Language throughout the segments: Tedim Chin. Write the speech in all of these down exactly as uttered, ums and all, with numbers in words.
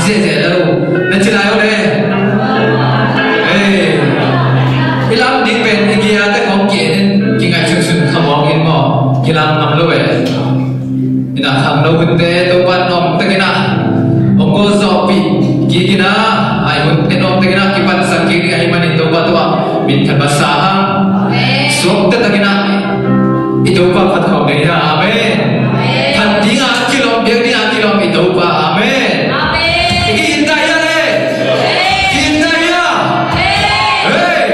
Zia zia lo na ci lai o le. Ei, i lam ding pen i gia te khawng ki en in ki ngaih sunsun kha mawk in maw, ki lam ngam lo e. Ina khangno hunte Topa nawm takin ah hong ko zawhpih kik in ah, ai hunte nawm takin ah kipansak kik ding ahih manin Topa tungah min khat masa hang. Suakta takin ah i Topa phat khawm ding hi hang. Amen. Phat ding a kilawm, biak ding a kilawm i Topa. Amen. I ki in ta hia le? Ki in ta hia? Hei!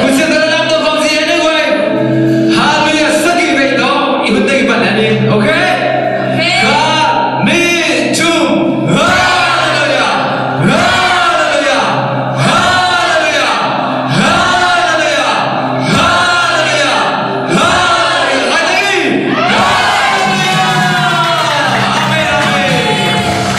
Kusia ta lam to khawm zi en e guai. Hallelujah, sagih vei tawh i hun teng i pan en ding. Okay? Khat, nih, thum. Hallelujah! Hallelujah! Hallelujah! Hallelujah! Hallelujah! Hallelujah! Amen, amen.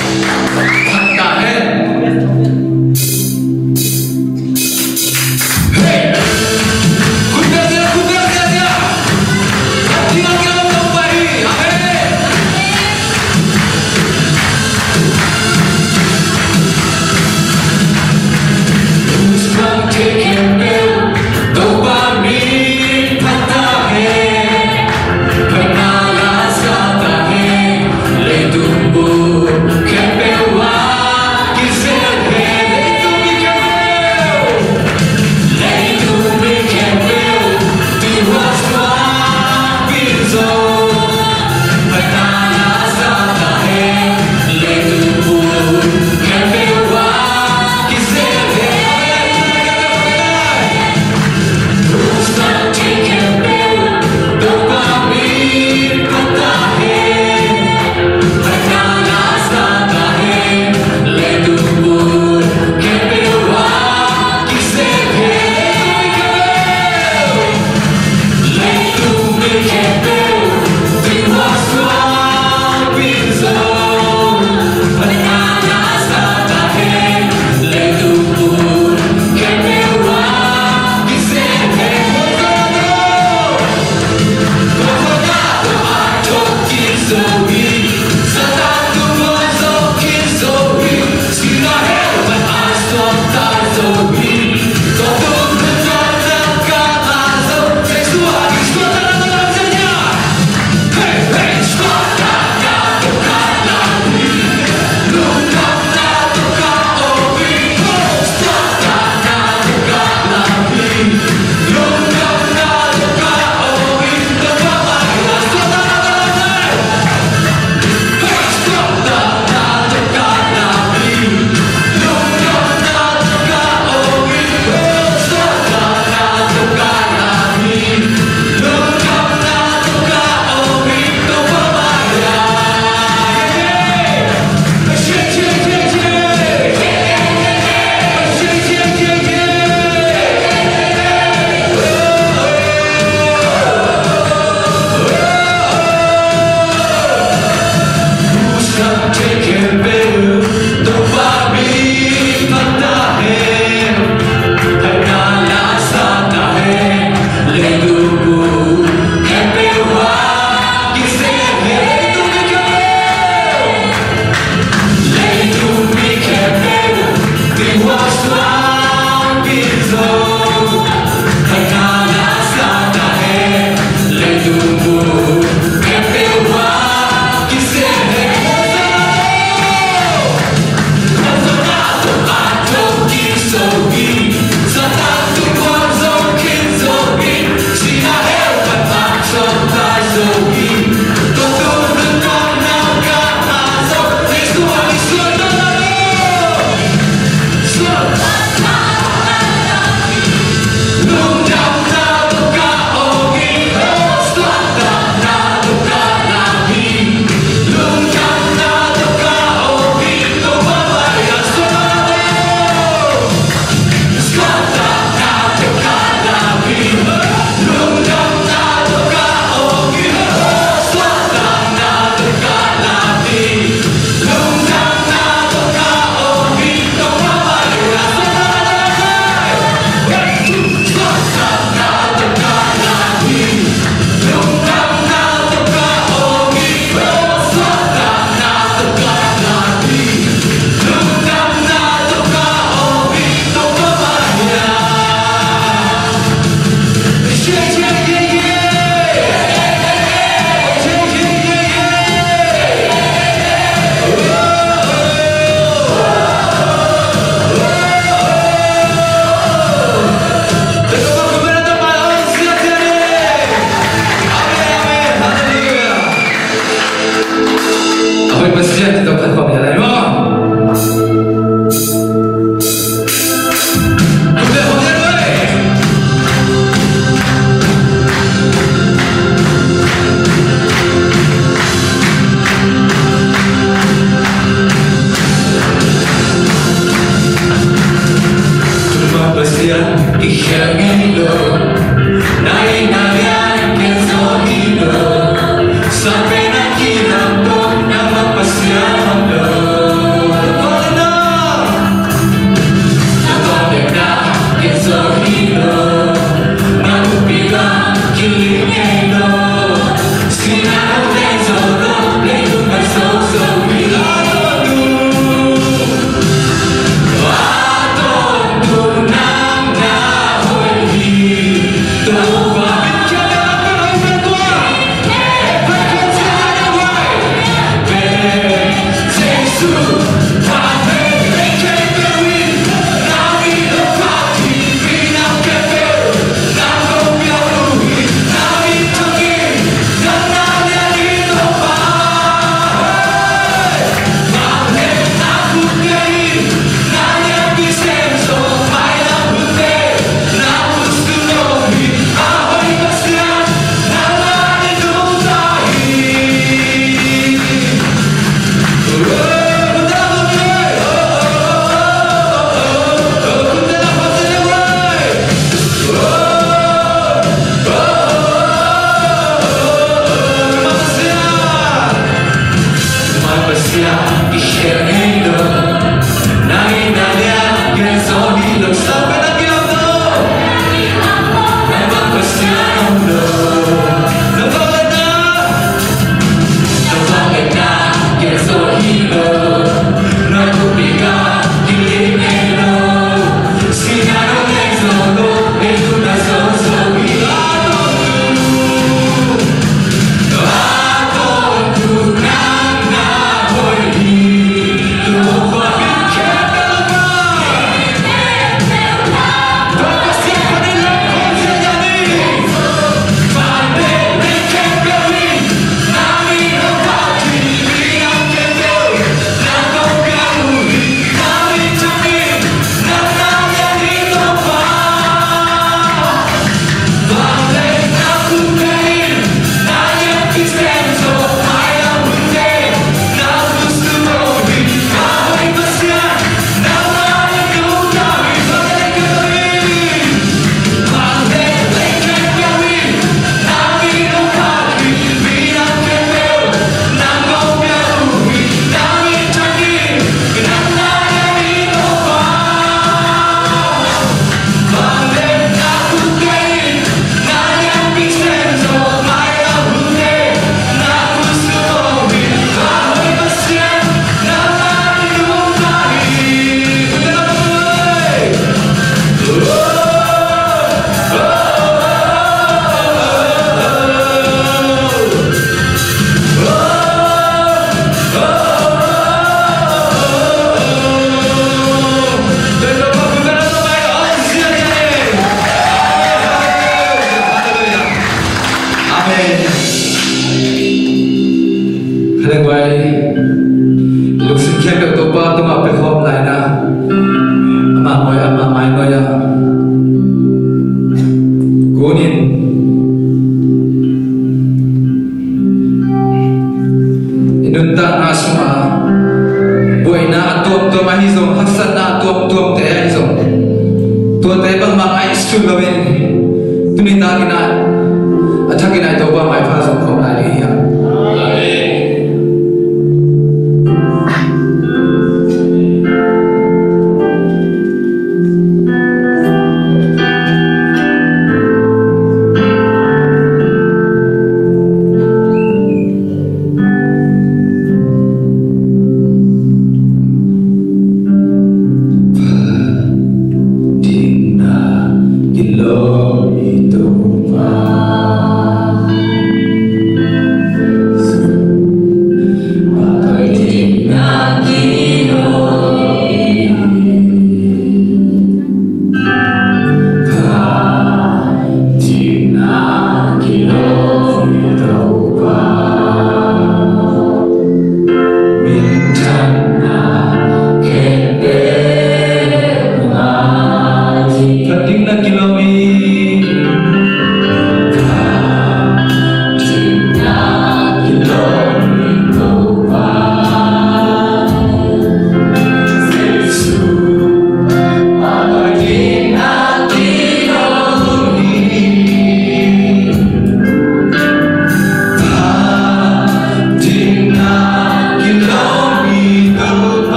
Sut lo in, tuni takin ah, a thakin ah Topa maipha zong khawm lai ding hi hang.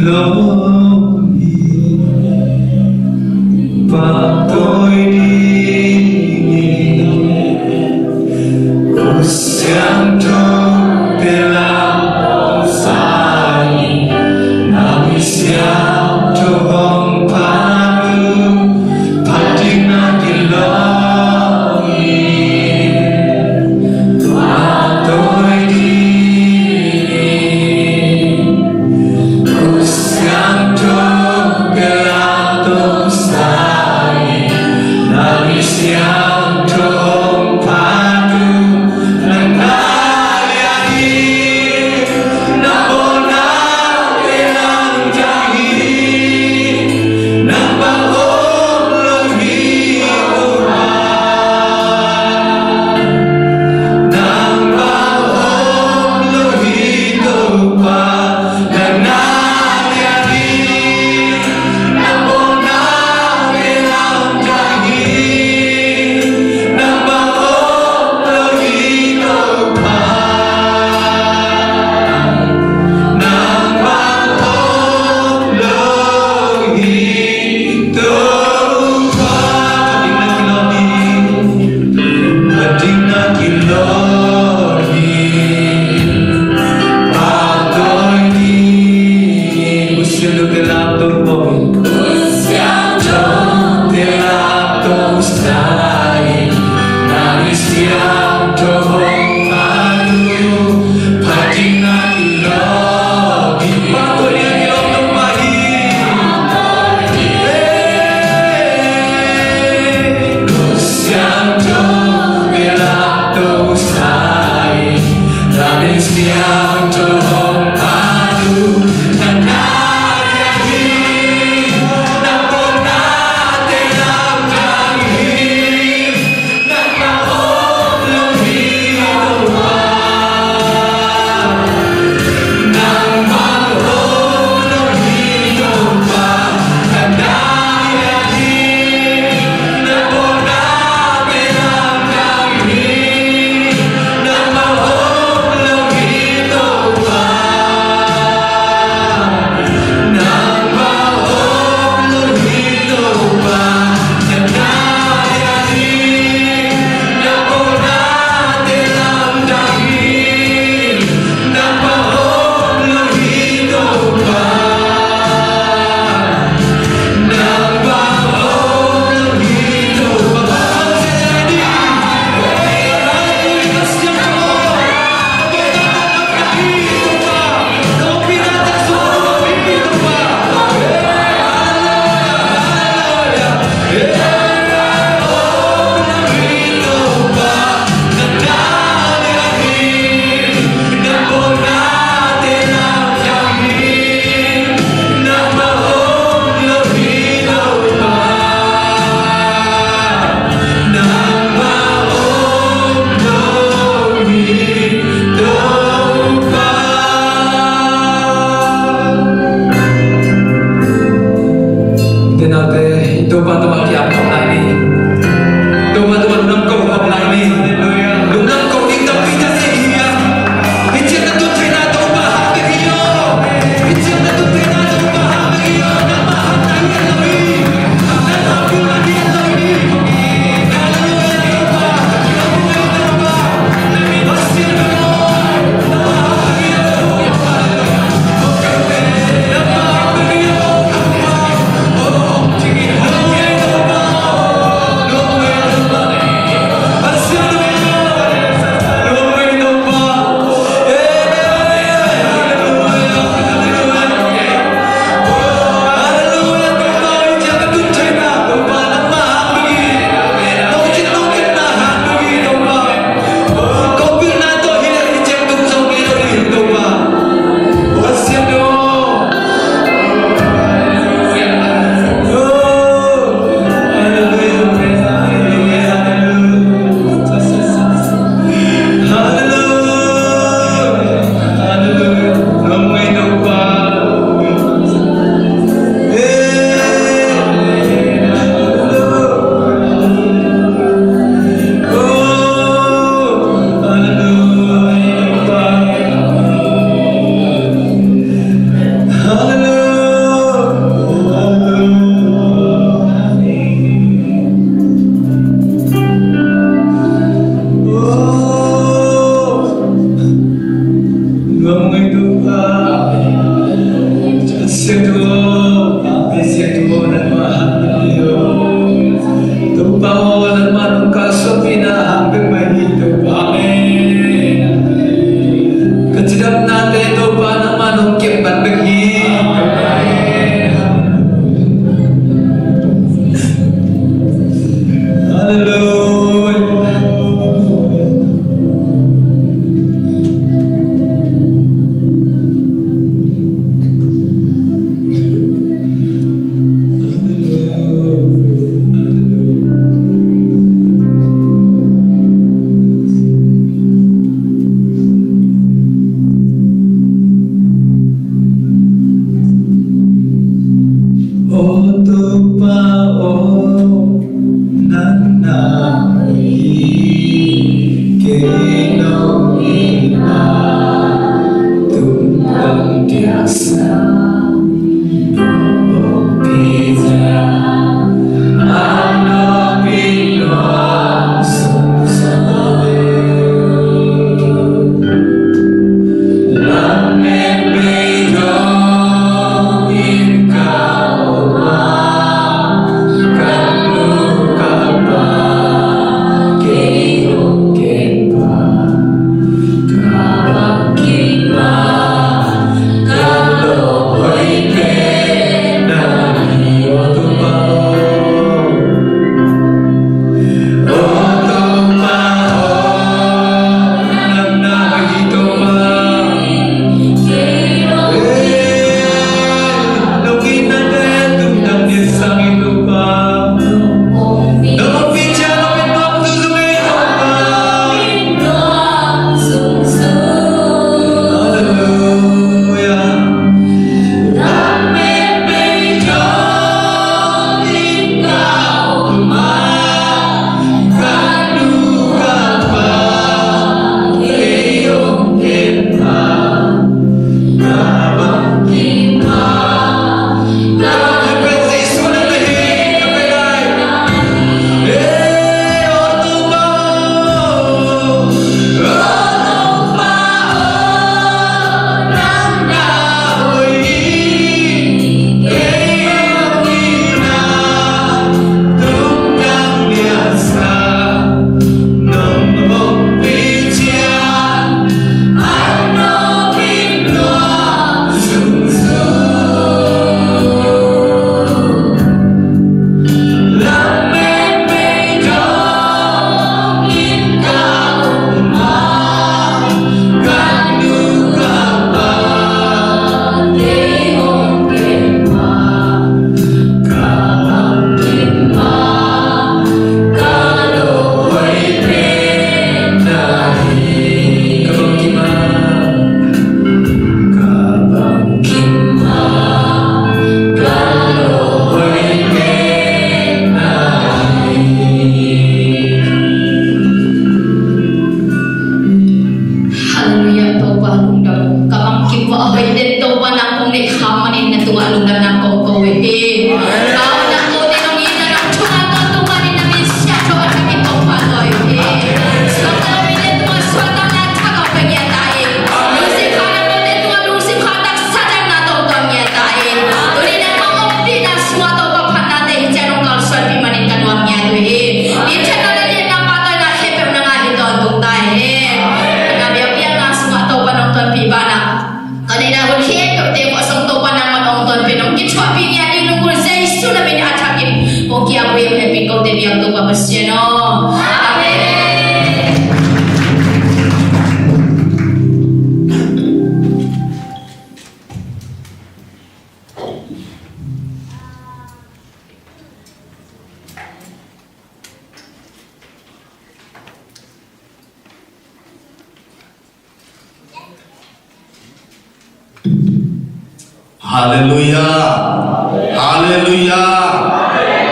Lawm hi, pahtawi ding hi. Kut siangtho pia, lamto sa in, na mi siangtho hong phat uh, phat ding na kilawm hi. Pahtawi ding hi. Kut siangtho pia, lamto sa in, na mi siangtho hong phat uh, na na lian hi. Na bawl na pen nang tang hi. Nang bang om lo hi, Topa. Nang bang om lo hi, Topa. Na na lian hi. Na bawl na pen nang tang hi. Nang bang om lo hi, Topa. Nang bang om lo hi, Topa. Phat ding na kilawm hi. Phat ding na kilawm hi. Pahtawi ding. Kut siangtho pia, lamto sa in. Kut siangtho pia, lamto sa in, na mi siangtho hong phat uh, phat ding na kilawm hi. Pahtawi ding na kilawm, Topa hi. Kut siangtho pia, lamto sa in, na mi siangtho hong phat uh, na na lian hi. Na bawl na pen nang tang hi. Halleluiah, Topa lungdam. Ka bangkim uh a hoih den Topa, nang kong neih kham manin na tungah lungdamna kong ko uh hi. Ka aw nang kote nong itna nong thungetna tawh Topa, na min siangtho a thakin kong phat uh hi. Suakta mite tungah suahtakna thak a hong pia ngiat ta in. Lungsim khauhna mite tungah lungsim khauhtak, sahtakna tawh hong tuam ngiat ta in. Tuni nangmah ompihna sungah Topa phatnate hi ciang hong kalsuanpih manin ka nuam ngiat uh hi. Diktatna le liatna pahtawina hehpihna ngah hi tawntung ta hen. Na biakpiakna sungah Topa nong tonpih banah, ka neihna hun khempeuhte khuasung Topa nangmah nong tonpih, nong kithuahpih ngiat ding lunggulh Jesu na min a thakin kong ki-ap uh hi. Hong hehpih kote biak Topa Pasian aw. Amen. Halleluiah. Halleluiah.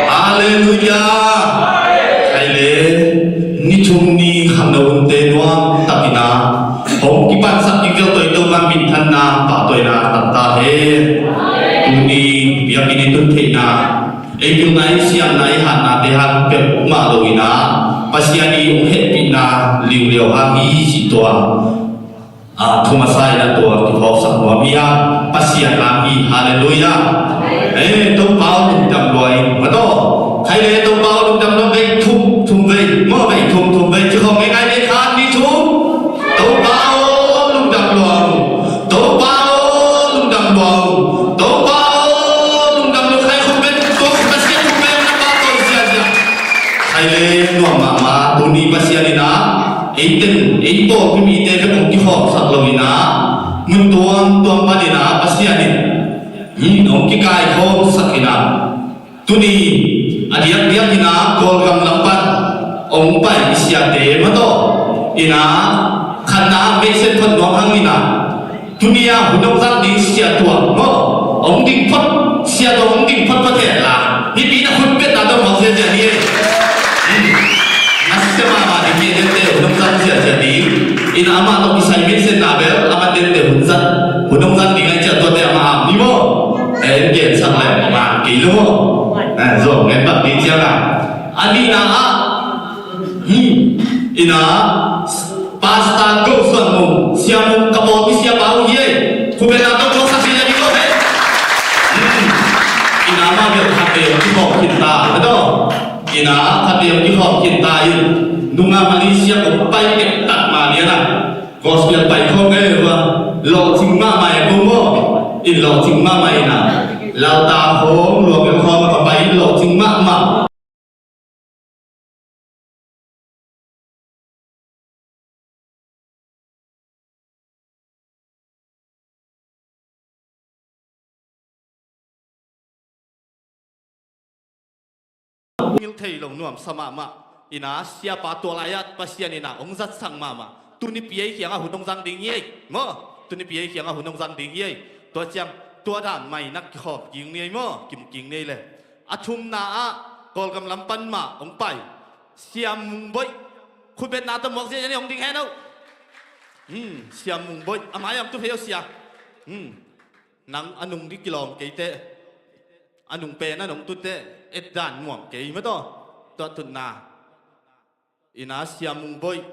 Halleluiah. Khai le, ni thum ni khamna hunte nuam takin a hong kipansak ding vialte tawh Topa minthanna, pahtawina tang ta hen. Tuni biakinn i tun theihna, ei pilna, ei siamna, ei hatnate hang peuhmah lo in a, Pasian i hong hehpihna liuliau hang hi cih tua, a, thu masa in a tua kiphawksak nuam hi a, Pasian hang hi. Halleluiah. Ei, Topa aw lungdam lua in, mataw. Khai le, Topa aw lungdam lua, vei thum, thum vei, maw, vei thum, thum vei, ci khawng ngei ngai vei khat, ni thum. Topa aw lungdam lua, Topa aw lungdam lua, Topa aw lungdam lua. Khai khut beng, tua khut Pasian khut beng na pahtawi ziahziah. Khai le, nuam mahmah, tuni Pasian in a, ei teng, ei pawlpi mite bek hong kikhawmsak lo in a, mun tuamtuam pan in a Pasian in, hmm, hong kikaikhawmsak in a. Tuni a diakdiak in a Kawlgam lam pan hong pai i siate mataw in a, khatna ah message phot nuam hang in a, tuni a hun hong zang ding sia tua maw, hong ding phot sia tua, hong ding phot phot hen la, mipi na hun petna tawh mawk ziahziah ni e. Hmm. Na sia mahmah ding hi, hun hong zang sia. Sia ding, ina amah tawh kisai meisenna bel a man dente hun zat, hun hong zat ding ai ciah tuate amah am ni maw? En gensak le man kei lo maw? Zuau ngen bang kei ciang a, a nihna ah, ina Pastor Go Suan Mung, Sia Mung ka pawlpi siapa uh hi ei. Khupetna tawh tuaksak ding a ding lo hei. Ina amah bel khatvei hong kikhawm khinta, a tawh. Ina khatvei hong kikhawm khinta in, nunga Malaysia kong pai tektak mah lian a, gospel pai khawm ngei uh a, lawhcing mahmah e ko maw. In lawhcing mahmah ina, lalta khawm luang el khawm a ka pai in lawhcing mahmah. Ngil thei lo nuam sa mahmah. Ina siapa tua lai-ah Pasian ina hong zatsak mahmah. Tuni pi ei kiangah hun hong zang ding hi ei maw? Tuni pi ei kiangah hun hong zang ding hi ei. Tua ciang tua dan mah ina kikhawm king ni ei maw? Kim king ni ei le. A thumna ah Kawlgam lam pan mah hong pai Sia Mung Boih. Khutbetna tawh muak ziahziah ni, hong ding hen o. Hmm, Sia Mung Boih. A mai-ah hong tu phei o sia. Hmm. Nang a nung dih kilawm kei teh, a nung pen a nong tu teh, et dan nuam kei mataw. Tua tutna ina Sia Mung Boih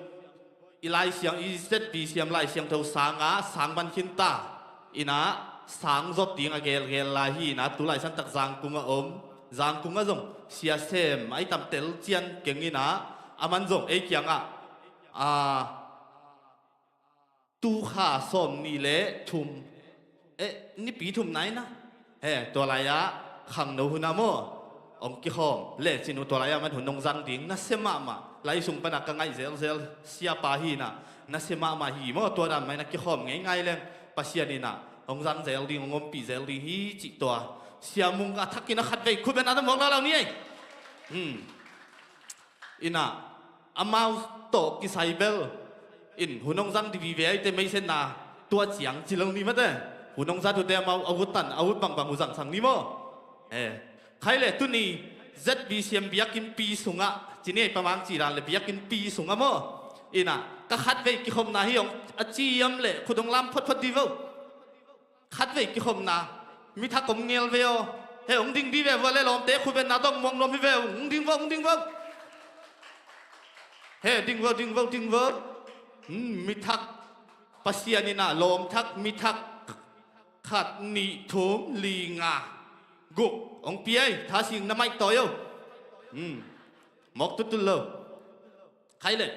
i Lai Siang, i Z B C M Lai Siangtho sanga sang man khinta. Ina sang zop ding a gelgel lai hi ina, tu laisantak Zangkung a om. Zangkung a zong sia sem ai tam tel cian keng ina, a man zong ei kiangah a, tu kha sawm nih le thum, eh, nipi thum nai na. He, tua lai-ah khangno hun a maw, hong kikhawm lecin uh tua lai-ah man hun hong zang ding nasia mahmah. Lai sung panah ka ngaih zelzel siapa hi ina, nasia mahmah hi maw, tua dan mah ina kikhawm ngeingai leng Pasian ina hong zang zel ding, hong ompih zel ding hi cih tua. Sia Mung a thakin a khatvei khutbetna tawh muak lala ni ei. Hmm. Ina amau tawh kisai bel in hun hong zang dih vive aite meisenna tua ciang ci lo ni mate. Hun hong zat uhte amau a ut tan a ut bangbang uh zangsak ni maw? Eh, khai le tuni Z B C M biakinnpi sungah ci ni ei, pamang ci dan le biakinnpi sungah maw? Ina ka khatvei kikhopna hi hong a ciam le khut hong lam photphot dih vo. Khatvei kikhopna, mi thak om ngel ve aw. He, hong ding dih ve vua le lawmte, khutbetna tawh muak nuam hi ve aw. Hong ding vo, hong ding vo. He, ding vo, ding vo, ding vo. Hmm, mi thak, Pasian ina lawm thak, mi thak khat, nih, thum, li, nga, guk hong pia ei, tha sing na maih tawi aw. Hmm, mawk tutut lo. Khai le.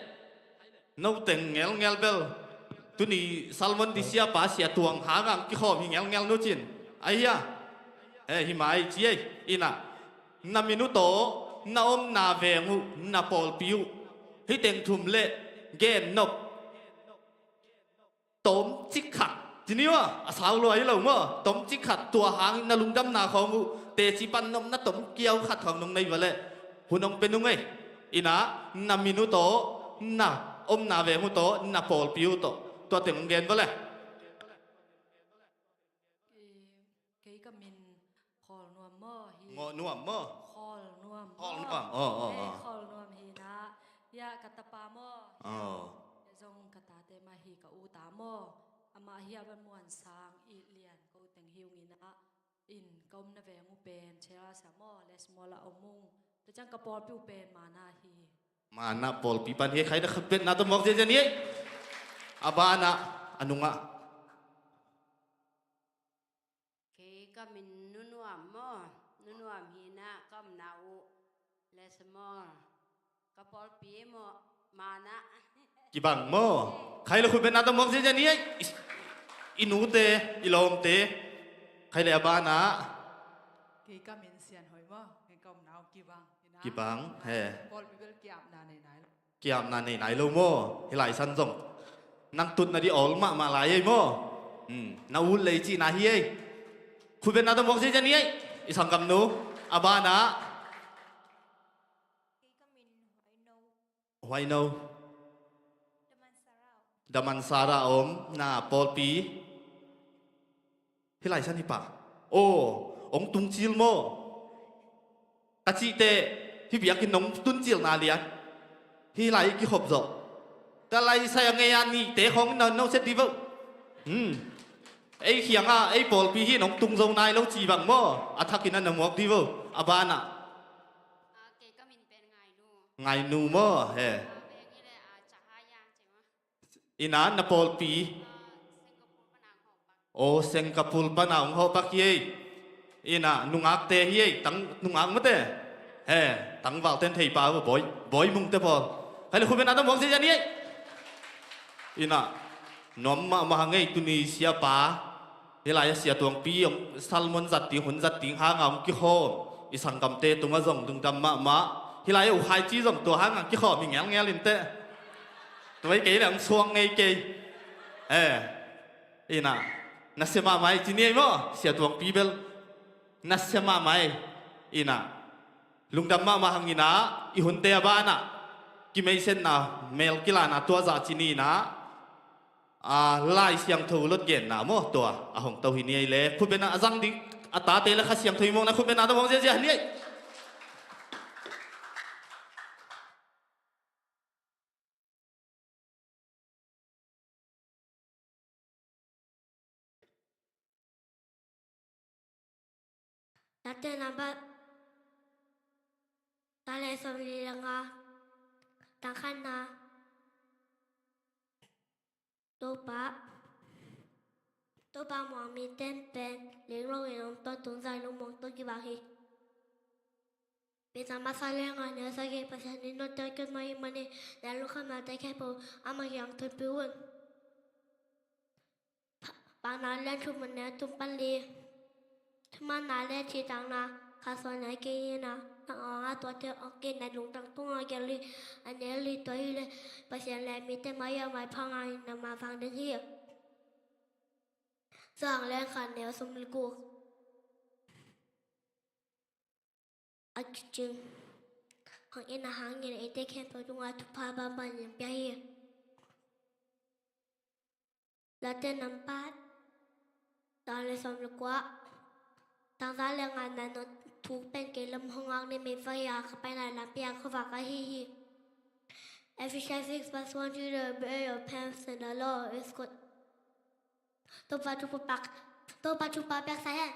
No teng ngelngel bel. Tuni Salmon dih siapa sia tuang hangah kikhawm hi ngelngel nu cin. Ahi a. Eh, hi mai ci ei. Ina na min uh tawh, na omna veng uh, na pawlpi uh, hih teng thum le gen nop. Tawmcik khat ci ni uh a, a sau lua hi lo maw. Tawmcik khat tua hangin na lungdamna khawng uh teci pan nopna tomkiau khat khawng nong nei vua leh hun hong pia nung ei. Ina na min uh tawh, na omna veng uh tawh, na pawlpi uh tawh, tua teng hong gen vua leh. Kei ka min Khawl Nuam maw hi? Ngawh Nuam maw? Khawl Nuam. Khawl Nuam. Oh, oh, eh, oh. Khawl Nuam hi na. Hiah ka tapa maw? Oh. Hiah zong ka tate mah hi, ka u ta maw? Amah hiah Van Muan Sang, It Lian ko teng hi ung ina. In ka omna veng uh pen Chela sia maw, Lesmol a om ung. Tua ciang ka pawlpi uh pen Mana hi. Mana pawlpi pan hi. Khai na khatvei na tawh muak ziahziah ni ei. A banah, a nungah. Kei ka min Nu Nuam maw? Nu Nuam hi na, ka omna uh Lesmol. Ka pawlpi maw, Mana. Kibang maw? Khai le khutbetna tawh muak ziahziah ni ei. I, i nute, i lawmte. Khai le a banah. Kei ka min Sian Hoi maw? Kei ka omna uh Kibang. Kibang, he. Pawlpi bel kiapna nei nai lo. Kiapna nei nai lo maw? Hih lai san zong nang tutna dih awl mahmah lai ei maw? Hmm, na ut lei cihna hi ei. Khutbetna tawh muak ziahziah ni ei. I sanggamnu, a banah. Huaino. Damansara om na pawlpi. Hih lai san hi pah. Aw, hong tungcil maw? Ka cihte, hih biakinn nong tuncilna lian. Hih lai i kikhop zawh. Ka laisai a ngei a nihte khawng in na no set dih vo. Hmm. Ei khiangah ei pawlpi hi nong tung zo nai lo ci bang maw? A thakin a na muak dih vo. A banah Ngainu maw? He. Ina na pawlpi. Aw, Singapore pana hong hawhpak hi ei. Ina nungakte hi ei, tang nungak mate. He, tangvalten thei pa uh, bawi, bawi mungte pawl. Khai le khupena na muang ziazia ni ei. Ina nuam mahmah hang ei, tuni siapa. Hih lai-ah Sia Tuangpi hong sermon zat ding, hun zat ding hanga hong kikhawm. I sanggamte tungah zong lungdam mahmah. Hih lai-ah U Khai Ci zong tua hanga hong kikhawm hi ngelngel inteh. Tua hi kei le hong suang ngei kei. Eh, ina. Nasia mahmah ei ci ni ei maw, Sia Tuangpi bel. Nasia mahmah ei. Ina. Lungdam mahmah hang ina, i hunte a banah. Kimeisenna, mel kilana tua zah ci ni ina. A, Lai Siangtho lot genna maw, tua a hong to hi ni ei le. Khutbetna a zang ding a tate le Kha Siangtho i mawkna khutbetna a mawk ziazia ni ei. Late nambat za le sawmli le nga, tang khatna. Topa, Topa muang mite pen linglawng in om, tawntung zah in lungmuang tawh kibang hi. Peter masa le nga, neu sagih, Pasian in note hong kem ahih manin na lungkhamnate khempeuh amah kiang thupih un. Paunak lian thum, a neu thum pan li. Thumanna le thitangna kha suan a kei hi na, nang awng a tuate awng kei na, lungtang tunga gel hi. A neu li, tua hi le Pasian le mite mai a maipha nga in na mavang den hi. Sawng le khat, neu sawm le guk. A kicing hang in a hangin eite khempeuh tungah thupha bangbang in pia hi. Late nambat za le sawm le kua, tang za le nga, na nong thuk pen kei lam hong ngak ni, mei vai a ka paina lampi a khuavak ahi hi. Ephesians six verse one, to the bear your pants and the law is good. Topa thupha pak, Topa thupha piaksa hen.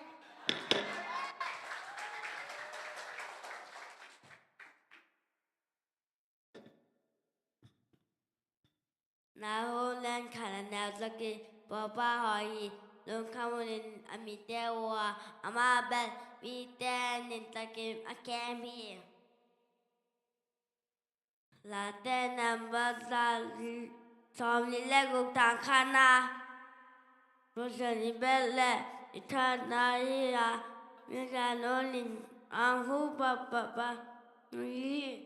Nahum lian khat, a neu sagih. Pawlpi hoih hi, lungkham hunin a mite uh a, amah bel mite nuntakin a kem hi. Late nambat za le sawmli le guk, tang khatna. Pasian i bel le i thahatna hi a, Pasian hong lim a, hong hu pahpah hi.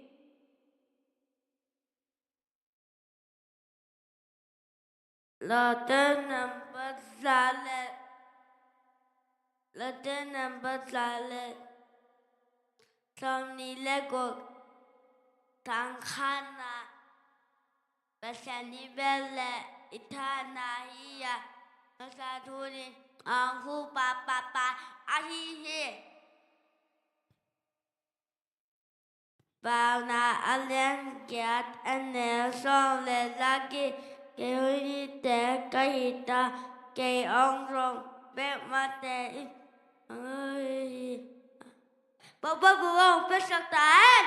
Late nambat za le, Late nambat za le sawmli le guk, tang khatna. Pasian i bel le i thahatna hi a, Pasian hong lim a, hong hu pahpah ahi hi. Paunak a lian giat, a neu sawm le sagih. Kei hun hite ka hita, kei hong zong bek mate in hong hi hi. Pawlpi buh hong piaksak ta hen.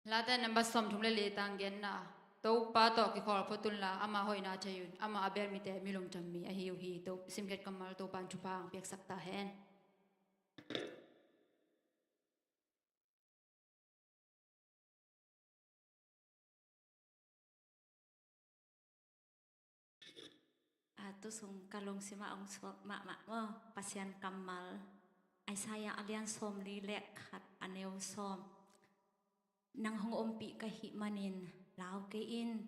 Late nambat sawmthum le li, tang giatna. Topa tawh kikhawl phot unla, ama hoihna thei un. Amah a bel mite mi lungtang mi ahi uh hi. To, simkhiat kammal, Topa in thupha hong piaksak ta hen. A, tu sung ka lungsim ah hong suak mahmah maw, Pasian kammal. Isaiah a lian sawmli le khat, a neu sawm. Nang hong ompih ka hih manin lau kei in.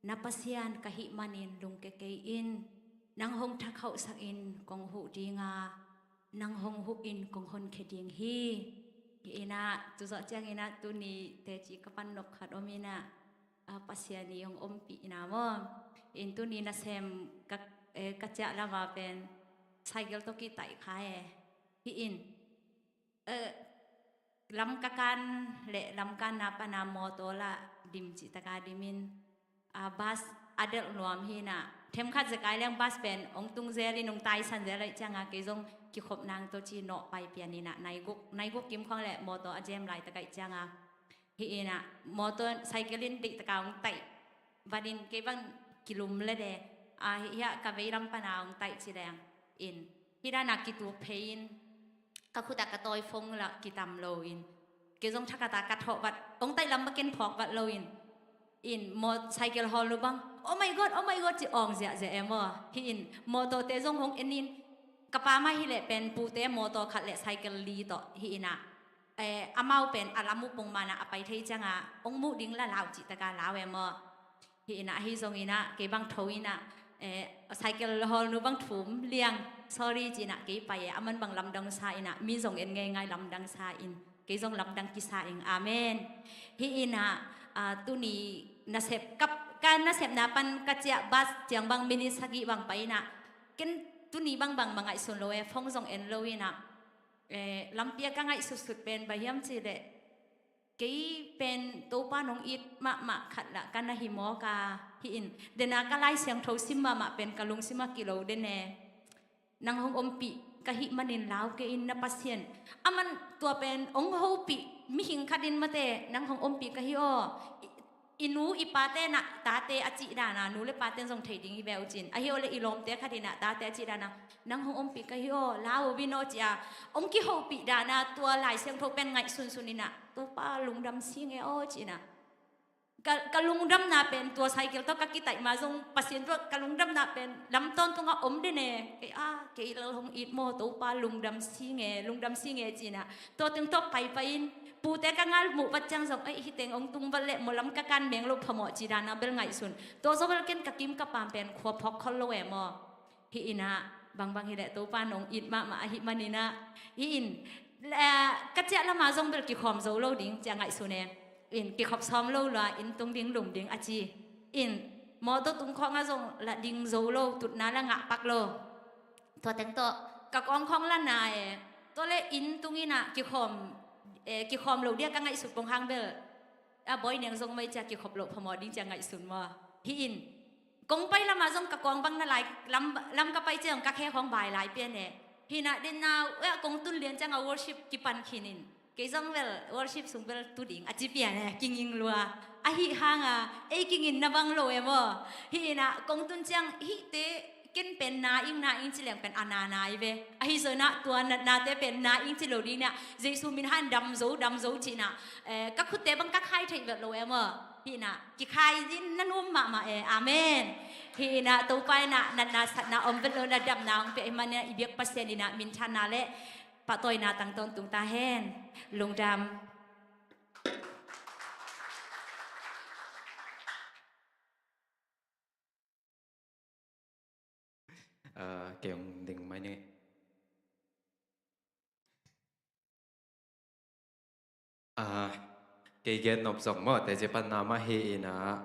Na Pasian ka hih manin lungkia kei in. Nang hong thakhauhsak in kong huh ding a, nang hong huh in kong honkhia ding hi. Hi inah, tu zawh ciang inah tuni teci ka pan nop khat om inah, a, Pasian i hong ompihna maw. In tuni nasem ka, eh, ka ciah lama pen cycle tawh kitaih kha e. Hi in, eh, lam ka kan le lam kanna pana mawtaw la dim cih taka dimin, ah, bus a delh nuam hi inah, themkhat zekai leng bus pen hong tung zel in hong taisan zel ahih cianga kei zong kikhop nang tawh ci nawh pai pian inah, nai guk, nai guk kim khawng le mawtaw a jem laitak ahih cianga, hi inah mawtaw cycle in deih taka hong taih. Vanin kei bang kilum le de, ah, hi hiah ka veilam pana hong taih ci leng in, hi dana kitup phei in, ka khutah ka tawi phone la kitam lo in, kei zong thakhatah ka thawh vat, hong taih lam bang ken phawk vat lo in, in mawtaw cycle hawlnu bang, "Oh my God, oh my God," ci awng ziahziah e maw. Hi in mawtawte zong hong en in, ka pa mah hi leh pen pute mawtaw khat le cycle li tawh hi inah, eh, amau pen a lam uh pongmana a pai thei cianga hong muh ding la lau cih taka lau e maw. Hi inah, ahi zong inah kei bang tho inah, eh, cycle hawlnu bang thum liang, "Sorry," ci inah kei pai e, aman bang lamdang sa inah, mi zong en ngeingai lamdang sa in, kei zong lamdang kisa ing. Amen. Hi inah, ah, tuni nasep kap, ka nasepna pan ka ciah bus ciang bang minit sagih bang pai inah, ken tuni bangbang mangaihsun lo e, phone zong en lo inah, eh, lampi a ka ngaihsutsut pen bang hiam cih leh, kei pen Topa nong it mahmah khat lah ka na hi mawk a, hi in, dena ka Lai Siangtho sim mahmah pen ka lungsim a kilo den e. Nang hong ompih ka hih manin lau kei in na Pasian. Aman tua pen hong hopih mihing khatin mate, nang hong ompih ka hi aw. I, i nu i pate na tate a cih dana, nu le pate zong thei ding hi ve uh cin. Ahi aw le i lawmte khatin a tate a cih dana, nang hong ompih ka hi aw, lau uh vin aw ci a, hong kihopih dana tua Lai Siangtho pen ngaihsunsun inah, "Topa lungdam sing e aw," ci inah. Ka, ka lungdamna pen tua cycle tawh ka kitaih ma zong Pasian tawh ka lungdamna pen lam tawntungah om den e. Kei a, kei lal hong it maw, Topa lungdam sing e, lungdam sing e ci inah. Tua teng tawh paipai in, pute ka ngal muh vat ciang zong, "Ei, hih teng hong tung vat leh maw, lam ka kan meng loh phamawh," ci dana bel ngaihsun. Tua zawh bel ken ka kim ka pam pen khua phawk khol lo e maw. Hi inah, bangbang hi leh Topa nong it mahmah ahih man inah, hi in, eh, ka ciah lama zong bel kikhawm zo lo ding ci a ngaihsun e. In, kikhop sawm lo lua, inn tung ding lum ding a ci. In, mawtaw tung khawngah zong la ding zo lo, tutna la ngah pak lo. Tua teng tawh ka kawng khawng la na e. Tua le inn tung inah kikhawm, eh, kikhawm lo dia ka ngaihsut pong hang bel, a bawi neng zong mai ci a kikhop loh phamawh ding ci a ngaihsun maw. Hi in, kong pai lama zong ka kawng bang na lai, lam, lam ka pai ciang ka khe khawng bai lai pian e. Hi inah, den na, eh, kong tun lian cianga worship kipan khin in, kei zong bel worship sung bel tu ding a ci pian e, kinging lua. Ahi hanga ei kingin na bang lo e maw. Hi inah kong tun ciang, hihte ken pen na ing, na ing ci leng pen a na nai ve. Ahi zong inah tua natnate pen na ing ci lo ding inah, Jesu min han dam zo, dam zo ci inah, eh, ka khutte bang ka khai theih vet lo e maw. Hi inah, kikhai in na nuam mahmah e. Amen. Hi inah, Topa inah natna satna om vet lo, na damna hong pia ahih man inah, i biak Pasian inah minthanna le pahtawina tang tawntung ta hen. Lungdam. Ah, kei hong ding mai ni. Ah, kei gen nop zong maw, teci panna mah hi inah,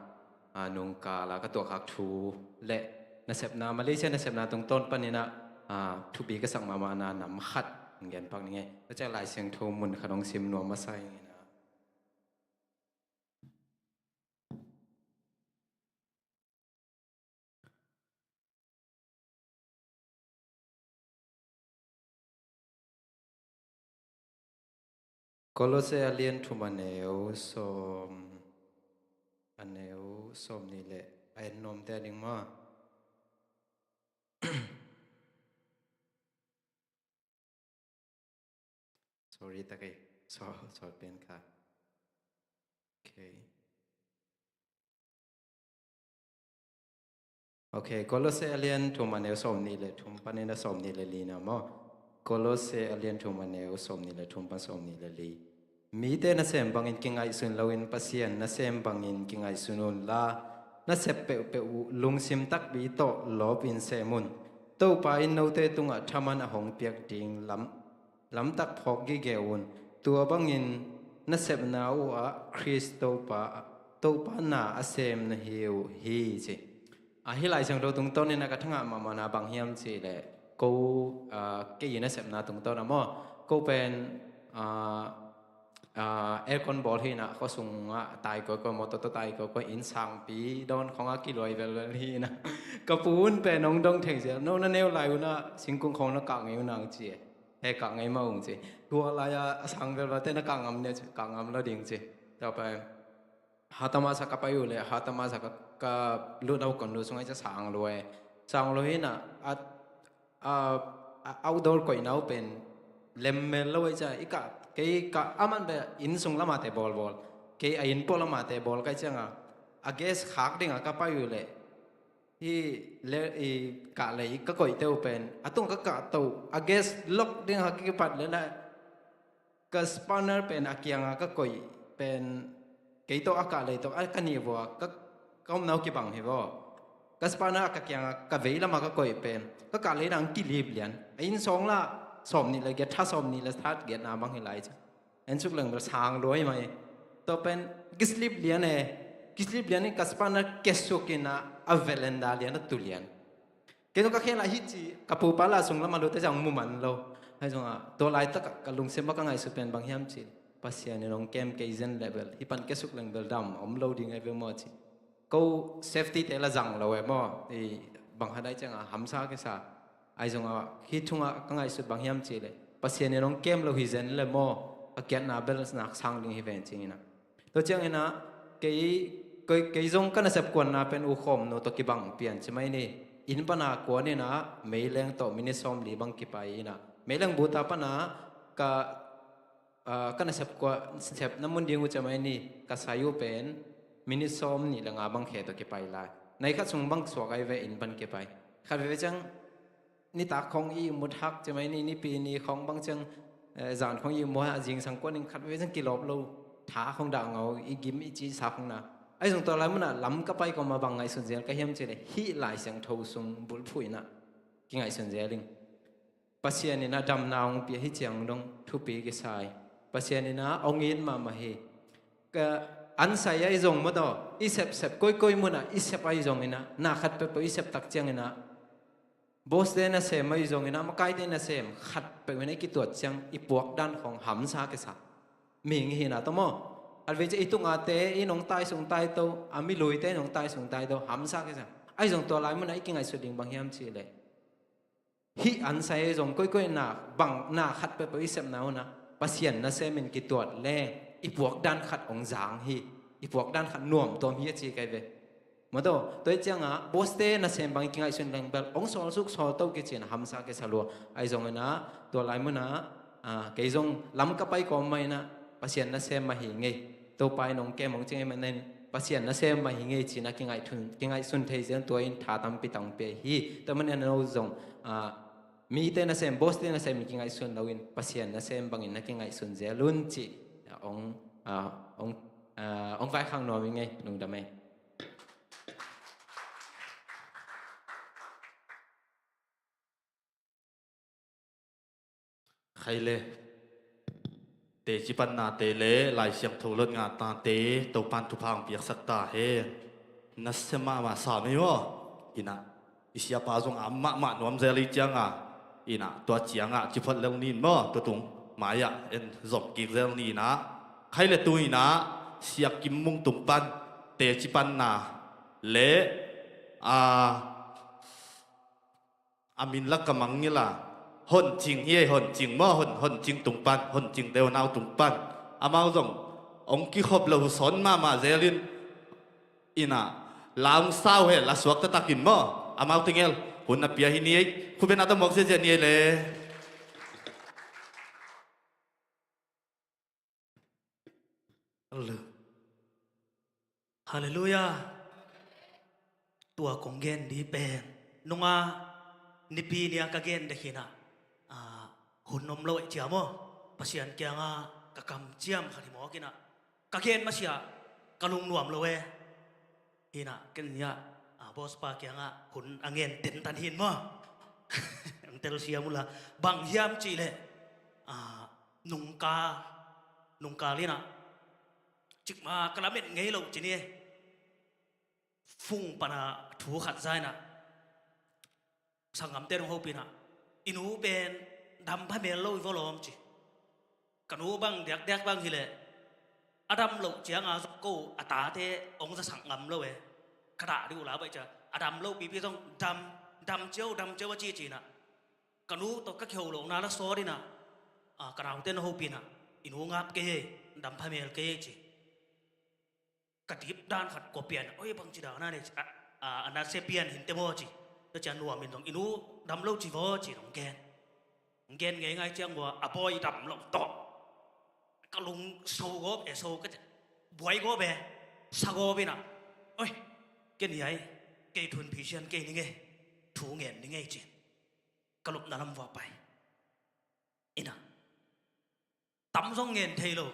ah, nungkala ka tuahkhak thu le nasepna, Malaysia nasepna tungtawn pan inah, ah, thupi ka sak mahmahna nam khat hong gen pak ning e. Tua ciang Lai Siangtho mun khat hong sim nuam masa ing inah. Kolose a lian thum a neu sawm, a neu sawm nih le a en nuamte a ding maw? Sorry, ta kei. Sawl, sawl pen kha. Okay. Okay, Kolose a lian thum a neu sawm nih le thum panin a sawm nih le li na maw. Kolose a lian thum a neu sawm nih le thum pan sawm nih le li. Mite nasem bangin kingaihsun loin Pasian nasem bangin kingaihsun unla, nasep peuhpeuh uh lungsim takpi tawh lawpin sem un. Topa in note tungah thaman a hong piak ding lam, lamtak phawk gige un. Tua bangin nasepna uhah Khrist Topa, Topa na a sem na hi uh hi ci. A, hih Lai Siangtho tungtawnin a ka thangah mahmahna bang hiam cihleh, Ko, ah, kei inn a sepna tungtawn ah maw, ko pen, ah, ah, aircon bawl hi in ah, khuasung ah tai kawikawi, mawtaw tawh tai kawikawi, inn sangpi dawn khawng ah kiluai velvel hi in ah. Ka pu un pen hong dong thei zel, no na neu lai un ah singkung khawng na kah ngei un ang ci e. He kah ngei mah ung ci. Tua lai-a a sang velvelte na kah ngam ne ci, kah ngam lo ding ci. Tua pen Hatamasa ka pai uh leh, Hatamasa ka, ka lutna uh condo sungah i ca sang lua e. Sang lua hi in ah, a, a, a outdoor koihna uh pen lemmel lo e cia, i kah, kei kah a man beh inn sung lamate bawlbawl. Kei a inn puak lamate bawl ka hih ciangah, a gas khak dingah ka pai uh leh, i le, i kah lei ka koihte uh pen a tung ka kah to, a gas lock dingah ka kipat leh lai, ka spanner pen a kiangah ka koih pen, kei tawh a kah lei tawh a ka nih vua, ka, ka omna uh kibang hi vaw. Ka spanner a ka kiangah ka vei lamah ka koih pen, ka kah lei nang kilip lian. A inn sawng lah sawm nih le giat, tha sawm nih le tha giatna bang hi lai ci. En suk leng bel sang lua hi mah hi. Tua pen kislip lian e, kislip lian in ka spanner kesuk in ah a veranda lian a tu lian. Kei zong ka khen lai hi ci, ka pupa lah sung lamah lute ciang mu man lo. Ahi zongah tua laitak ah ka lungsim ah ka ngaihsut pen bang hiam ci, Pasian in hong kem kei zen leh bel hih pan kesuk leng bel dam om lo ding ahi ve maw ci. Ko safety te lah zang lo e maw, i bang hat ai ciangah hamsa kisa. Ahi zongah hih thungah ka ngaihsut bang hiam ci leh, Pasian in hong kem lo hi zen leh maw, ka kiatna bel nak sang ding hi ven ci in ah. Tua ciangin ah, kei, kei, kei zong ka nasep kuanna pen U Khawm nu tawh kibang pian ci mai ni. Inn pana kuan in ah, meileng tawh minit sawmli bang kipai in ah, meileng buta pana ka, ah, ka nasep kuan, sepna mun ding uh ci mai ni, ka sai uh pen minit sawmnih le nga bang khe tawh kipai lai. Nai khat sung bang suak ai ve inn pan kipai. Khat veve ciang nitak khong i ihmut hak ci mai ni, Nipi ni khong bang ciang, eh, zan khong i ihmut hak, a zingsang kuan in khat veve ciang kilawp lo, tha khong dah ngau, i gim i cisa khong na. Ahi zong tua lai munah lam ka pai kawmah bang ngaihsun zel ka hiam ci leh, hih Lai Siangtho sung bulphuh in ah kingaihsun zel ing. Pasian in ah damna hong pia hi ciang dong thupi kisa hi. Pasian in ah hong it mahmah hi. Ka ansai ahi zong maw taw, i sepsep koikoi munah i sep ahi zongin ah, na khat peuhpeuh i sep tak ciangin ah, Bawste nasem ahi zongin ah, makaite nasem khat peuh in ah i kituat ciang i puak dan khawng hamsa kisa. Mihing i hihna tawh maw? Khat vei ciang i tungate in hong taisung taito, a miluite in hong taisung taito, hamsa kisa. Ahi zong tua lai munah i kingaihsut ding bang hiam ci leh, hih ansai ahi zong koikoi na bang, na khat peuhpeuh i sepna hunah Pasian nasem in kituat leh i puak dan khat hong zang hi, i puak dan khat nuamtuam hi a ci kai ve. Maw taw, tua hi ciangah Bawste nasem bang i kingaihsun leng bel hong sawlsuk sawlto kici in hamsa kisa lua. Ahi zongin ah tua lai munah, ah, kei zong lam ka pai kawm mah in ah Pasian nasem mah hi ngei. Topa in hong kem hong ci ngei mah in Pasian nasem mah hi ngei ci in ah kingaihsun, kingaihsun thei zel, tua in tha tampi tang pia hi. Tua manin ah no zong, ah, mite nasem, bawste nasem in kingaihsun loin Pasian nasem bangin na kingaihsun zel un ci, ah, hong, ah, hong, ah, hong vaikhak nuam ing ei, lungdam ei. Khai le, teci pannate le Lai Siangtho lot ngahnate Topan thupha hong piaksak ta hen. Nasia mahmah sam hi maw? Inah, i siapa zong a mahmah nuam zel hi cianga, inah tua cianga ciphot lel ni in maw, tua tung mai-ah en zom kik zel ni inah. Khai le tu inah Sia Kim Mung tung pan teci panna le, a, a min lak ka mang ngila, Hon Cing hi ei, Hon Cing maw, Hon, Hon Cing tung pan, Hon Cing te unau tung pan. Amau zong hong kikhop lo, husawn mahmah zel in, inah, la hong sau he, la suak taktak in maw. Amau tengel hun na pia hi ni ei, khut beng a tawh muak ziazia ni ei le. Halleluiah. Tua kong gen ding pen, nunga Nipi ni-a ka gen dek hi inah, ah, hun om lo eh cia maw, Pasian kianga ka kamciam khat hi mawk inah, ka gen masiah ka lungnuam lo eh. Hi inah ken ni-ah, ah, boss pa kiangah hun a ngen tentan hi in maw. Ang telsiam uhla, bang hiam cihleh, ah, nungka, nungkal inah, cikmah ka lamet ngei lo ci ni. Fung pana thu khat za inah, sanggamte nong hopih inah, I nu pen dam phamel lo i vaw lawm ci. Ka nu bang diakdiak bang hileh a dam loh cianga zong ko a tate hong zasak ngam lo e. Ka dah dih uh la baih cia a dam lo pipi zong dam, dam cio, dam cio a ci cinah. Ka nu tawh ka kiho lohna la sawt inah, a, ka naute na hopih inah, i nu ngap kei ei, dam phamel kei ei ci. Ka dip dan khat kua pian, oi bangci dan a ne, a, a, a na se pian hinte maw ci. Tua cia nuam in zong i nu dam lo ci vaw ci dong gen. Gen ngei ngai ciang ua a bawi dam lo tawh ka lung so gawp e, so ka buai gawp e, sa gawp inah, oi, ken hiai kei thun phisian kei ni ngei, thu ngen ni ngei ci. Ka lupna lam vua pai inah. Tam zong ngen thei lo.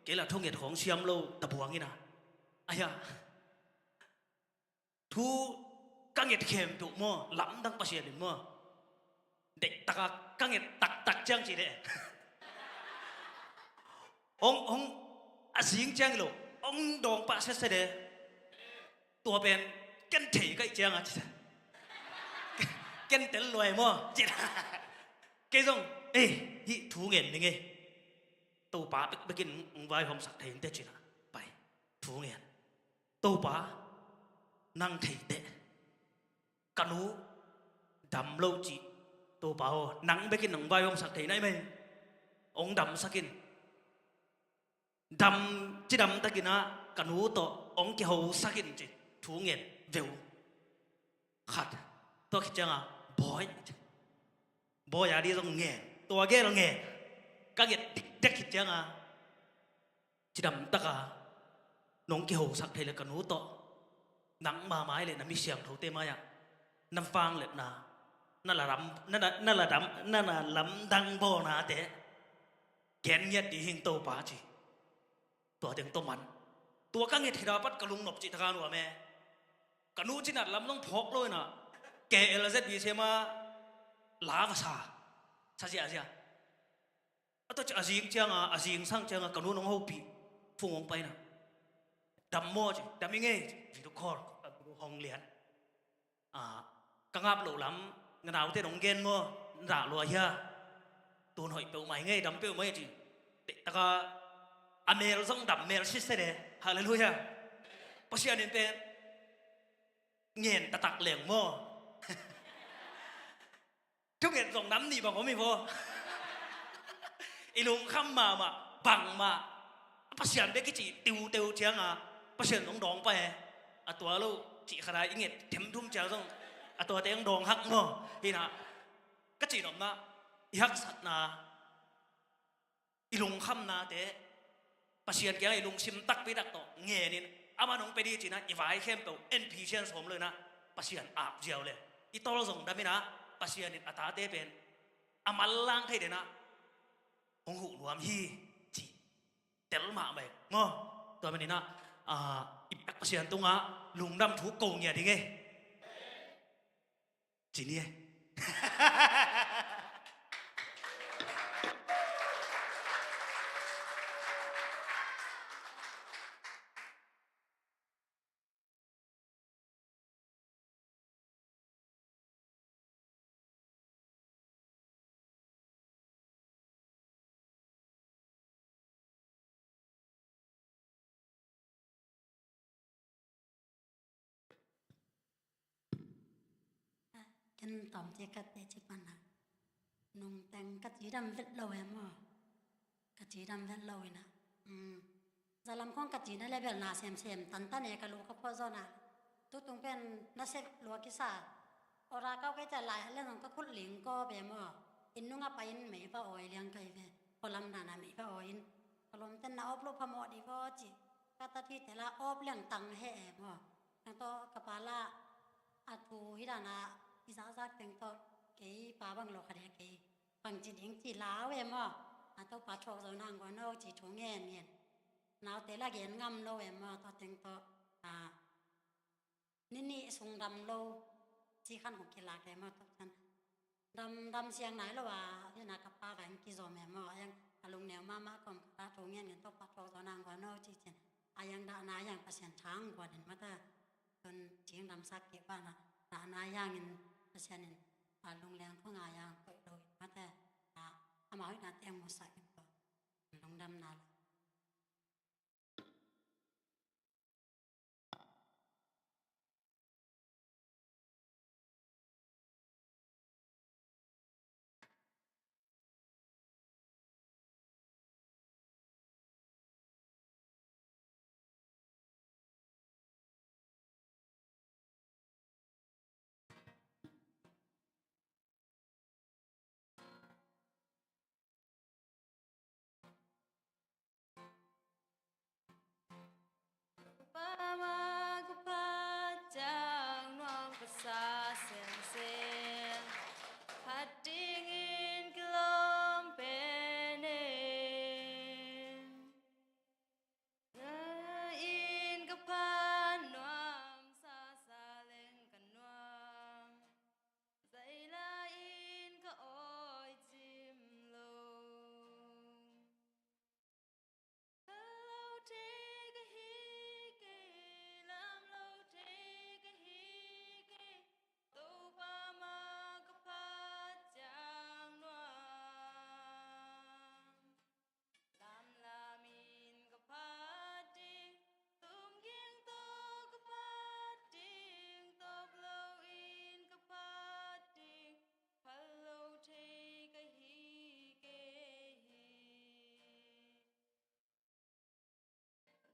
Kei la thunget khawng siam lo tabuang inah. Aia. Thu ka nget khempeuh maw, lamdang Pasian in maw, deihtaka ka nget taktak ciang ci deh. Hong, hong, a zing ciang hi lo. Hong dawng pah sese deh. Tua pen ken thei kaih cianga ci. Ken tel luai maw ci. Kei zong, ei, hih thu ngen ning ei. Topa bekbekin hong vaihawmsak thei inte cinah pai. Thu ngen. Topa, nang theiteh ka nu dam lo cih. Topa aw, nang bekin hong vaihawmsak thei nai mai. Hong damsakin. Dam, cidam takinah ka nu tawh hong kihosakin ci. Thu ngen veu. Khat. Tua khit cianga bawi. Bawi a di zong ngen. Tua gel ngen. Ka nget dikdek khit cianga cidam taka nong kihosak thei le ka nu tawh nang mamai le na mi siangthote mai-ah na vangliatna, na la dam, na, na, na la dam, na, na lamdang bawlnate gen ngiat dih hing Topa ci. Tua teng tawh man. Tua ka nget khit a pat ka lungnop cih taka nuam e. Ka nu cinat lam zong phawk lo inah K L Z B C M a la va sa. Sa ziahziah. A tua ci a zing cianga, a zingsang cianga ka nu nong hopih. Fung hong paina. Dam maw ci, dam i ngei ci. Video call, a guru hong lian. A, ka ngap loh lam, nga naute nong gen maw, na dah lua hia. Tun hoih peuhmah i ngei, dam peuhmah i ci. Deihtaka a mel zong dam mel sitset e. Halleluiah. Pasian in pen ngen taktak leng maw. Thunget zong nam nih bang om hi vaw. I lungkham mahmah bangmah a Pasian bek i cih tiuteu cianga Pasian zong dawng pah e. A tua lo cih khata i nget themthum ciang zong a tuate hong dawng hak maw. Hinah ka cihnopna, i haksatna, i lungkhamnate Pasian kiangah i lungsim takpi tak tawh ngenin, amah nong pia dih cinah i vai khempeuh en phisian sawm lo inah Pasian ap ziau le i tawlzong daminah Pasian in a tate pen a manlang thei denah hong huh nuam hi ci. Tel mahmah e maw. Tua maninah, a, i biak Pasian tungah lungdam thu ko ngiat hi ngei. Ci ni e. Ken tawm ci ka teh ci pana. Nungteng ka cidam vet lo e maw. Ka cidam vet lo inah. Zalam khong ka cina le bel na semsem tantan e ka lu ka phuah zawna. Tutung pen na sep lua kisa. Ora kau kei ca lai a le zong ka khut ling ko be maw. Inn nunga pai in mei va awi liang kai ve. Khualam dana mei va awi in. Ka lawmten na awp loh phamawh dih vaw ci. Ka tat hi tela awp liang tang he e maw. Nang tawh ka pa la a thu hi dana i zahzak teng tawh kei pa bang lo khat e kei. Bangci ding ci lau e maw. A Topa thawk zo nang guan o ci thu ngen ngen. Naute la gen ngam lo e maw, tua teng tawh, a, ni nih sung dam lo ci khan hong kilak e maw, tua khan. Dam, dam siang nai lo a, hina ka pa va hong kizom e maw, a yang a lungneu mahmah kawm ka thu ngen ngen Topa thawk zo nang guan o ci cin. A yang dahna yang Pasian thang guan in mata. Tun cing damsak kik bana, dahna yangin Pasian in, a, lungleng khong a yang koih lo Nate ang musa in ko. Lungdam na lo. Pa mah ka phat ciang nuam ka sa sensel, phat dingin ka lawm pen e. Zai in ka phat nuam, sa sa leng ka nuam, zai la in ka awi cim lo. Phal lo thei ka hi kei, lam lo thei ka hi kei, Topa mah ka phat ciang nuam. Lamlam in ka phat ding, tumging tawh ka phat ding, tawp lo in ka phat ding, phal lo thei ka hi kei hi.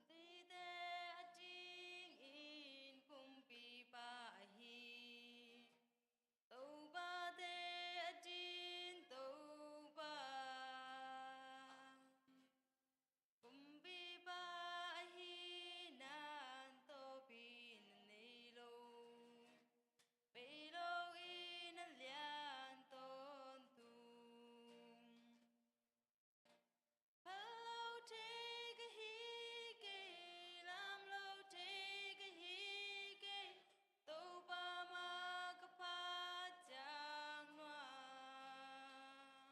Mite a dingin kumpipa ahi, Topate a ding Topa. Kumpipa ahi nan tawpna nei lo, bei lo in a lian tawntung. Phal lo thei ka hi kei, lam lo thei ka hi kei, Topa mah ka phat ciang nuam.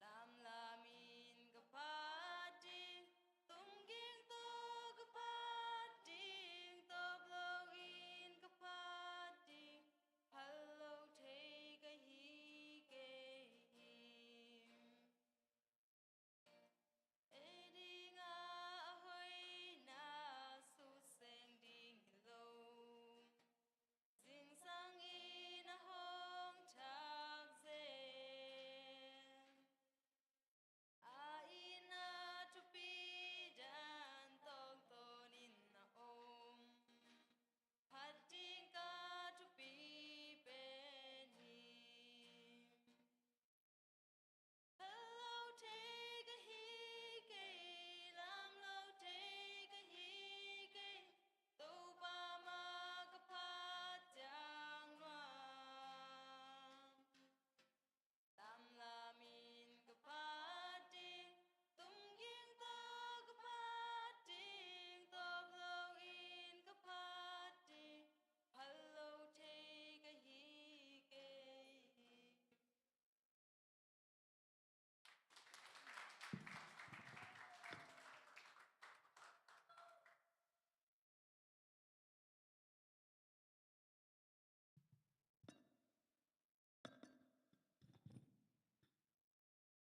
Lamlam in ka phat ding, tumging tawh ka phat ding, tawp lo in ka phat ding, phal lo thei ka hi kei hi. Ei dingah a hoihna sukseng ding hi lo, zingsang in a hong thak zel. A itna thupi dan tawngtawn in a om, phat ding ka thupi pen hi. Phal lo thei ka hi kei, lam lo thei ka hi kei, Topa mah ka phat ciang nuam. Lamlam in ka phat ding, tumging tawh ka phat ding, tawp lo in ka phat ding, phal lo thei ka hi kei hi.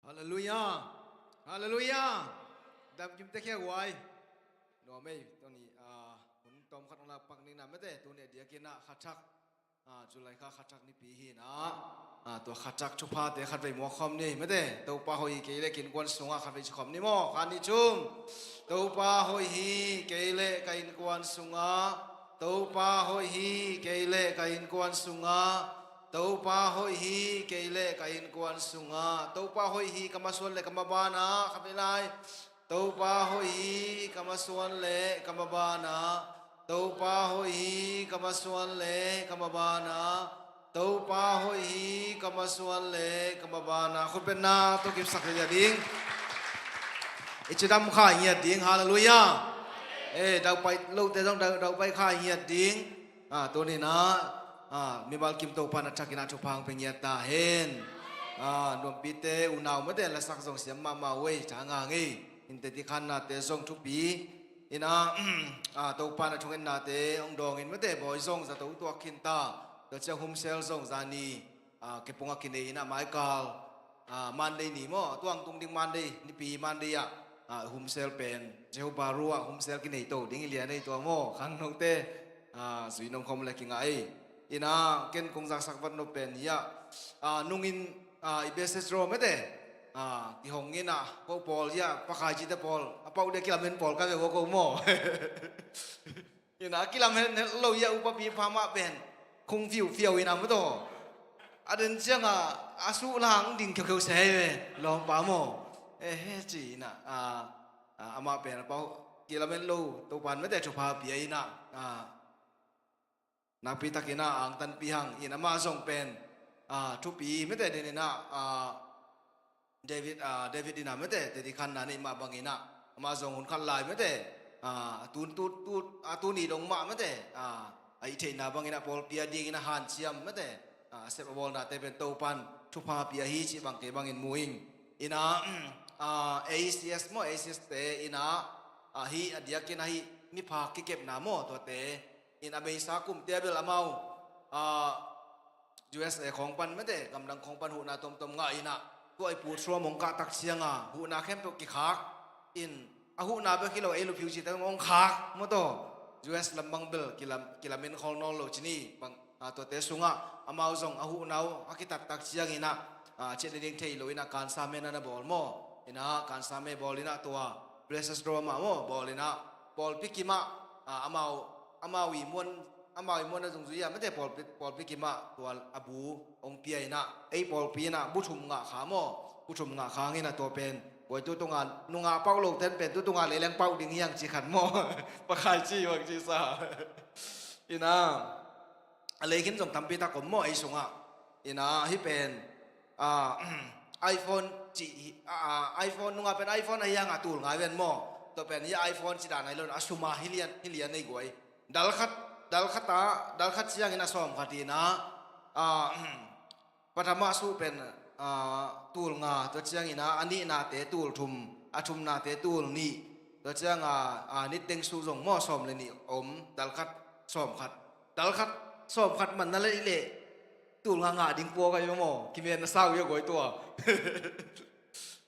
Halleluiah. Halleluiah. Dam kim te khia guai. Nuam ei, tuni, ah, hun tawm khat hong lak pak ni na mate, tuni a diakin ah kha thak, ah, July kha kha thak nipi hi na. Ah, tua kha thak thuphate khat vei muak khawm ni mate. Topa hoih hi kei le ka innkuan sungah khat vei ci khawm ni maw. Khat nih thum. Topa hoih hi kei le ka innkuan sungah. Topa hoih hi kei le ka innkuan sungah. Topa hoih hi kei le ka innkuan sungah. Topa hoih hi ka masuan le ka mabanah. Khat vei lai. Topa hoih hi ka masuan le ka mabanah. Topa hoih hi ka masuan le ka mabanah. Topa hoih hi ka masuan le ka mabanah. Khut beng na tawh kipsak hi ding. I cidam kha ngiat ding. Halleluiah. Eh, daupai lote zong dau, daupai kha ngiat ding. Ah, tuni na, ah, mimal kim Topa na thakin ah thupha hong pia ngiat ta hen. Ah, nuampite unau mate lasak zong siam mahmah uh ei, tha ngang ei. Innte dikhan nate zong thupi in ah, ah, Topa na thungetnate hong dawngin mate bawi zong zato tuak khin ta. Tua ciang humsel zong zani, ah, kepung a kinei in ah maikal ah, Monday ni maw, tua hong tung ding Monday, Nipi Monday ah, ah, home cell pen Jehovah Ru ah home cell kinei to ding hi lian ei tua maw, khangnote, ah, zui nong khawm le kingah ei. Ina ken kong zaksak vat nop pen hi ah, ah, nungin, ah, i best draw mete, ah, kihong ina ko pawl hi ah, pakhai cite pawl a pau dia kilamen pawl ka ve ko maw. Ina kilamen lo hi ah, upapi pha mah pen khung fiu fiau ina maw taw. A den cianga a suh lang ding kheukheu se hi ve lawmpa maw. Eh, he ci ina, ah, ah, amah pen a pau kilamen lo Topan mete thupha pia ina, ah, nakpi takin ah angtanpih hang in amah zong pen, ah, thupi mete den in ah, ah, David, ah, David in ah mete teti khanna neih mah bangin ah amah zong hun khat lai mete, ah, a tun tut tut a tuni dong mah mete, ah, a ih theihna bangin ah pawlpi a dingin a hanciam mete, ah, a sep a bawlnate pen Topan thupha pia hi cih bang kei bangin mu ing. In ah, ah, A C S maw, A C S te in ah, ah, hih a diakin ah hih miphak kikepna maw tuate in a beisa kumte a bel amau, ah, U S A khawng pan mete, gamdang khawng pan huhna tomtom ngah in ah, tua i pu Trump hong kah tak cianga huhna khempeuh kikhak in, a huhna bek hi lo ei luphiu cite hong khak maw taw. U S lam bang bel kilam, kilamen khol nawn lo ci ni bang, ah, tuate sungah amau zong a huhna uh a kitat tak ciangin ah, ah, ciat ni ding thei lo in ah kansa me na na bawl maw. In ah kansa me bawl in ah tua Blessed Roma maw bawl in ah pawlpi kimah, ah, amau, amau i muan, amau i muan a zungzui ah mete pawlpi, pawlpi kimah tua a bu hong pia in ah ei pawlpi in ah bu thum ngah kha maw, bu thum ngah kha hang in ah tua pen buai tu tunga nungah pauh lo ten pen tu tunga leleng pauh ding hi hang ci khat maw. Pakhai ci bang ci sa. In ah a lei khin zong tampi tak om maw ei sungah. In ah hih pen, ah, iPhone ci, ah, iPhone nungah pen iPhone ahi hanga tul ngai ven maw. Tua pen hi iPhone ci dan ahi lo a suma hi lian, hi lian nei guai. Dal khat, dal khat a, dal khat ciangin a sawm khat in ah, ah, pathama suh pen, ah, tul nga, tua ciangin ah a nihnate tul thum, a thumnate tul nih, tua cianga, ah, nitteng suh zong maw sawm le nih om, dal khat sawm khat. Dal khat sawm khat man na lei leh tul nga ngah ding pua ka hi maw, kimen na sau hi a guai tua.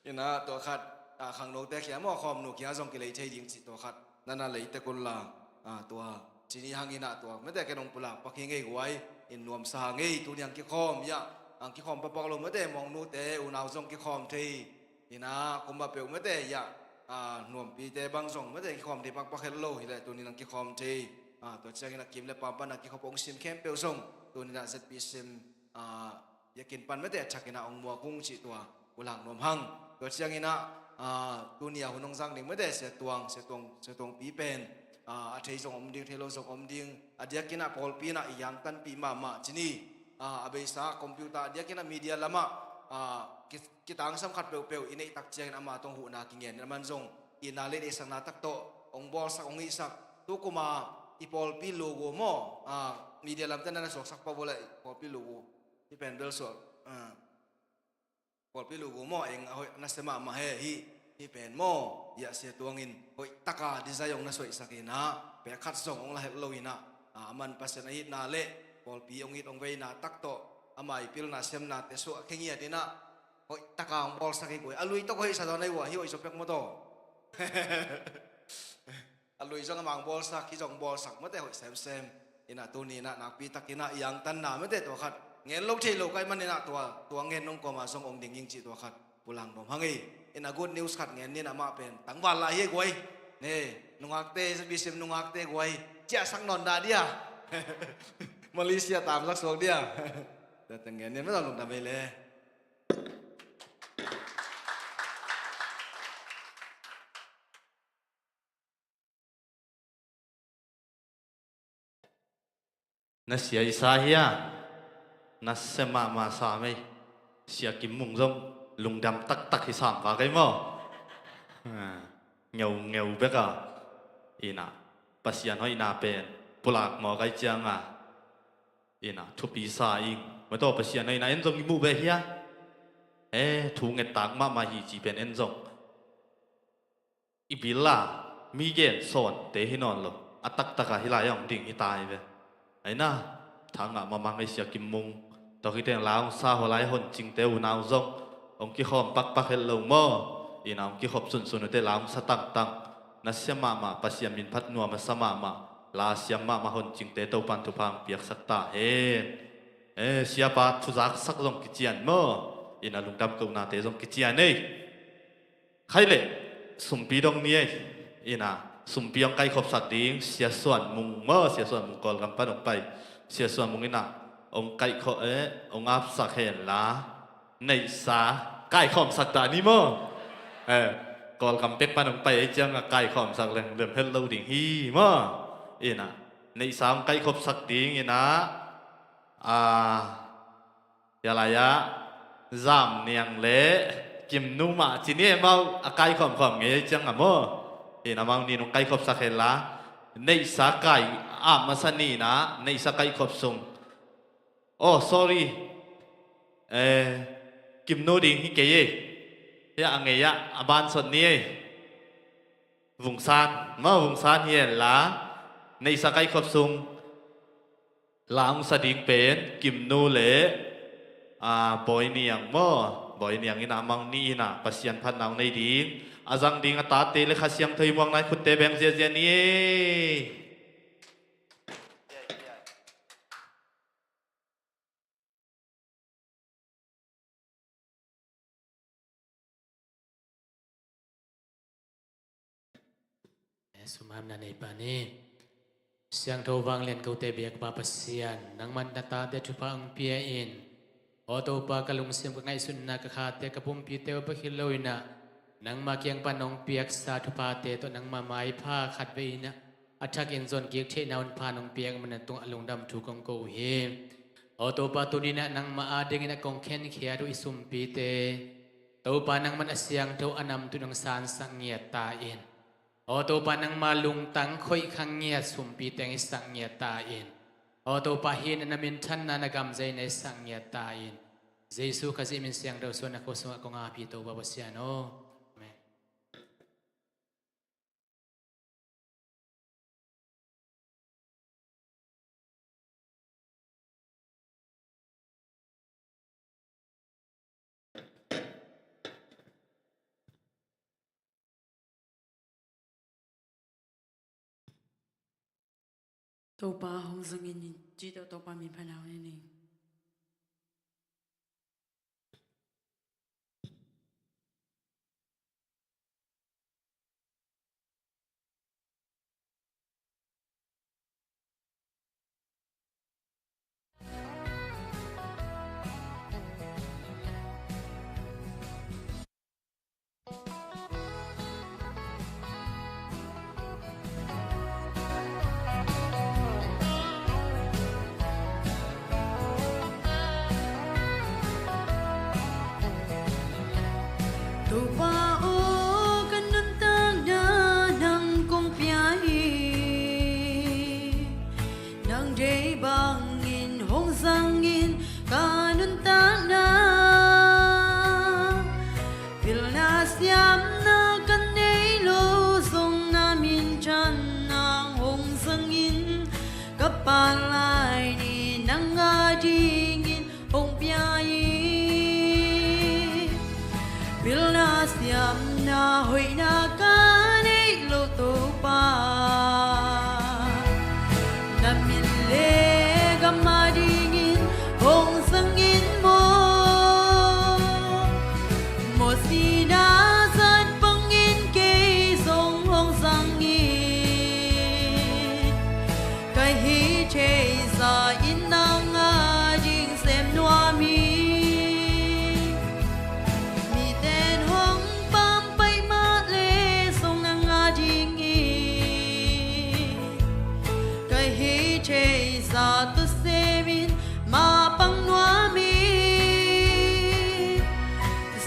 In ah tua khat, ah, khangnote kia maw khawmnu kia zong kilei thei ding cih tua khat na na lei tek un la, ah, tua ci ni hang in ah tua mete ken hong pulak pak hi ngei guai. In nuamsa ngei tuni hang kikhawm hi ah, hang kikhawm pakpak lo mete mawngnute unau zong kikhawm thei. In ah kumba peuh mete hi ah, ah, nuampite bang zong mete kikhawm thei pakpak het lo hi leh tuni hang kikhawm thei. Ah, tua ciangin ah kim le pam pan ah kikhop hong sim khempeuh zong tuni in ah Z P sim, ah, biakinn pan mete a thakin ah hong muak ung cih tua pulak nuam hang. Tua ciangin ah, ah, tuni a hun hong zang ding mete Sia Tuang, Sia Tuang, Sia Tuangpi pen, ah, a thei zong om ding, thei lo zong om ding. A diakin ah pawlpi in ah i angtanpih mahmah ci ni. Ah, a beisa computer a diakin ah media lamah, ah, ki, kitangsam khat peuhpeuh i neih tak ciangin ama tawh huhna kingen in a man zong i na le neihsakna tak tawh hong bawlsak hong hihsak. Tu kuma i pawlpi logo maw, ah, media lamte na na suaksak pah uh leh i pawlpi logo. Hih pen bel suak, ah, pawlpi logo maw, eng a hoih na sia mahmah he hih. Hih pen maw, hiah Sia Tuangin hoih taka design hong na suaihsak in ah, pek khat zong hong la het lo in ah, ah, a man Pasian a itna le pawlpi hong it hong veina tak tawh ama i pilna siamnate suah khe ngiat in ah, hoih taka hong bawlsak hi guai. A lui tawh hoih sa zaw na hi uh a, hih hoih zaw pek maw taw. A lui zong a mang bawlsak, hih zong bawlsak mate hoih semsem. In ah tuni in ah nakpi takin ah i angtanna mate tua khat ngen lo thei lo ka hih manin ah tua, tua ngen nong kawmah zong ong ding ing cih tua khat pulak nuam hang ei. In ah good news khat ngen ni in ah, amah pen tangval lai hi guai. Ne, nungakte, Z B C M nungakte guai, ciahsak nawn dah dia. Malaysia tamsak suak dia. Tua teng ngen ni in ah, lungdam ei le. Na sia i sa hia? Na sia mahmah sa mei. Sia Kim Mung zong lungdam taktak hi sam va kei maw? Ha, ngeungeu bek a. In ah Pasian hoihna pen pulak maw kai ciang a. In ah thupi sa ing. Mataw Pasian hoihna en zong i muh ve hia? Eh, thu ngettak mahmah hi ci pen en zong i bil a mi gen sawnte hi nawn lo. A taktak a hih lai a hong ding hi ta hi ve. Aina, thangah mahmah ngei Sia Kim Mung. Tua khiteng la hong sa hua lai hon cingte unau zong hong kikhawm pakpak het lo maw? Ina hong kikhop sunsun uh teh la hong sa tangtang. Na siam mahmah, Pasian min phat nuam a sa mahmah, la siam mahmah honcingte Topan thupha hong piaksak ta hen. Eh, siapa thuzaksak zong kician maw? Ina lungdam kohnate zong kician ei. Khaih leh sumpi dong ni ei. Ina sumpi hong kaihkhopsak ding Sia Suan Mung maw, Sia Suan Mung Kawlgam pan hong pai. Sia Suan Mung ina hong kaihkhop, eh, hong apsak hen la neihsa kaikhawmsak ta ni maw? Eh, Kawlgam pek pan hong pai ei ciang a kaikhawmsak lem het lo ding hi maw? Ina neihsa hong kaikhopsak ding ina, ah, Hia lai-ah Zam Niang le Kim Nu mah ci ni, amau a kaikhawmkhawm ngei ciang a maw? Ina amau nih nong kaikhopsak hen la neihsa kai a masa ni ina neihsa kaikhop sung. Oh, sorry. Eh, Kim Nu ding hi kei ei. Hia a ngei ah a bansot ni ei. Vung San maw, Vung San hi hen la neihsa kaikhop sung la hong sa ding pen Kim Nu le, ah, Bawi Niang maw? Bawi Niang ina amau nih ina Pasian phatna hong nei ding, a zang ding a tate le Kha Siangtho i muang nai khutte beng ziazia ni ei. Sumhamna nei pa ni. Siangtho vanglian kote biakpa Pasian, nangman na tate thupha hong pia in. Aw Topa, ka lungsim, ka ngaihsutna, ka khate, ka pumpite uh pahkilh lo ina nangma kiang pan hong piaksa thuphate tawh nangma maipha khatvei ina a thakin zon kik theihna hun pha nong piak man a tungah lungdam thu kong ko uh hi. Aw Topa, tuni ina nangma adingin a kong khenkhiat uh i sumpite Topa nangman a siangtho a namtui nong sansak ngiat ta in. Aw Topa, nangma lungtang khoih kha ngiat sumpite hong hisak ngiat ta in. Aw Topa, hih na minthanna na gamzeina hisak ngiat ta in. Jesu Khazih min siangtho suan a khuasungah kong ap hi Topa Pasian aw. Amen. Topa hong zangin in cih tawh Topa min phatna hong nei ning. Topa aw, ka nuntakna nang kong pia hi. Nang deih bangin hong zangin ka nuntakna pilna siamna ka nei lo zong na minthanna hong zangin ka palai ni nang adingin hong pia hi. Pilna siamna hoihna ka neih lo Topa, na min le gam adingin hong zangin maw? Mawh sihna zat bangin kei zong hong zangin ka hih theih zah in nang ading sem nuam hi. Miten hong pampai mah le zong nang adingin ka hih theih zah tawh semin mapang nuam hi.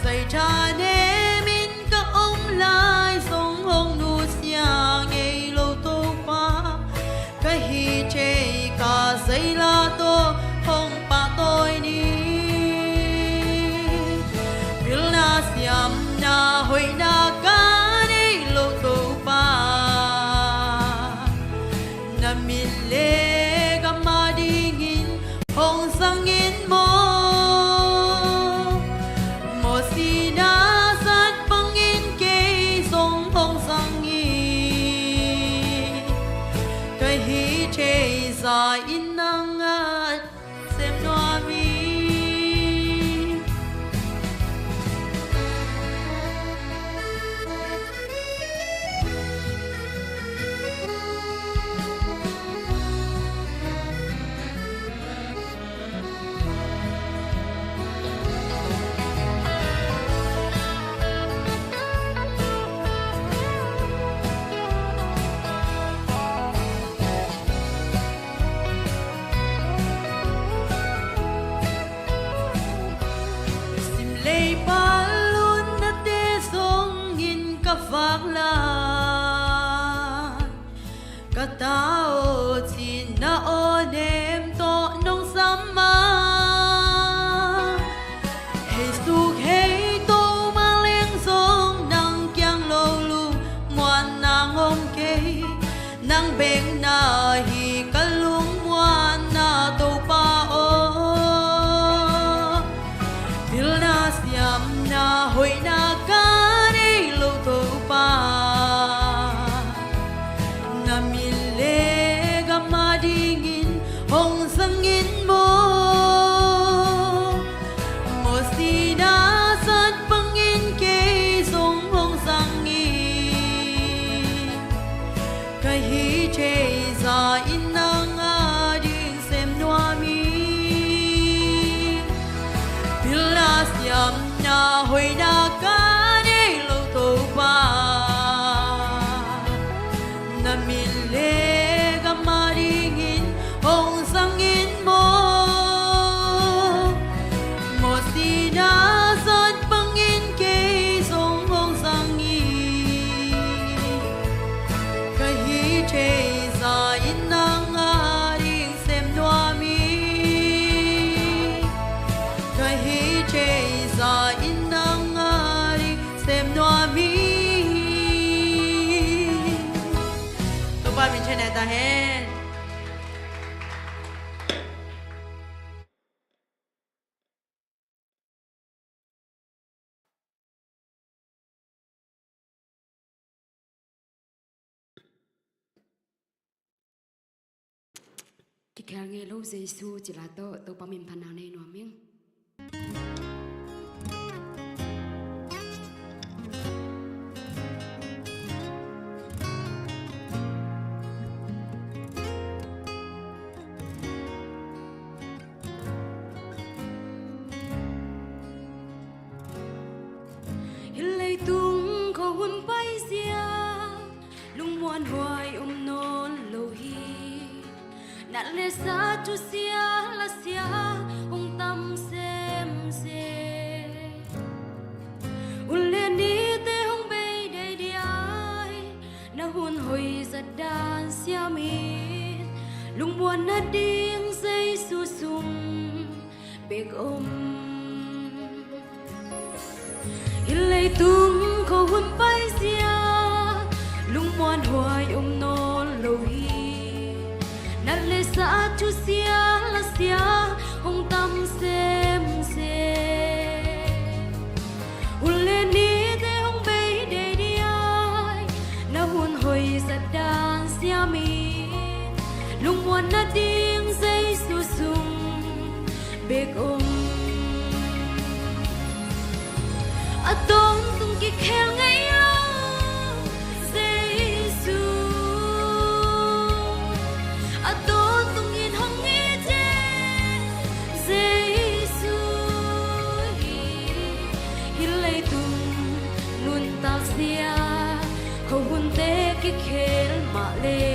Zaitha nemin ka om lai zong hong nusia ngei lo Topa, ka hih theih ka zaila tawh hong pahtawi ni. Pilna siamna hoihna ka neih lo Topa, na min le gam adingin hong zangin maw? Mawh sem nuam hi. Topa min thang ta hen. Kikhel ngei lo Jesu ci la tawh Topa min phatna nei nuam ing. Hih leitung khuahun paizia, lungmuanhuai om nawn lo hi. Nat le sat, thusia lasia hong tam semsem. Hun le nite hong bei deidiai, na hun hoih zat dan siamin, lungmuan nading Jesu sung bek om. Hih leitung khuahun paizia, lungmuanhuai om nawn lo hi. Nat le sat, thusia lasia hong tam semsem. Hun le nite hong bei deidiai, na hun hoih zat dan siamin, lungmuan nading Jesu sung bek om. A tawntung kikhel ngei lo Jesu, a tawntungin hong it Jesu hi. Hih leitung nuntakzia, khuahunte kikhel mah le,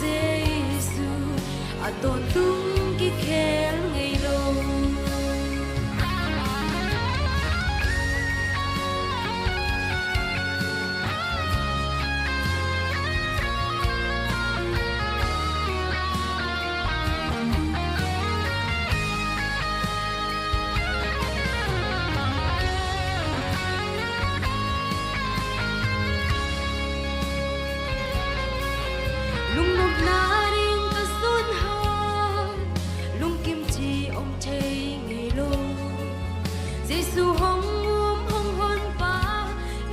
Jesu a tawntung kikhel ngei lo. Lungnopna ding ka sun hang, lungkim ci om thei ngei lo. Jesu hong um hong honpa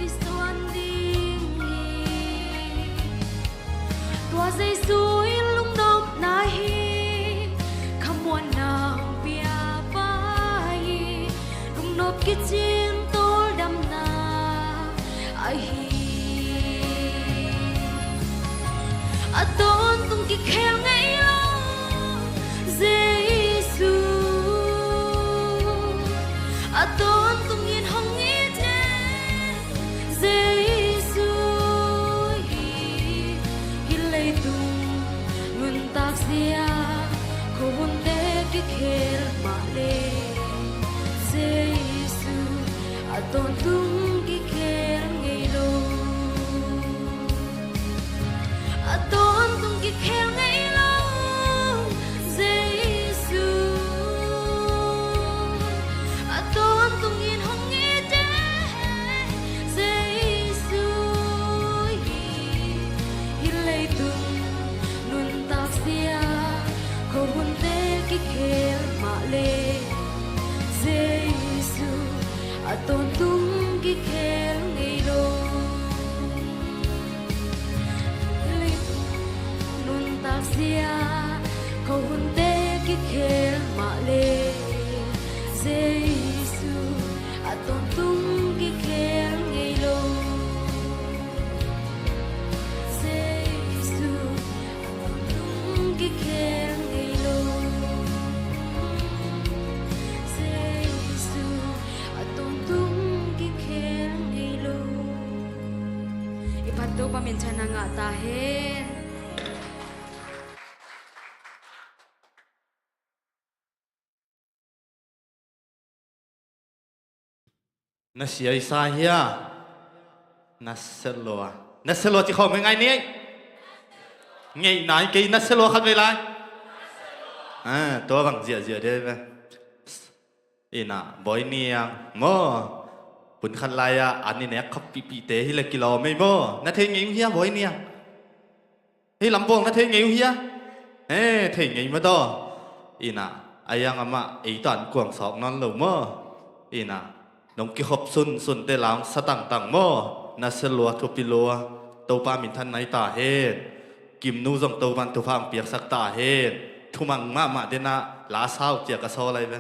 i suan ding hi. Tua Jesu in lungnopna hi, khamuanna hong piapa hi. Lungnop kicin tawldamna ahi. A tawntung kikhel ngei lo Jesu, a tawntungin hong it Jesu hi. Hih leitung nuntakzia, khuahunte kikhel mah le, Jesu a tawntung kikhel ngei lo. A tawntung kikhel ngei lo Jesu, a tawntungin hong it Jesu hi. Hih leitung nuntakzia, khuahunte kikhel mah le, Jesu a tawntung kikhel ngei lo. Hih leitung nuntakzia, khuahunte kikhel mah le, Jesu a tawntung kikhel ngei lo. Jesu a tawntung kikhel ngei lo. Jesu a tawntung kikhel ngei lo. I phat Topa minthanna ngah ta hen. Na sia i sa hia? Na sia lua. Na sia lua ci khawng ngaingai ni. Ngeina i kei na sia lua khat vei lai. Ah, tua bang ziahziah dei ve. Ina, Bawi Niang maw? Hun khat lai-ah an i nek khap pihpihte hi le kilawm ei maw? Na thei ngei uh hia, bawi niang? Hei lambawl na thei ngei uh hia? He, thei ngei mah daw. Ina, a yang amah ei tan kuang sawk nawn lo maw? Ina, nong kikhop sunsunte la hong sa tangtang maw? Na sia lua, thupi lua. Topa minthan nai ta hen. Kimnu zong Topan thupha hong piaksak ta hen. Thumang mahmah denah la sau cia ka sawl lai ve.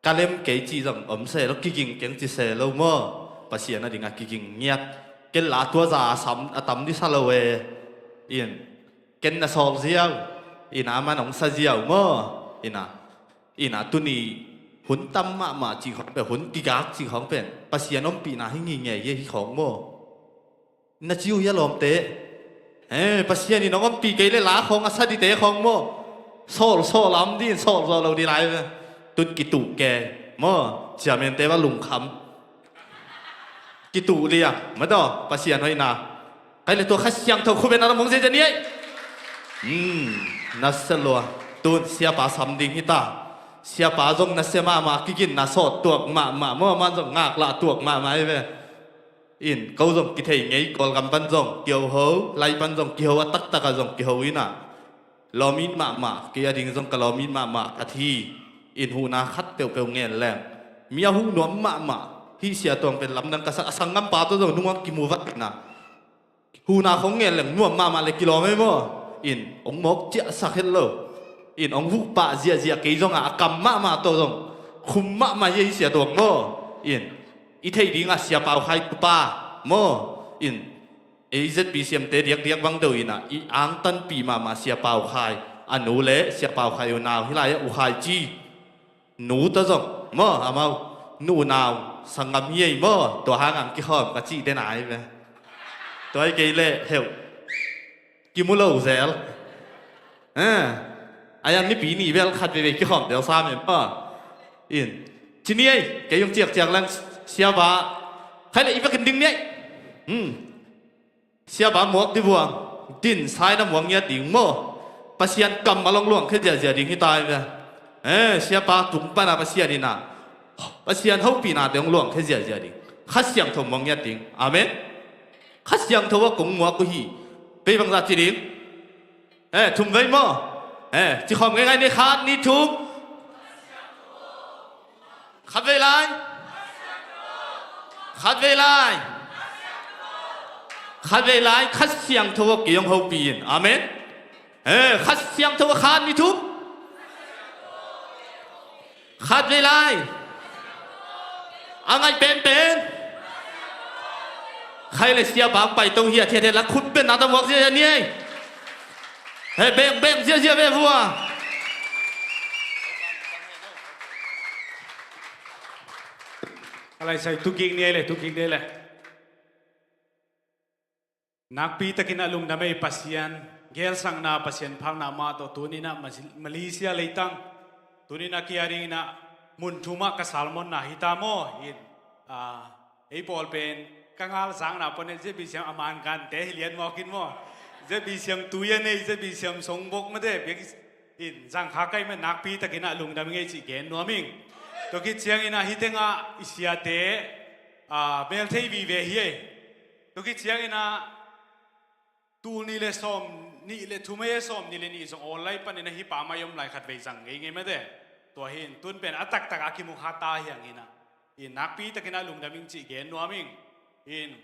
Ka lem kei cih zong om se lo, kiging keng ci se lo maw? Pasian a dingah kiging ngiat. Ken la tua za a sam a tam disa lo e. In, ken na sawl ziau. Ina, aman hong sa ziau maw? Ina, ina, tuni hun tam mahmah cih khawng pen, hun kigak cih khawng pen Pasian ompihna hi ngingei hi khawng maw? Na ci uh hia lawmte? He, Pasian in hong ompih kei le la khawng a sa dite khawng maw? Sawl sawl a om dih in, sawl zawh lo dih lai ve. Tun kituh ke maw? Chairman-te va lungkham. Kituh liang mah daw, Pasian hoihna. Kai le tua Kha Siangtho khut beng na lam hong ziazia ni ei. Hmm, na sia lua. Tun siapa sam ding hi ta. Siapa zong na sia mahmah, kiginna sawt tuak mahmah maw, aman zong ngaklah tuak mahmah hi ve. In, ko zong kithei ngei, Kawlgam pan zong kihoho, lai pan zong kiho, a taktak ah zong kiho ina. Lawm it mahmah, kei a ding zong ka lawm it mahmah khat hi. In, huhna khat peuhpeuh ngen leng mi a huh nuam mahmah hi. Sia Tuang pen lamdang ka sak, a sanggampa tawh zong nungah kimu vat ina. Huhna khong ngen leng nuam mahmah le kilawm ei maw? In, hong mawk ciahsak het lo. In, hong huh pah ziahziah kei zongah a kam mahmah tawh zong khum mahmah hi ei Sia Tuang maw? In, i theih dingah Sia Pau Khai tupa maw? In, ei Z B C M-te diakdiak bang deuh ina, i angtanpih mahmah Sia Pau Khai a nu le Sia Pau Khai unau hi lai-ah U Khai ci. Nu tawh zong maw, amau nu unau sanggam hi ei maw, tua hangah kikhawm ka cih den ai ve. Tua hi kei leh heuh kimu lo zel. Eh, a yang nipi ni bel khat veivei kikhawm tel sam ei maw. In, ci ni ei, kei hong ciakciak leng siapa khai leh i vekin ding ni ei. Hmm. Siapa muak dih vuang, din sai na muak ngiat ding maw? Pasian kammal hong luangkhia ziahziah ding hi ta hi ve. Eh, siapa tung pana Pasian ina, Pasian hopihnate hong luangkhia ziahziah ding. Kha Siangtho muak ngiat ding. Amen. Kha Siangtho a kong muak uh hi. Pei bangzah ci ding. Eh, thum vei maw? Eh, ci khawm ngeingai ni, khat, nih, thum. Khat vei lai. Khat vei lai. Khat vei lai, Kha Siangtho a kei hong hopih in. Amen. Eh, Kha Siangtho a, khat, nih, thum. Khat vei lai. A ngaih penpen. Khai le siapa hong pai to hiathiat hi la, khut beng na ta muak ziahziah ni ei. He, beng, beng ziahziah ve vua. A lai sai, tu kik ni ei le, tu kik ni ei le. Nakpi takin a lungdam ei Pasian, gelsakna, Pasian phakna mah tawh tuni-in ah Masi-, Malaysia leitang, tuni-in ah kia dingin ah mun thum ah ka sermon-na hi ta maw? In, ah, ei pawl pen ka ngal zakna panin Z B C M a man kante hi lian mawk in maw? Z B C M tui a nei, Z B C M songbok mate, biak in zang kha ka hih man, nakpi takin ah lungdam ing ei cih gen nuam ing. Tua khit ciangin ah hih tengah i siate, ah, melthei vive hi ei. Tua khit ciangin ah tul nih le sawm nih le thum, eh, sawm nih le nih zong online panin ah hih pa mah i om lai, khat vei zang ngei ngei mate. Tua hi in, tun pen a taktak a kimu kha ta hi hang in ah. In, nakpi takin ah lungdam ing cih gen nuam ing. In,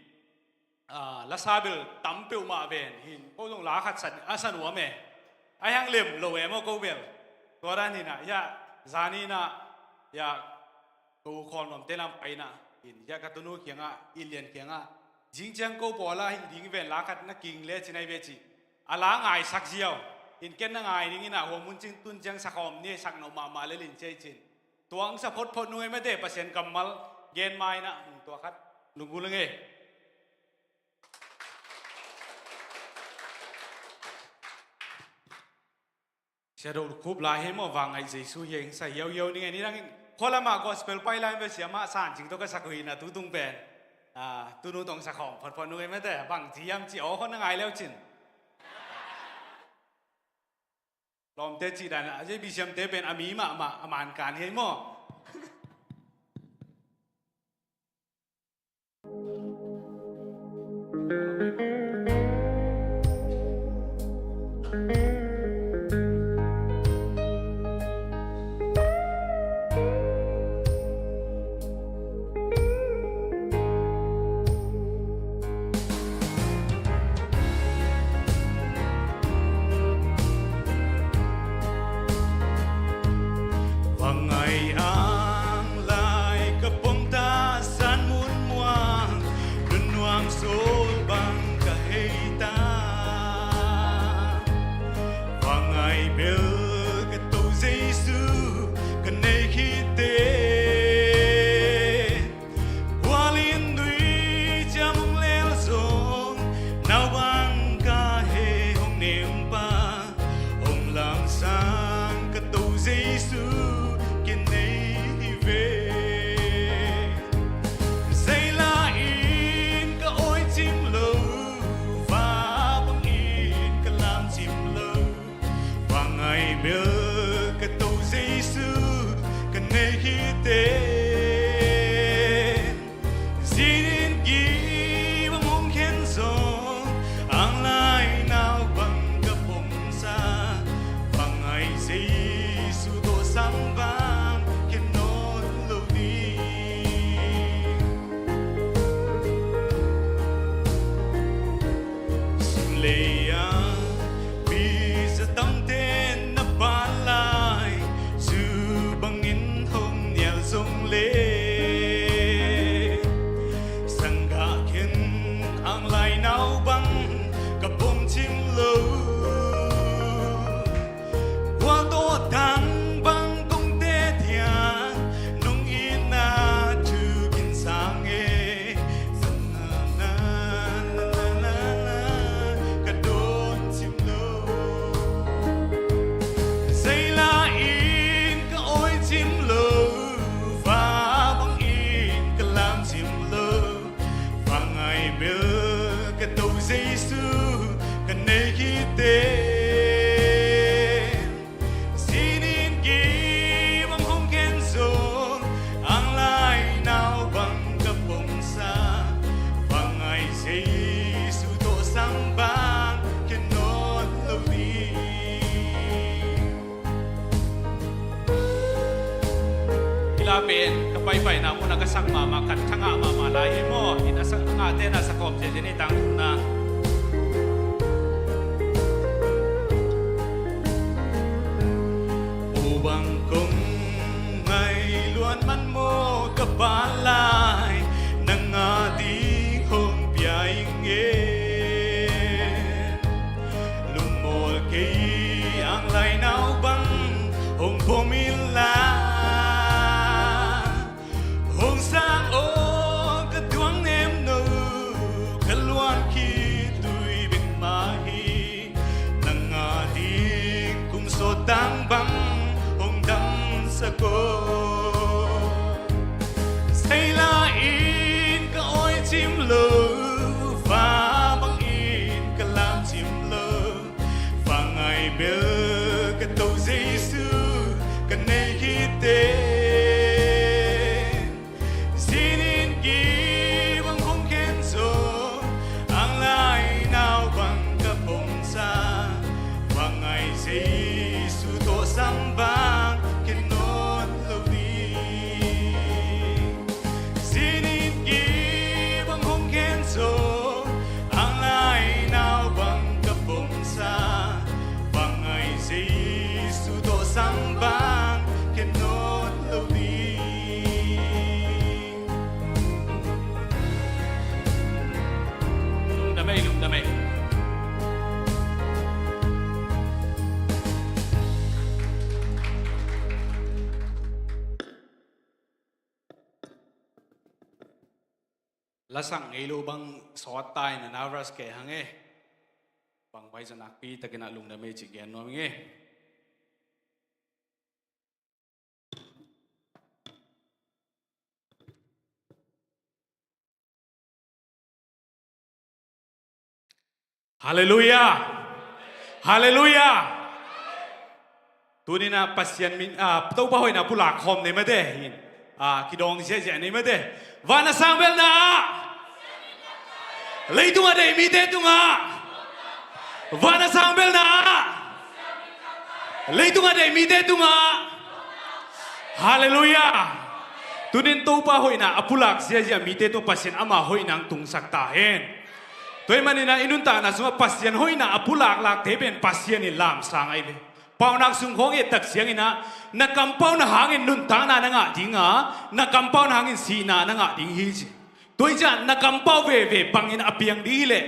ah, lasa bel tam peuhmah ven. In, ko zong la khat sa, a sa nuam e. A hang lem lo e maw ko bel. Tua dan in ah, ya, zani in ah, ya, ko khawl nuamte lam pai in ah, in, ya, ka tunu kiangah, in lian kiangah, zing ciang ko pawl ah hih ding ven, la khat na king le ci nai ve ci. A la ngaisak ziau. In, ken na ngai ning in ah, huam hun cing tun ciang sak a om ni, sak nop mahmah lel in ci ei cin. Tua hong sa photphot nung ei mate, Pasian kammal gen ma in ah, tua khat lunggulh ing ei. Sia Do Khup lai hi maw, Vangngaih Jesu hi, hong sa hiauhiau ning ei. Nidangin khua lamah gospel pai lai ve, sia mah San Cing tawh ka sak uh hi in ah, tu tung pen, ah, tunu tawh hong sa khawm photphot nung ei mate, bangci hiam cih aw khawng na ngai le uh cin. Lawmte cih dan a, Z B C M-te pen a mi mahmah, a man kan hi ei maw. Vang ngai ang lai ka pom ta, san mun muang, nun nuam sawl bang ka hei ta. Vang ngai bel ka To Jesu ka nei khit teh, khualin nui ciam hong lel zong, nau bang ka hei hong nem pa, hong lam sang ka To Jesu ken nei hi ve. Zei la in ka awi cim lo, va bangin ka lam cim lo, vang ngai bel ka To Jesu ka nei khit teh, zinin gim bang hong khen zong, ang lai nau bang ka pom sa, vang ngai Jesu tawh sam bang khen nawn lo ding. Sum lei-a mi za tamte na pan lai, zu bangin hong nial zong le, sanggah khen ang lai nau bang ka pom cim lo. Khual tawh tang bang kong tethia, nong itna thu kin sang e, zang na na na na na, ka dawn cim lo. Zei la in ka awi cim lo, va bangin ka lam cim lo, vang ngai bel ka To Jesu ka nei khit teh, zinin gim bang hong khen zong, ang lai nau bang ka pom sa, vang ngai Jesu tawh sam bang khen nawn lo ding. Hih la pen ka paipaina mun a ka sak mahmah, ka thangah mahmah lai hi maw? In a sak, a ngahte na sak kawm ciacian hi tang thumna. Pu bang kong ngai luan man maw ka pan lai, nang a ding hong pia ing e. Lungmawl kei ang lai nau bang hong pom in la, hong sang aw ka tuang nem no, ka luan khit tui bek mah hi. Nang a ding kum sawt tang bang hong damsak aw. Zei la in ka awi cim lo, va bangin ka lam cim lo, vang ngai bel ka To Jesu ka nei khit teh, zinin gim bang hong khen zong, ang lai nau bang ka pom sa, vang ngai Jesu tawh sam bang khen nawn lo ding. Zinin gim bang hong khen zong, ang lai nau bang ka pom sa, vang ngai Jesu tawh sam bang khen nawn lo ding. Lungdam ei, lungdam ei. Lasak ngei lo bang sawt ta in a nervous kei hang e. Bang pai zong nakpi takin a lungdam ei cih gen nuam ing e. Halleluiah. Halleluiah. Tuni-in ah Pasian min, ah, Topa hoihna pulak khawm nei mate, hin, ah, kidawng ziahziah nei mate. Van a sang belhna ah, leitung a deih mite tungah Van a sang belna ah, leitung a deih mite tungah. Halleluiah. Tunin Topa hoihna a pulak ziazia mite tungah Pasian ama hoihna hong tungsak ta hen. Tua ahih manin ah i nuntakna sungah Pasian hoihna a pulaklakte pen Pasian in lamsang ahi ve. Paunak sung khawng i et tak ciangin ah, na kampau na hangin nuntakna na ngah ding a, na kampau na hangin sihna na ngah ding hi ci. Tua hi ciang na kampau veve bangin a piang ding hi leh,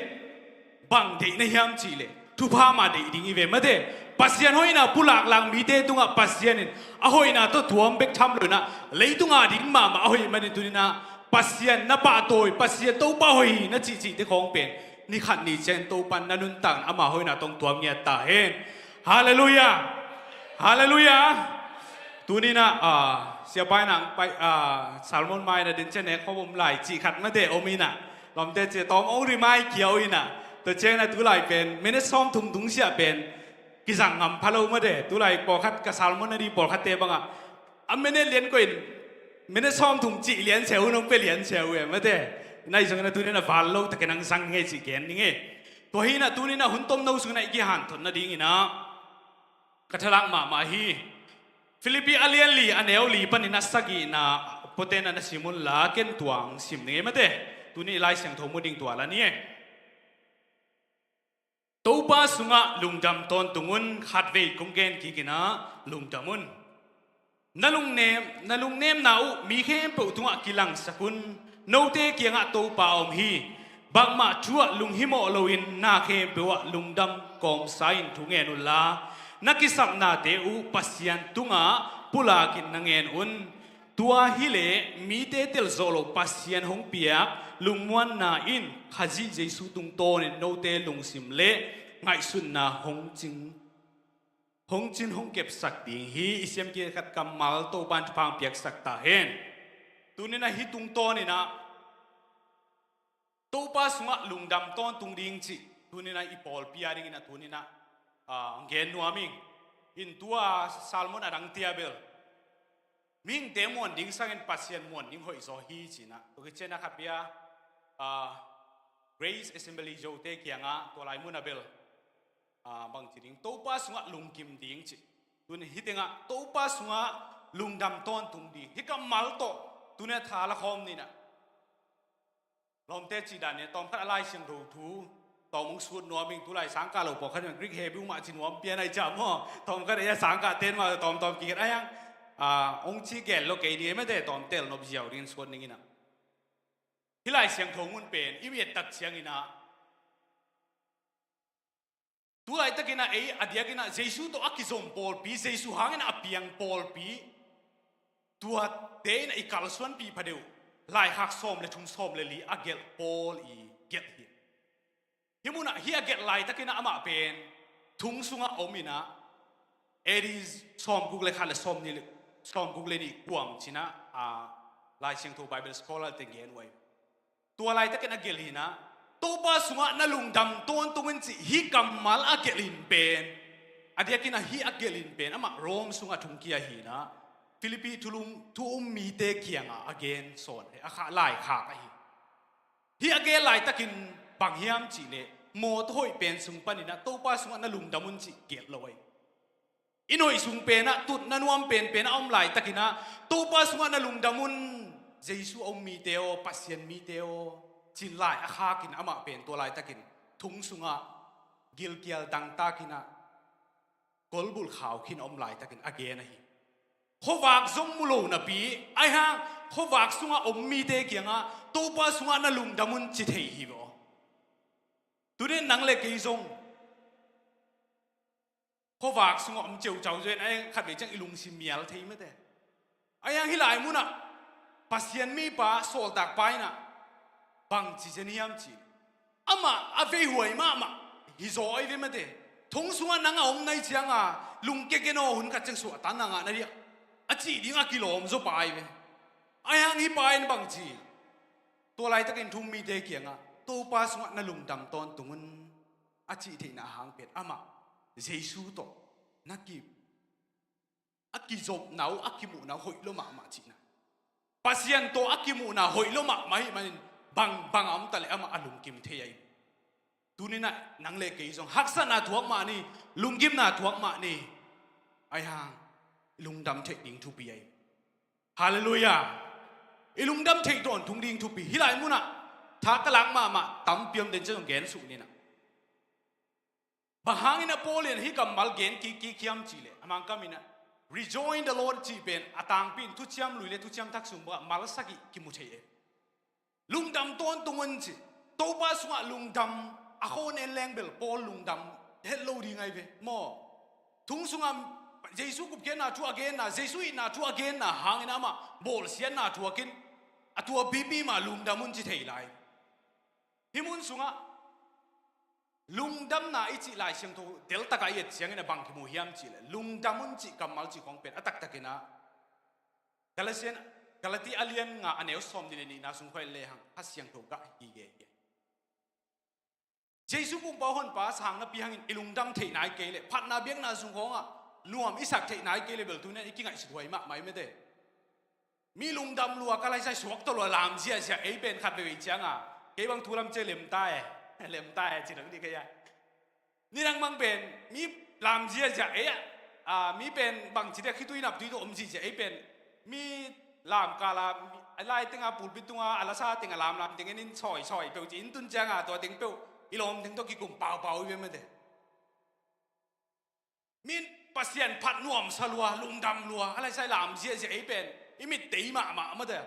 bang deih na hiam cih leh, thupha mah deih ding hi ve mate. Pasian hoihna pulaklak mite tungah Pasian in a hoihna tawh tuam bek tham lo in ah, leitung a ding mahmah a hoih manin tunin ah, Pasian na pahtawi, Pasian Topa hoih hi na cihcihte khawng pen ni khat ni ciang Topa in na nuntakna ama hoihna tawh hong tuam ngiat ta hen. Halleluiah. Halleluiah. Tunin ah, ah, siapa in ah, pai, ah, sermon mai na din ciang ne khawm om lai cih khat mate om in ah, lawmte ci tawm hong remind kia uh in ah, tua ciangin ah tulai pen minute sawmthum tung siah pen kizang ngam pha lo mate. Tulai pawlkhat ka sermon na ding pawlkhatte bangah a minute lian koih in minute sawmthum cih lian sia uh, nong pia lian sia uh e mate. Na i zongin ah tunin ah val lo takin hong zang ning e cih gen ning e. Tua hi in ah tunin ah hun tomno sungin ah i kihanthawn nadingin ah ka thalak mahmah hi. Filippi a lian li a neu li panin a sagihna puaten ah na sim un la, ken tua hong sim ning e mate. Tuni i Lai Siangtho mu ding tua la ni e. Topa sungah lungdam tawntung un. Khatvei kong gen kik in ah lungdam un. Na lungnem, na lungnemna uh mi khempeuh tungah kilangsak un. Note kiangah Topa a om hi. Bangmah thu ah lunghimawh loin na khempeuh ah lungdam kawmsa in thu ngen unla, na kisapnate uh Pasian tungah pulakin na ngen un. Tua hileh mite telzawh loh Pasian hong piak lungmuanna in Khazih Jesu tungtawnin note lungsim le ngaihsutna hong cing, hong cin hong kepsak ding hi. I siam kik khat kammal Topa in thupha hong piaksak ta hen. Tunin ah hih tungtawnin ah Topa sungah lungdam tawntung ding cih tunin ah i pawlpi a dingin ah tunin ah, ah, gen nuam ing. In tua sermon a dangte ah bel mihingte muan ding sangin Pasian muan ding hoihzaw hi ci-in ah, tua khit ciangin ah khat peuh ah, ah, Grace Assembly Zote kiangah tua lai mun ah bel, ah, bangci ding, Topa sungah lungkim ding cih. Tunin hih tengah Topa sungah lungdam tawntung ding, hih kammal tawh tunin ah tha la khawm ni in ah. Lawmte cih dan in tawmkhat a Lai Siangtho thu tawm hong sut nuam ing. Tulai sangkah lo pawlkhat in Greek, Hebrew mah ci nuam pian ahih ciang maw, tawmkhat a sangkah ten mah tawmtawm kikhen a hiang, ah, hong ci gel lo kei ni e mate, tawm tel nop ziau dingin sut ning in ah. Hih Lai Siangtho mun pen i et tak ciangin ah tu laitakin ah ei a diakin ah Jesu tawh a kizom pawlpi, Jesu hangin a piang pawlpi, tuate in ah i kalsuanpih phadeuh laikhak sawm le thum, sawm le li a gelh Paul i gelh hi. Hih mun ah hih a gelh laitakin ah amah pen thong sungah om in ah, A D sawmguk le khat le sawmnih le, sawmguk le nih kuam ci-in ah, ah, Lai Siangtho Bible scholar te gen uh ahi. Tua laitakin a gelh hi in ah, Topa sungah na lungdam tawntung in cih hih kammal a gelh in pen, a diakin ah hih a gelh in pen amah Rome sungah thong kia hi in ah, Filippi thu um, thu um mite kiangah a gen sawn hi, a kha, laikhak ahi. Hih a gelh laitakin bang hiam cih leh, mawtaw hoih pen sung panin ah Topa sungah na lungdam un cih gelh lo ahi. Inn hoih sung pen ah, tutna nuam penpen a om laitakin ah, Topa sungah na lungdam un, Jesu a um mite aw, Pasian mite aw, ci-in lai a khakin amah pen tua laitakin thong sungah gilkial dangtakin ah, kolbulh khau khin a om laitakin a gen ahi. Khuavak zong mu lo napi, ahi hang khuavak sungah om mite kiangah Topa sungah na lungdam un ci thei hi ve aw. Tunin nang le kei zong khuavak sungah om ciauciau zen, ahi hang khatvei ciang i lungsim mial thei mate. Ahi hang hih lai munah Pasian mipa, sawltakpa in ah bangci zen hiam cih leh, amah a veihuai mahmah hizaw ahi ve mate. Thong sungah nang a om na hih ciangin lungkia ken aw, hun khat ciang suahtakna ngah na hi a, a cih ding a kilawm zaw pa ahi ve. Ahi hang hih pa in bangci, tua laitakin thu um mite kiangah Topa sungah na lungdam tawntung un, a cih theihna hang pen amah Jesu tawh na ki, a kizopna uh, a kimuhna uh hoih lua mahmah cihna. Pasian tawh a kimuhna hoih lua mahmah ahih manin bangbang a om ta leh amah a lungkim thei ahi. Tuninah nang le kei zong haksatna thuak mah ni, lunggimna thuak mah ni. Aihang lungdam theih ding thupi ahi. Halleluiah. I lungdam theih tawntung ding thupi. Hih lai munah tha ka lak mahmah tampi om den ciang zong gen suk ninah. Bang hangin a Paul in hih kammal gen kikkik hiam cihleh a Mangkam inah, "Rejoice in the Lord," cih pen a tangpi in Thuciam Lui le Thuciam Thak sung bangah mal sagih kimu thei e. Lungdam tawntung un ci. Topa sungah lungdam a khawn en leng bel Paul lungdam het lo ding ahi ve maw? Thong sungah Jesu gupkhiatna thu a genna, Jesu itna thu a genna hangin amah bawlsiatna thuakin a tuapipi mah lungdam un ci thei lai. Hih mun sungah lungdamna i cih Lai Siangtho deltakah i et ciangin a bang kimu hiam cihleh, lungdam un cih kammal cih khawng pen a taktakinah Galatian, Galati a lian nga a neu sawm nih le nihna sung khuai lehang Kha Siangtho gah hi ge hi. Jesu pumpa honpa sang napi hangin i lungdam theih nai kei leh, phatna biakna sung khawngah nuam i sak theih nai kei leh bel tunian i kingaihsut huai mahmah i mete. Mi lungdam lua ka laisai suak tawh lua lam ziahziah ei pen khat veivei cianga kei bang thu lam cia lemta e. Lemta e ci dang dih kei a. Nidang bang pen mi lam ziahziah ei ah, a, mi pen bang ci dia khitui naptui tawh om ziahziah ei pen mi lam kala a lai tenga pulpit tunga a lasa tenga lamlam teng en in sawisawi peuh ci in tun cianga tua teng peuh i lawm teng tawh kikum paupau i ve mate. Min Pasian phat nuamsa lua, lungdam lua a laisai lam ziahziah ei pen i mit tei mahmah mate.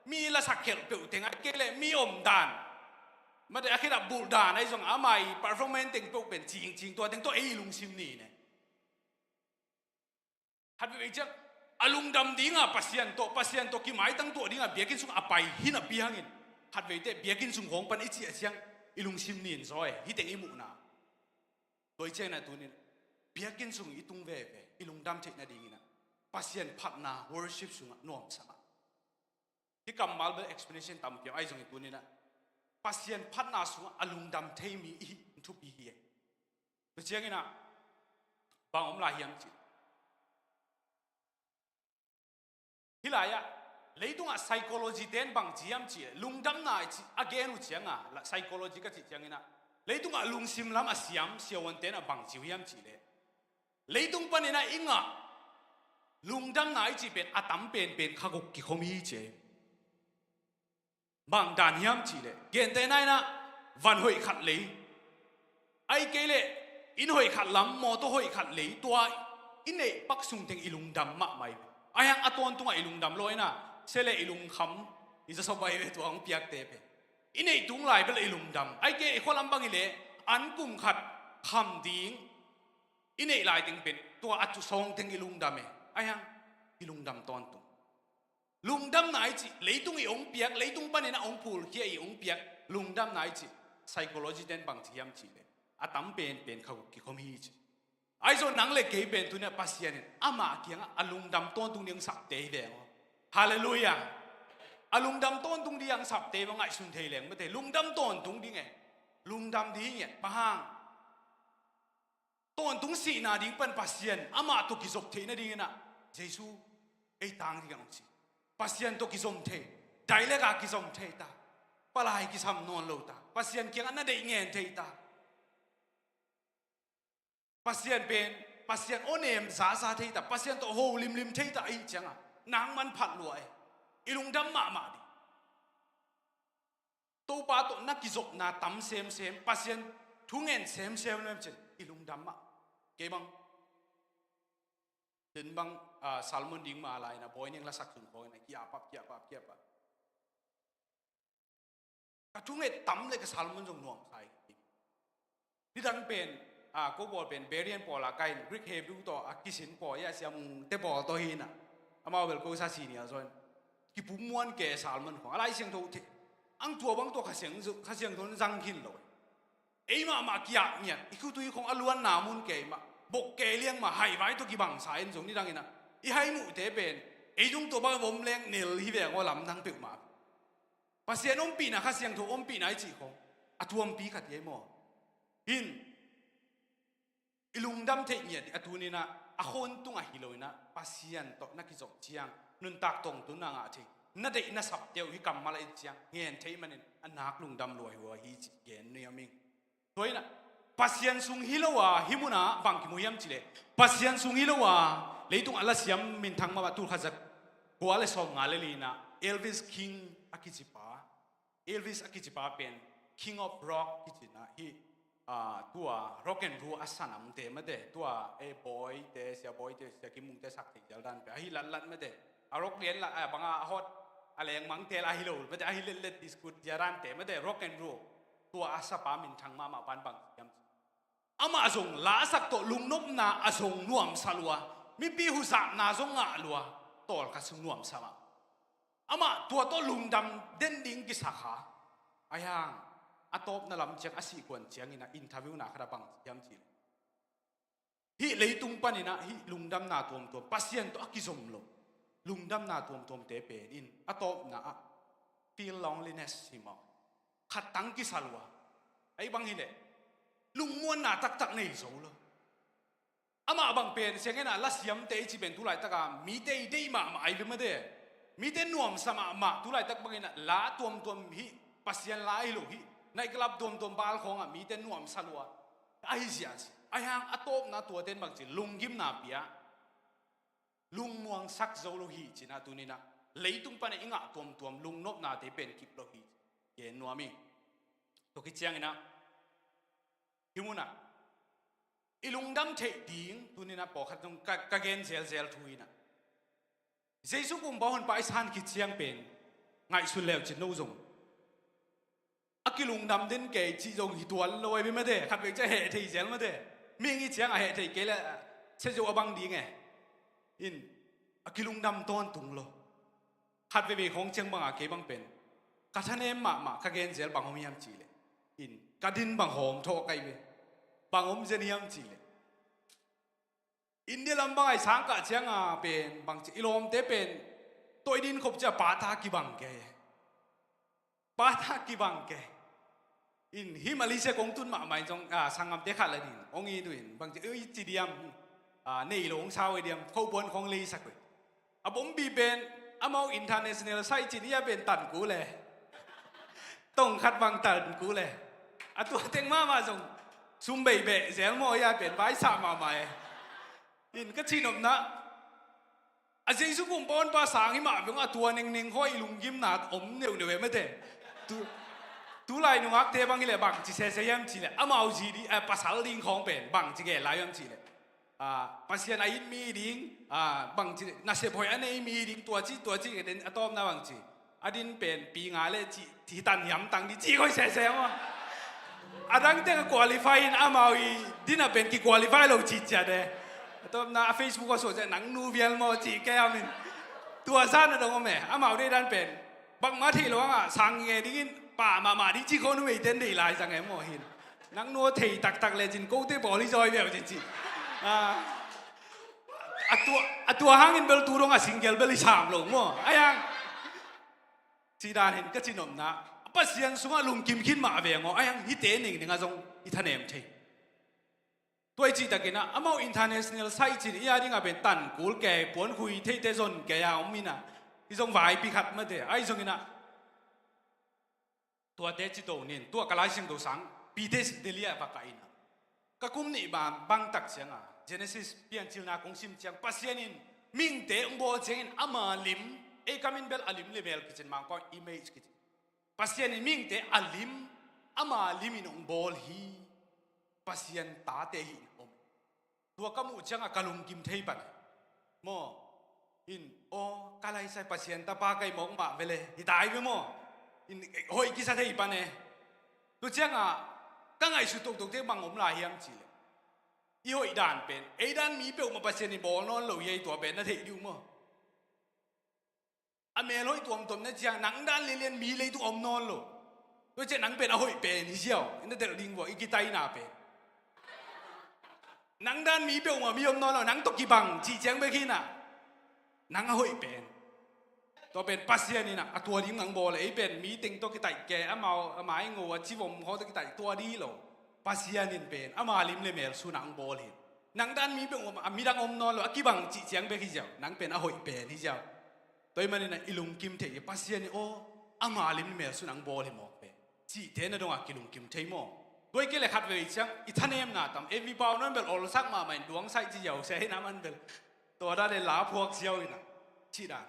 Mi lasak khelh peuh teng a kei leh mi om dan mate a khedap bulh dan ahi zong amah i performance teng peuh pen cingcing tua teng tawh ei i lungsim ni ne. Khat veivei ciang a lungdam dinga Pasian tawh, Pasian tawh kimaitang tuah dinga biakinn sung a pai hi napi hangin khat veite biakinn sung khawng pan i ciah ciang i lungsim nin zaw e, hih teng i muhna. Tua i ciangin a tunin biakinn sung i tung veve i lungdam theih nadingin a Pasian phatna worship sungah nuamsa mah. Hih kammal bel explanation tam piang ahi zong i tunin a Pasian phatna sungah a lungdam thei mi i hih thupi hi e. Tua ciangin a bang om lai hiam cih hih lai-ah leitungah psychology ten bang ci hiam cih lungdamna i cih a gen uh cianga la psychology ka cih ciangin a leitungah lungsim lam a siam siavuan ten a bang ci uh hiam cih leh leitung panin a i ngah lungdamna i cih pen a tam penpen kha guk kikhom hi ci. Bang dan hiam cih leh gentehna in a van hoih khat lei, ahih kei leh inn hoih khat lam, mawtaw hoih khat lei, tua i neih pak sung teng i lungdam mahmah hi. Ahi hang a tawntungah i lungdam lo in a sia le i lungkham i za sawm ahi ve tua hong piakte pen i neih tung lai bel i lungdam. Ahih kei i khua lam bang hi leh an kum khat kham ding i neih lai teng pen tua a tu sawng teng i lungdam e. Ahi hang i lungdam tawntung. Lungdamna i cih leitung i hong piak, leitung panin a hong phulkhia i hong piak lungdamna i cih psychology ten bang ci hiam cih leh a tam penpen kha guk kikhom hi ci. Ahi zong nang le kei pen tuni a Pasian in amah kiangah a lungdam tawntung ding sapte hi veng aw. Halleluiah. A lungdam tawntung ding sapte hi veng ngaihsun thei leng mate lungdam tawntung ding e. Lungdam ding e. Bang hang? Tawntung sihna ding pan Pasian amah tawh kizop theih nadingin a Jesu ei tang ding a hong ci. Pasian tawh kizom thei, dailek a kizom thei ta, palai kisam nawn lo ta, Pasian kiangah na deih ngen thei ta. Pasian pen Pasian awnem zaza thei ta, Pasian tawh ho limlim thei ta ahi cianga nang man phat lua e. I lungdam mahmah ding. Topa tawh na kizopna tam semsem, Pasian thu ngen semsem lem cin i lungdam mah. Kei bang den bang, ah, sermon ding mah lai na bawi ning lasak sung khawng in a kiapap kiapap kiapap. Ka thunget tam le ka sermon zong nuam khai. Nidang pen, ah, ko bawl pen Berean pawl a kahin Greek Hebrew tawh a kisin pawl a siam te pawl tawh hi na. Amau bel ko sa senior zaw in kipum muan ke sermon khong a Lai Siangtho thei. Ang tua bang tua Kha Siang, Kha Siangtho zang khin lo. Ei mahmah kiak ngiat i khutui khong a luanna mun kei mah bok kei liang mah haivai tawh kibangsa in zong nidang in a i hai muhte pen ei zong tua bang vom leng nel hi veng aw lamdang peuhmah. Pasian ompihna, Kha Siangtho ompihna i cih khong a tuampi khat hi ei maw? Hin i lungdam theih ngiat ding a tuninah a khawn tungah hi loinah Pasian tawh na kizop ciang nuntak tawngtun na ngah thei, na deih na sapte uh hi kammal a it ciang ngen theih manin a nak lungdam luaihuai hi cih gen nuam ing. Tua inah Pasian sung hi lo a hih munah bang kimu hiam cihleh, Pasian sung hi lo a leitung a lasiam minthang mahmah, tul khat za kua le sawmnga le li inah Elvis King a kicipa, Elvis a kicipa pen King of Rock kicinah hih, tua rock and roll a sanamte mate, tua e Bawite, Sia Bawite, Sia Kim Mungte sak thei zial dan pe ahi latlat mate, a rock lian la a banga a hot a lengmangte la ahi lo mate, ahi letlet disco zia dante mate, rock and roll tua a sapa minthang mahmah pan bang hiam ci, amah zong la a sak tawh lungnopna a zong nuamsa lua, mipi huzapna zong ngah lua, tawlkhat sung nuamsa mah. Amah tua tawh lungdam den ding kisakha. Ahi hang a tawpna lam ciang a sihkuan ciangin a interview na khat a bang hiam cihleh, hih leitung paninah hih lungdamna tuamtuam, Pasian tawh a kizom lo lungdamna tuamtuamte pen in a tawpna ah feel loneliness hi maw, khattang kisa lua. Ahi bang hileh lungmuanna taktak nei zo lo. Amah bang pen siangena lasiamte i ci pen tulaitaka mite i deih mahmah ai ve mate, mite nuamsa mahmah, tulaitak bangina la tuamtuam hih, Pasian la ahi lo hih, nightclub tuamtuam balkhawngah mite nuamsa lua ahi ziahziah. Ahi hang a tawpna tuaten bangci lunggimna pia, lungmuangsak zo lo hi cinah tuninah leitung pana i ngah tuamtuam lungnopnate pen kip lo hi. Gen nuam hi. Tua kicianginah hih munah i lungdam theih ding tuninah pawlkhat zong ka, ka gen zelzel thu inah Jesu kumpa honpa i san khit ciang pen ngaihsun leucin no zong a kilungdam den kei cih zong hi tuan lo ahi mate, khatvei ciah heh thei zel mate. Mihing i ciang a heh thei kei le sia zo a bang ding e. In a kilungdam tawntung lo. Khat veivei khawng ciang banga kei bang pen ka thanem mahmah ka gen zel bang hom hiam cihleh, in ka din bang hawm thawh kai ve. Bang hom zen hiam cihleh, India lam bang ai sangkah cianga pen bangci i lawmte pen toi din khop cia pata kibang kei. Pata kibang kei. In hih Malaysia kong tun mahmah in zong, ah, sanggamte khat la din ong i duin bangci oi ci diam, ah, nei lo ong sau i diam, khobuan khong leisak oi. A bombi pen amau international site cin ia pen tan ku le. Tong khat bang tan ku le. A tua teng mahmah zong sum beibeh zel maw ia pen vaisah mahmah e. In ka cihnopna a Jesu kumpa honpa sang hi mah beng a tua nengneng hawi lunggimna om neuneu e mate. Tu, tulai nungakte bang hileh bangci sese hiam cihleh amau zi di, eh, pasal ding khawng pen bangci gel lai hiam cihleh, ah, Pasian a it mi ding, ah, bangci nasep hoih a nei mi ding, tua ci tua ci den a tawpna bangci a din pen pi nga le ci, ci tan hiam tang di ci khoi sese maw. A dang teng a qualify in amau i din a pen ki qualify lo ci ciat e. A tawpna a Facebook a suah ciah nang nu vial maw ci kei amin. Tua zan a dong om e, amau dei dan pen bangmah thei lo anga sang nge dingin pa mahmah ding ci khon uh meiten dei lai zang e maw hin. Nang nu a thei taktak le cin kote bawl hi zawi veu cin ci. Ah, a tua, a tua hangin bel tu dong a single bel i sam lo maw. Ahi hang ci dan hin ka cihnopna a Pasian sungah lungkim khin mah veng aw, ahi hang hihte ningning a zong i thanem thei. Tua i cihtakinah amau international site cin i a dingah pen tan kul kei, puan khui theite zon kei a om inah i zong vaipi khat mate ahi zonginah tuate ci to nin, tua ka Lai Siangtho sang Pite Delhi ah va kah inah ka kum nih bang, bangtak cianga Genesis piancilna kong sim ciang Pasian in mihingte ong bawl ciangin ama lim, ei kamin bel a lim le mel kicin, mangpau image kicin. Pasian in mihingte a lim, ama limin ong bawl hi. Pasian tate hi in om. Tua ka muh cianga ka lungkim thei pan. Maw, in, aw, ka laisai Pasian tapa kai mawk mah vele hi tai ve maw. In, hoih kisa thei pan e. Tua cianga ka ngaihsut toktok te bang om lai hiam cihleh, i hoih dan pen ei dan mi peuhmah Pasian in bawl nawn lo hi ei, tua pen na theih dih uh maw. A mel hoih tuamtuam na ciang nang dan lianlian mi leitung om nawn lo. Tua ciah nang pen a hoih pen hi ziau, i na delh ding vua i kitaina pen. Nang dan mi peuhmah mi om nawn lo, nang tawh kibang cih ciang bek hinah nang a hoih pen. Tua pen Pasian inah a tua ding nang bawl, ei pen mi teng tawh kitaih ke, amau a maingo a civom khaw tawh kitaih tua dih lo. Pasian in pen ama lim le mel sunah ang bawl hin. Nang dan mi peuhmah a midang om nawn lo, a kibang cih ciang bek hi ziau, nang pen a hoih pen hi ziau. Tua ahih maninah i lungkim thei hi, Pasian in aw ama lim mel sun ang bawl hi mawk ve cihte na dongah kilungkim thei maw? Tua i kei le khat vei ciang i thanemna tam, evi pau non bel olsak mahmah in duangsaih ci ziau se hi na man bel. Tua dan le la phuak ziau hi na. Cih dan.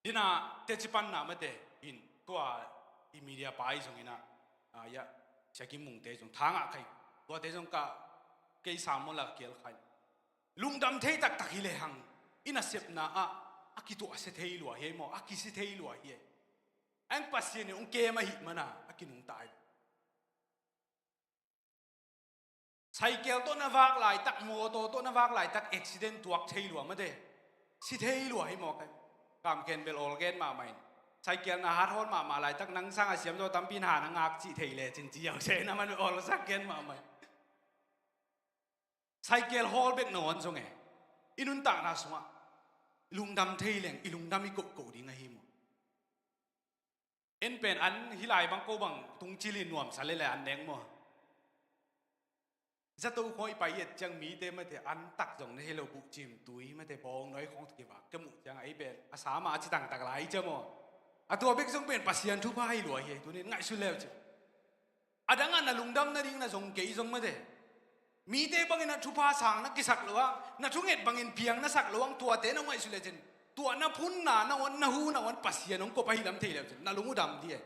Dina teci panna mate in tua i media pa i zong ina, ah, ya, Sia Kim Mungte zong thangah kai. Tuate zong ka kei sam maw la kial khai. Lungdam thei taktak hi le hang, i nasepna ah a kituahsia thei lua hi ei maw, a kisi thei lua hi ei. Ang Pasian in ong kem ahih mana a kinungta hi. Cycle tawh na vak laitak, mawtaw tawh na vak laitak, accident tuak thei lua mate. Si thei lua hi maw kai. Kam ken bel awl gen mahmah in. Cycle na hat hawl mahmah laitak, nang sanga siam zaw tampi na ha na ngak cih thei le cin ci ziau se na man bel awlsak gen mahmah in. Cycle hawl bek na wan zong e. I nuntakna sungah lungdam thei leng, i lungdam i kohkoh ding ahi maw. En pen an hi lai bang ko bang tung cil in nuamsa lele an neng maw. Zato khong i pai et ciang mite mate an tak zong na hi lo, buhcim tui mate bawng noi khong kivak ka muh ciang a ei pen a sama a ci tangtak lai cia maw. A tua bek zong pen Pasian thupha hi lua hi, tunin ngaihsun leu ci. A dangah na lungdam nading na zong kei zong mate. Mite bangin a thupha sang na kisak lo ang, na thunget bangin piang na sak lo ang, tuate na ngaihsut lecin, tua na phunna na on, na hu na on Pasian hong kop ahi lam thei lecin na lung uh dam di e.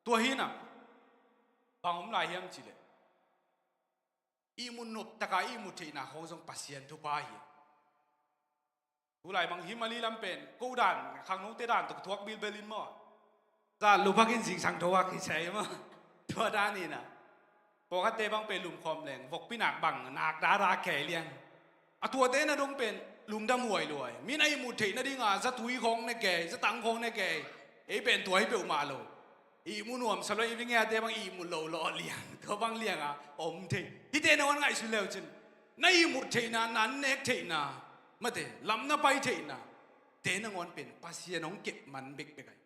Tua hi na bang om lai hiam cih leh, ihmut nop taka ihmut theihna khong zong Pasian thupha hi. Tulai bang hi Mali lam pen ko dan, khangnote dan tawh thuak bilbel in maw. Za lupakin zingsang tawak hi sai maw. Tua dan in a, pawlkhatte bang pen lumkhawm leng vokpi nak bang nak dada kei liang. A tuate na dong pen lungdam huai luai. Min a ihmut theih nadinga zatui khawng ne kei, zatang khawng ne kei. Ei pen tua hi peuhmah lo. Ihmu nuamsa lo, i vingiate bang ihmu lo lawh liang, tua bang lianga om thei. Hihte nangawn ngaihsun leu cin, na ihmut theihna, na an nek theihna, mate, lam na pai theihna te nangawn pen Pasian hong kep man bekbek ahi.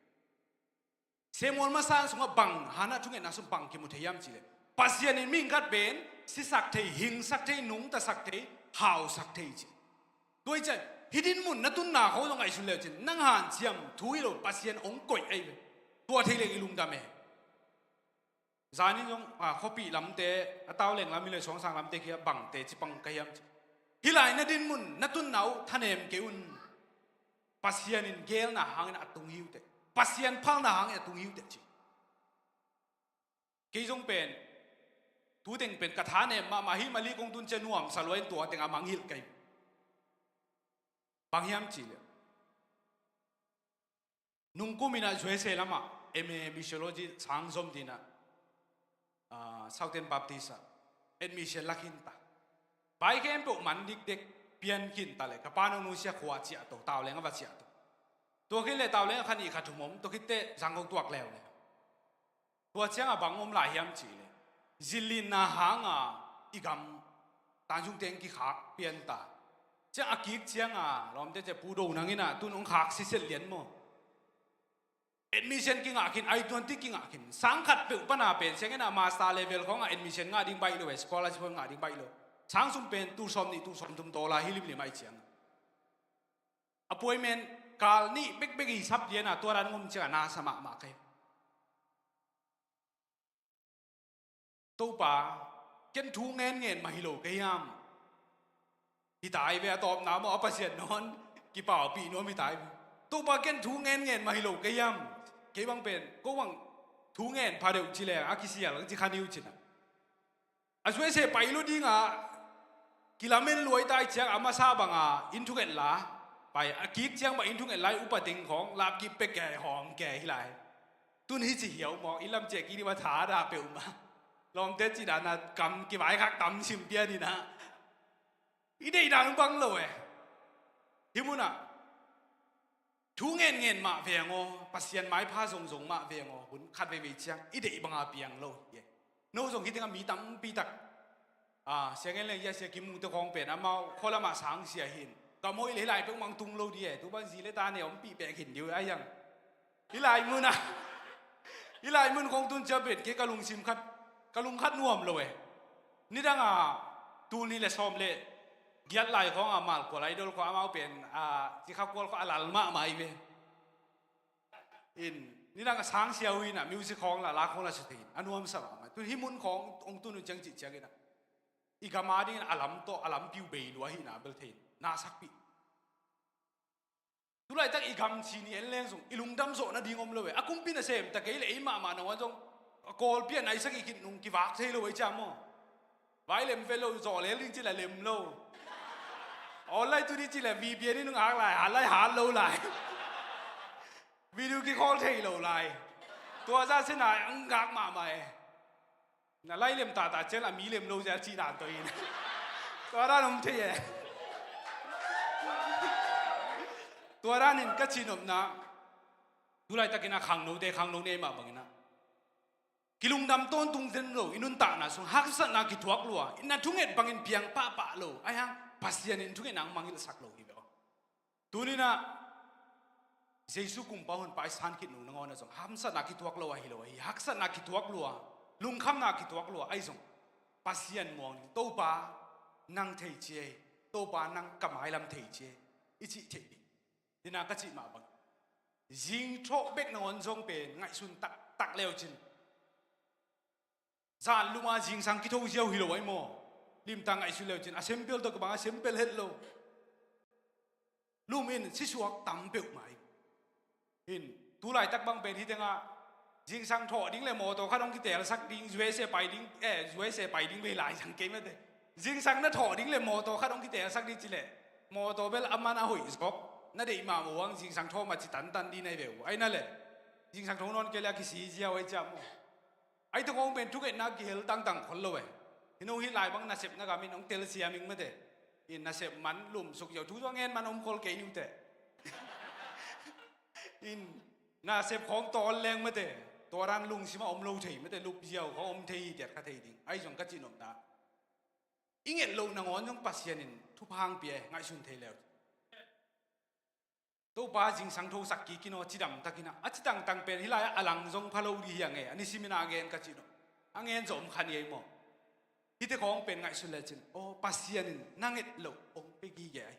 Samuel masa sungah bang, Hannah thungetna sung bang kimu thei hiam cih leh, Pasian in mihing khat pen sisak thei, hingsak thei, nungtasak thei, hausak thei ci. Tua hi ciah, hih dinmun na tunna khong zong ngaihsun leu cin, nang hanciam thu hi lo, Pasian hong koih ahi ve. Tua thei leng i lungdam e. Zanin zong, a, khuapih lamte, a tau leng lam hi le suangsang lamte kia bangte ci pang ka hiam ci. Hih lai na dinmun na tunna uh thanem kei un. Pasian in geelna hangin a tung hi uh teh. Pasian phalna hangin a tung hi uh teh ci. Kei zong pen, tu teng pen ka thanem mahmah hi, Mali kong tun ciah nuamsa lua in tua teng a mangngilh kei. Bang hiam cih leh, nungkum in a U S A lamah M A missiology sang zom ding in a, ah, Southern Baptist ah admission la khin ta. Pai khempeuh man dikdek pian khin ta leh, ka pa nong nusia khua ciah to, tau leng a va ciah to. Tua khin leh tau leng a kha nih kha thum om, tua khit teh zang kong tuak leuleu. Tua ciangah bang om lai hiam cih leh, zillinna hanga i gam Tanzung teng kikhak pian ta. Ciang a kik cianga lawmte ciah Pu Do Nang in a tun hong khak siset lian maw. Admission kingah khin, I twenty kingah khin. Sang khat peuh pana pen siang in a master level khawngah admission ngah ding baih lo e, scholarship ngah ding baih lo. Sang sum pen tul sawm nih, tul sawm thum tawl a hi limlim ahi ciang. Appointment kal nih bekbek i sap lian a tua dan ngom ciangah na sa mahmah ka hi. Topa, ken thu ngenngen mah hi lo ka hiam? Hi ta hi ve, a tawpna maw, a Pasian nawn kipaupih nuam hi ta hi ve. Topa, ken thu ngenngen mah hi lo ka hiam? Kei bang pen ko bang thu ngen pha deuh ci leng a kisial ci kha ni uh cin a. A suaise pai lo dingah kilamen luai ta i ciang a masa banga inn thunget la pai, a kik ciang bang inn thunget la i upa teng khawng lapkip pek kei hawm kei hi lai. Tun hi ci hiau mawk, i lam ciah kik ding va tha dah peuhmah. Lawmte ci dana kam kivaikhak tam sim pian inah i deih dan bang lo e. Hih munah thu ngenngen mah veng aw, Pasian maipha zongzong mah veng aw, hun khat veivei ciang i deih banga piang lo hi e. No zong hi tengah mi tampi tak, a, Sia Ngen leng hia, Sia Kim Mung te khawng pen amau khualamah sang sia hin. Ka mawh i lei lai peuhmah tung lo di e, tu bang zi le ta ne ompih pek hin diu a hiang. Hih lai munah, hih lai mun khawng tun ciah pen kei ka lungsim khat, ka lung khat nuam lo e. Nidanga tul nih le sawm le giat lai khawng a Malkual Idol khawng amau pen, a, Cikha Kual khawng a lal mahmah i ve. In Nidang a sang sia uh hi-in ah, music khawng la, la khawng la sia thei-in a nuamsa mahmah. Tun hih mun khawng hong tun uh ciang cih ciangin ah, i gam a dingin a lam tawh a lampi uh bei lua ahihna bel thei-in na sakpih. Tulaitak i gam ci ni en leng zong i lungdam zawh nading om lo e. A kumpi nasem ta kei leh ei mahmah nangawn zong a Kawlpi a naisak i khit nung kivak thei lo e cia maw? Vai lem ve lo, zawh lel ding ci leh lem lo. Online tu ding ci leh V P N in hong ak lai, hat lai hat lo lai. Video kikhawl thei lo lai. Tua zah sena hong gak mahmah e. Na lai lem tata ciang a mi lem lo zia cih dan tawh in. Tua dan om thei e. Tua danin ka cihnopna, tulaitakin a khangnote, khangno nei mah bangin ah, kilungdam tawntung zen lo, i nuntakna sung haksatna kithuak lua, i na thunget bangin piang pahpah lo, ahi hang Pasian in thungetna hong mangngilhsak lo hi ve aw. Tuninah Jesu kumpa honpa i san khit nung nangawn ah zong hamsatna kithuak lo ahi lo ahi, haksatna kithuak lua, lungkhamna kithuak lua ahi zong Pasian muang ding, Topa nang thei ci ei, Topa nang ka mailam thei ci ei, i cih theih ding. Dina ka cih mah bang, zingthawh bek nangawn zong pen ngaihsun taktak leucin, zan luma zingsang kitho ziau hi lo ai maw? Limtang ngaihsun leucin a sempel tawh kibang a sempel het lo. Lum in sisuak tam peuhmah in. In, tulaitak bang pen hi tengah zingsang thawh ding le mawtaw khat hong kitelsak ding, U S A pai ding, eh, U S A pai ding vei lai zang kei mate. Zingsang na thawh ding le mawtaw khat hong kitelsak ding cileh mawtaw bel a man a hoih zawk na deih mahmah uh hang zingsang thawh mah ci tantan ding nai ve uh. Ai na le zingsang thawh nawn kei le a kisi ziau ai ciah maw? Ai tawh kong pen thungetna kihel tangtang khol lo e. Hino hih lai bang nasep na gamin hong telsiam ing mate. In nasep man lumsuk ziau thu zong ngen man om khol kei ni uh teh. In nasep khawng tawl leng mate. Tua dan lungsimah om lo thei mate, lup ziau khawng om thei hi tiat kha thei ding. Ai zong ka cihnopna, i nget loh nangawn zong Pasian in thupha hang pia e, ngaihsun thei leu. Topa zingsang thosak kik in aw, cidam takin ah, a ci tangtang pen hih lai-ah a lang zong pha lo dih hiang e, a nisimin ah a ngen ka cih no. A ngen zawh om kha ni ei maw? Hihte khawng pen ngaihsun lecin, aw, Pasian in na nget loh hong pia gige ahi.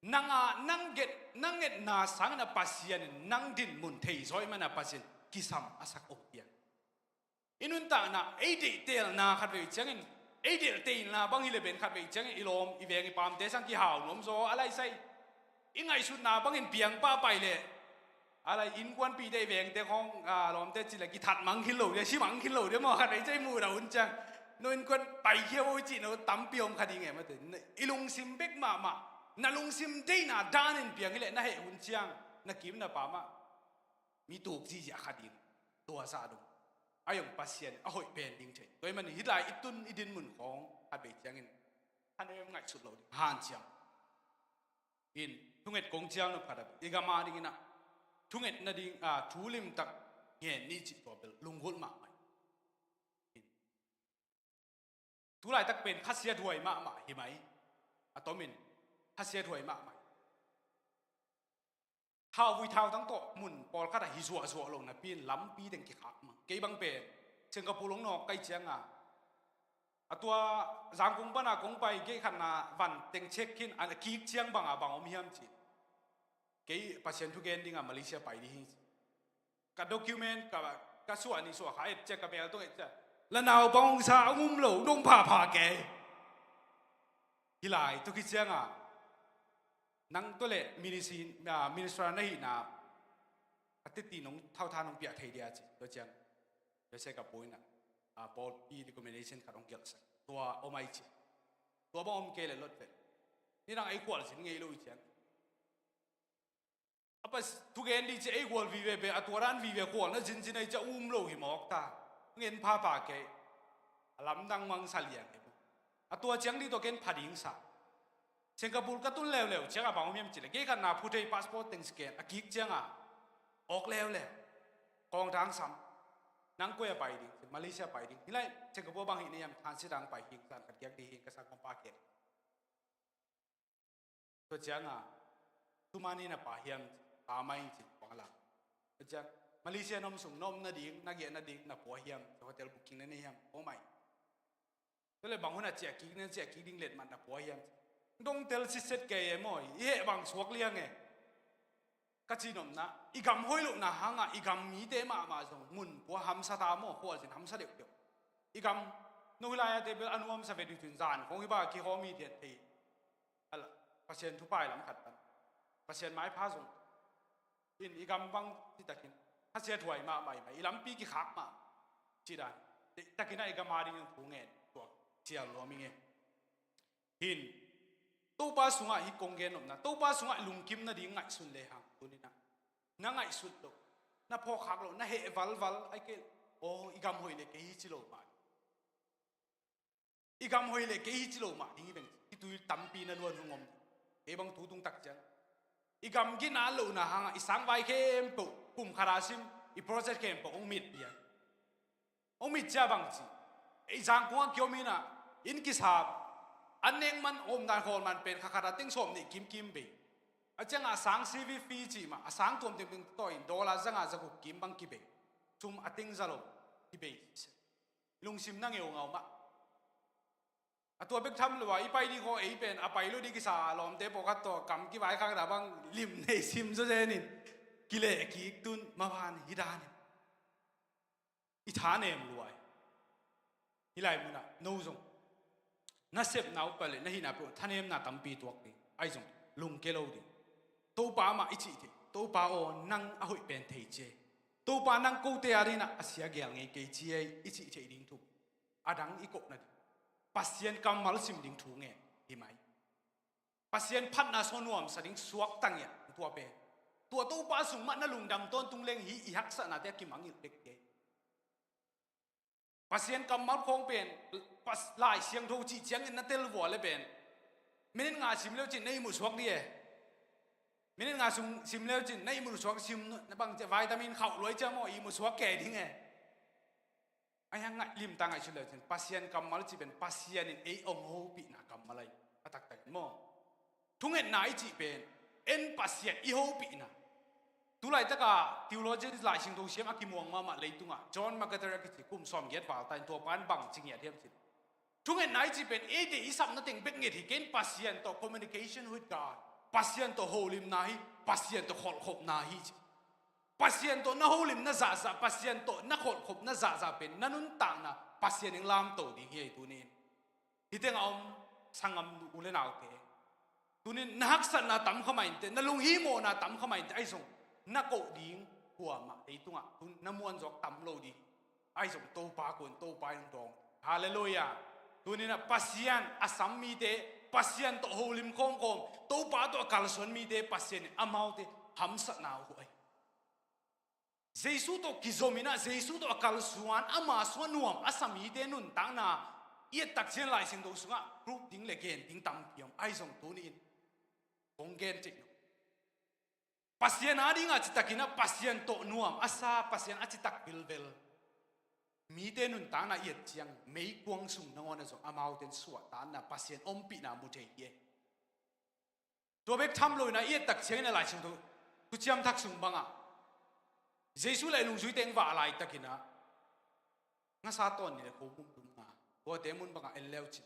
Nang a, nang get, nang ngetna sangin a Pasian in nang dinmun thei zaw ahih man a Pasian kisam a sak hong pia. I nuntakna, ei deihtelna khatvei ciangin, ei deihtelna bang hi le pen khatvei ciangin, i lawm, i veng, i pamte sang kihau nuam zaw, a laisai. I ngaihsutna bangin piang pahpai le. A lai innkuanpihte i vengte khawng, a, lawmte ci le, kithat mang khin lo dia, si mang khin lo dia maw, khatvei ciang i muh dah hun ciang. No innkuan paikhia vo i cih no tampi om kha ding e mate. I lungsim bek mahmah, na lungsim deihna danin piang hi le, na heh hun ciang, na kim na pam ah mi tuk ziahziah kha ding, tua zah dong. A zong Pasian a hoih pen ding thei. Tua ahih manin hih lai i tun i dinmun khawng khatvei ciangin, han em ngaihsut lo ding, hanciam. In, thunget kong ciang nop khat a, i gam a dingin ah, thunget nading, a, thu limtak ngen ni cih tua bel lunggulh mahmah. In, tulaitak pen khasiathuai mahmah hi mai. A tomin khasiathuai mahmah. Thauvui thautang tawh mun pawlkhat ah hi zuahzuah lo napi in lampi teng kikhak mang. Kei bang pen Singapore hong nawk kai cianga, a tua Zangkong pana kong pai gate khatna van teng check khin a kik ciang banga bang om hiam ci. Kei Pasian thugen dinga Malaysia pai ding hi. Ka document ka, ka suah ni suah kha et ciah, ka bel tong et ciah, la naupang hong sa hong um lo, nong phapha kei. Hih lai tua khit cianga nang tua le ministry, ah, minister na hihna a teti nong thautha nong piah thei dia ci. Tua ciang Jose ka puina, ah, pawlpi recommendation khat hong gelhsak, tua om ai ci. Tua bang om kei le lot ve. Nidang ei khualzin ngei lo i ciang. A pas thugen dih ci ei khual vive pen a tua dan vive khualna zinzin ei ci a um lo hi mawk ta. Ngen phapha kei. A lamdang mang sa liang hi. A tua ciang dih tua ken pha ding sa. Singapore ka tun leuleu cianga bang om hiam ci le, gate khatna phuthei passport teng scan a kik cianga awk leuleu. Kawngtang sam. Nang koi a pai ding, Malaysia pai ding. Hih lai Singapore bang hih na hiam, transit ang pai hing, zan khat kiak dih hing, ka sang kong pa kiak. Tua cianga, thuman hi na pa hiam, pa mai in cin pang la. Tua ciang, Malaysia na om sung, na om nading, na giah nading, na pua hiam, hotel booking na nei hiam, oh mai. Tua le bang hun a ciah kik, na ciah kik ding letmat na pua hiam. Dong tel sitset kei e maw, i heh bang suak liang e. Ka cih nopna, i gam hoih lohna hangah i gam mite mahmah zong mun pua hamsa ta maw, khualzin hamsa deuhdeuh. I gam no hi lai-ate bel a nuamsa ve dih cin zan khong hi bang a kihawm hi diat thei. Ala, Pasian thupha i lam khat pan, Pasian maipha zong in i gam bang citakin khasiathuai mahmah hi mai, i lampi kikhak mah cih dan. Takinah i gam a ding in thu ngen tuak cial nuam i ngen. Hin Topa sungah hi kong gen nopna, Topa sungah lungkim nading ngaihsun lehang tuninah na ngaihsut loh, na phawkkhak loh, na heh valval ai kei. Aw, i gam hoih le kei hi ci lo mah. I gam hoih le kei hi ci lo mah ding hi veng. Hi tui tampi na luan hong om. Kei bang thu tung tak ciang i gam gina lohna hangah i sangvai khempeuh kum khat a sim, i project khempeuh hong mit pian. Hong mit cia bang ci, ei Zangkong a kiom inah inn kisap, an nek man, omdan khawl man pen kha khat a teng sawm nih kimkim bei. A ciangah a sang C V fee cih mah a sang tuam tengteng tawi in dollar zanga zaguk kim bang kibei. Sum a teng za lo kibei. Lungsim na ngeungau mah. A tua bek tham lo a i pai ding khaw ei pen a pai lo ding kisa lawmte pawlkhat tawh kam kivaikhakna bang lim nei sim zawzen in kileh kik tun maban hi danin i thanem luai. Hi lai munah no zong na sepna uh peuh le na hihna peuh thanemna tampi tuak ding. Ahi zong lungke lo ding. Topa amah i cih theih, Topa aw, nang a hoih pen thei cia hi. Topa nang kote a dinah a sia gel ngei kei cia hi i cih theih ding thu. A dang i kohna ding, Pasian kammal sim ding thu ngen hi mai. Pasian phatna sung nuamsa ding suakta ngiat tua pen, tua Topa sung mah na lungdam tawntung leng hi i haksatnate a kimangngilh bek hi. Pasian kammal khawng pen, Lai Siangtho cih ciangin na tel vua le pen minit nga sim leu cin na ihmuh suak dih e. Minit nga sim leu cin na ihmuh suak, sim na bang ciah vitamin khauh luai ciah maw, ihmuh suak kei ding e. Ahi hang ngaih limta ngaihsut leu cin Pasian kammal cih pen Pasian in ei hong hopihna kammal ahi a taktakin maw. Thungetna i cih pen en Pasian i hopihna. Tulaitaka theologian, Lai Siangtho siam a kimuang mahmah leitungah John MacArthur a kici kum sawmgiat valta in tua pan bang ci ngiat hiam cin, thungetna i cih pen eite i sapna teng bek nget hi kei in Pasian tawh communication with God, Pasian tawh holimna hi, Pasian tawh kholhkhopna hi ci. Pasian tawh na holimna zahzah, Pasian tawh na kholhkhopna zahzah pen na nuntakna Pasian in lamto ding hi ei tunin. Hih tengah om sanggam u le naute, tunin na haksatna tam kha mah inteh, na lunghimawhna tam kha mah inteh, ahi zong na koh ding kuamah leitungah tun na muanzawk tam lo ding. Ahi zong Topa kun, Topa in dawng. Halleluiah. Tuninah Pasian a sam mite, Pasian tawh holim khawmkhawm, Topa tawh a kalsuan mite Pasian in amaute hamsatna uh huai. Jesu tawh kizom inah Jesu tawh a kalsuan, ama sungah nuam a sa mite nuntakna i et tak ciang Lai Siangtho sungah proof ding le gen ding tampi om. Ahi zong tuni-in kong gen cik no, Pasian a dingah citakinah Pasian tawh nuam a sa, Pasian a citak vilvel mite nuntakna i et ciang meikuang sung nangawn a zong amaute in suahtakna, Pasian ompihna mu thei hi e. Tua bek tham loin a i et tak ciangin a Lai Siangtho Thuciam Thak sung bangah Jesu le a nungzuite hong vah laitakinah ngasa tawn nih le kho bumdum nga, tuate mun bangah en leu cin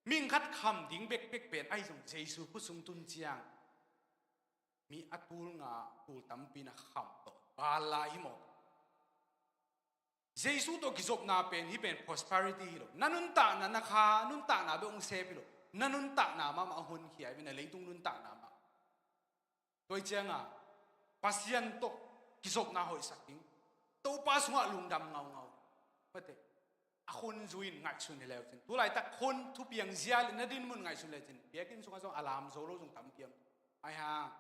mihing khat kham ding bekbek pen ahi zong Jesu khut sung tun ciang mi a tul nga, tul tampi na kham tawh bal lai hi maw. Jesu tawh kizopna pen hih pen prosperity hi lo. Na nuntakna, na kha nuntakna bek hong sep hi lo. Na nuntakna mahmah a honkhia hi ve, na leitung nuntakna mah. Tua hi cianga Pasian tawh kizopna hoihsak ding, Topa sungah lungdam ngaungau. Mate, a khun zui in ngaihsun hi leu cin, tulaitak khun thupiang zial in na dinmun ngaihsun leu cin, biakinn sungah zong a lam zo lo zong tam piang. Ahi hang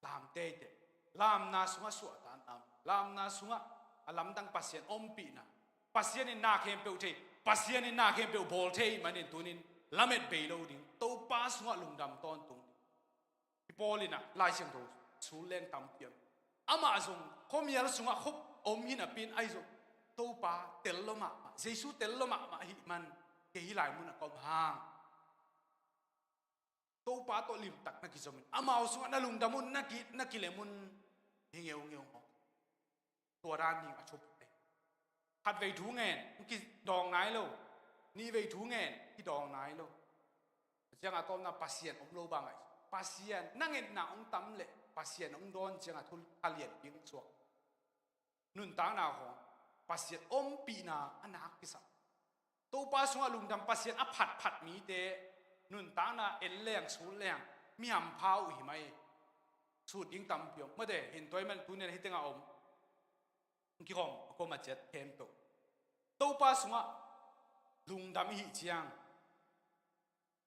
lam teitei, lamna sungah suahtakna, lamna sungah a lamdang Pasian ompihna, Pasian in na khempeuh thei, Pasian in na khempeuh bawl thei manin tunin lamet bei lo ding, Topa sungah lungdam tawntung ding. Hi Paul inah Lai Siangtho sul leng tampi om. Amah zong khuamial sungah khop om hi napi-in ahi zong Topa tel lo mahmah, Jesu tel lo mahmah ahih man kei hih lai munah ka om hang Topa tawh limtak na kizom in, amau sungah na lungdam un, na ki, na kilem un, hi ngeungeu maw. Tua dan ding a thupite. Khatvei thu ngen, kidawng nai lo. Nihvei thu ngen, kidawng nai lo. Ciangah tawpna Pasian om lo bang ahi. Pasian na ngetna hong tam leh Pasian hong dawn ciangah thu a lianpi hong suak. Nuntakna khawng Pasian ompihna a nak kisam. Topa sungah lungdam, Pasian a phatphat mite nuntakna en leng, sut leng, mi hampha uh hi mai. Sut ding tampi om. Mate, hin tua ahih man tuni-in hih tengah om, kikhawm a kuamah ciat khempeuh Topa sungah lungdam i hih ciang,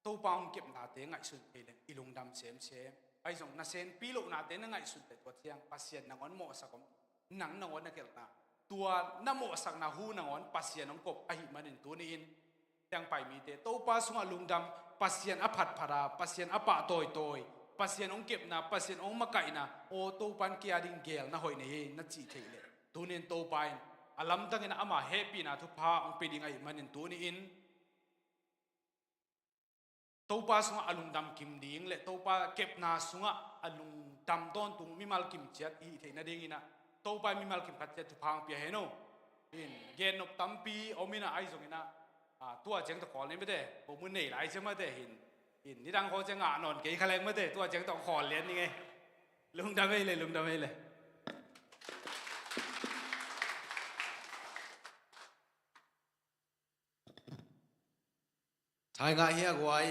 Topa hong kepnate ngaihsun thei leng i lungdam semsem. Ahi zong na senpi lohnate na ngaihsun leh tua ciang Pasian nangawn mawhsak om. Nang nangawn na gelhna, tua na mawhsakna hu nangawn Pasian hong kop ahih manin tuni-in, teng pai mite Topa sungah lungdam, Pasian a phatphat a, Pasian a pah tawitawi, Pasian hong kepna, Pasian hong makaihna, aw Topa in kei a ding geel na hoih nei hi na cih theih leh, tuni-in Topa in a lamdangin ama hehpihna thupha hong pia ding ahih manin tuni-in Topa sungah a lungdam kim ding le Topa kepna sungah a lungdam tawntung mimal kim ciat i hih theih nadingin ah Topa in mimal kim khat ciat thupha hong pia hen aw. In gennop tampi om in ah, ahi zongin ah, ah, tua ciang tawh khawl ni mate, ko mun nei lai ciang mate hin. In nidang khaw ciang ngah nawn kei kha leng mate, tua ciang tawh khawl lian ni ngei. Lungdam ei le, lungdam ei le. Thai ngah hi a guai.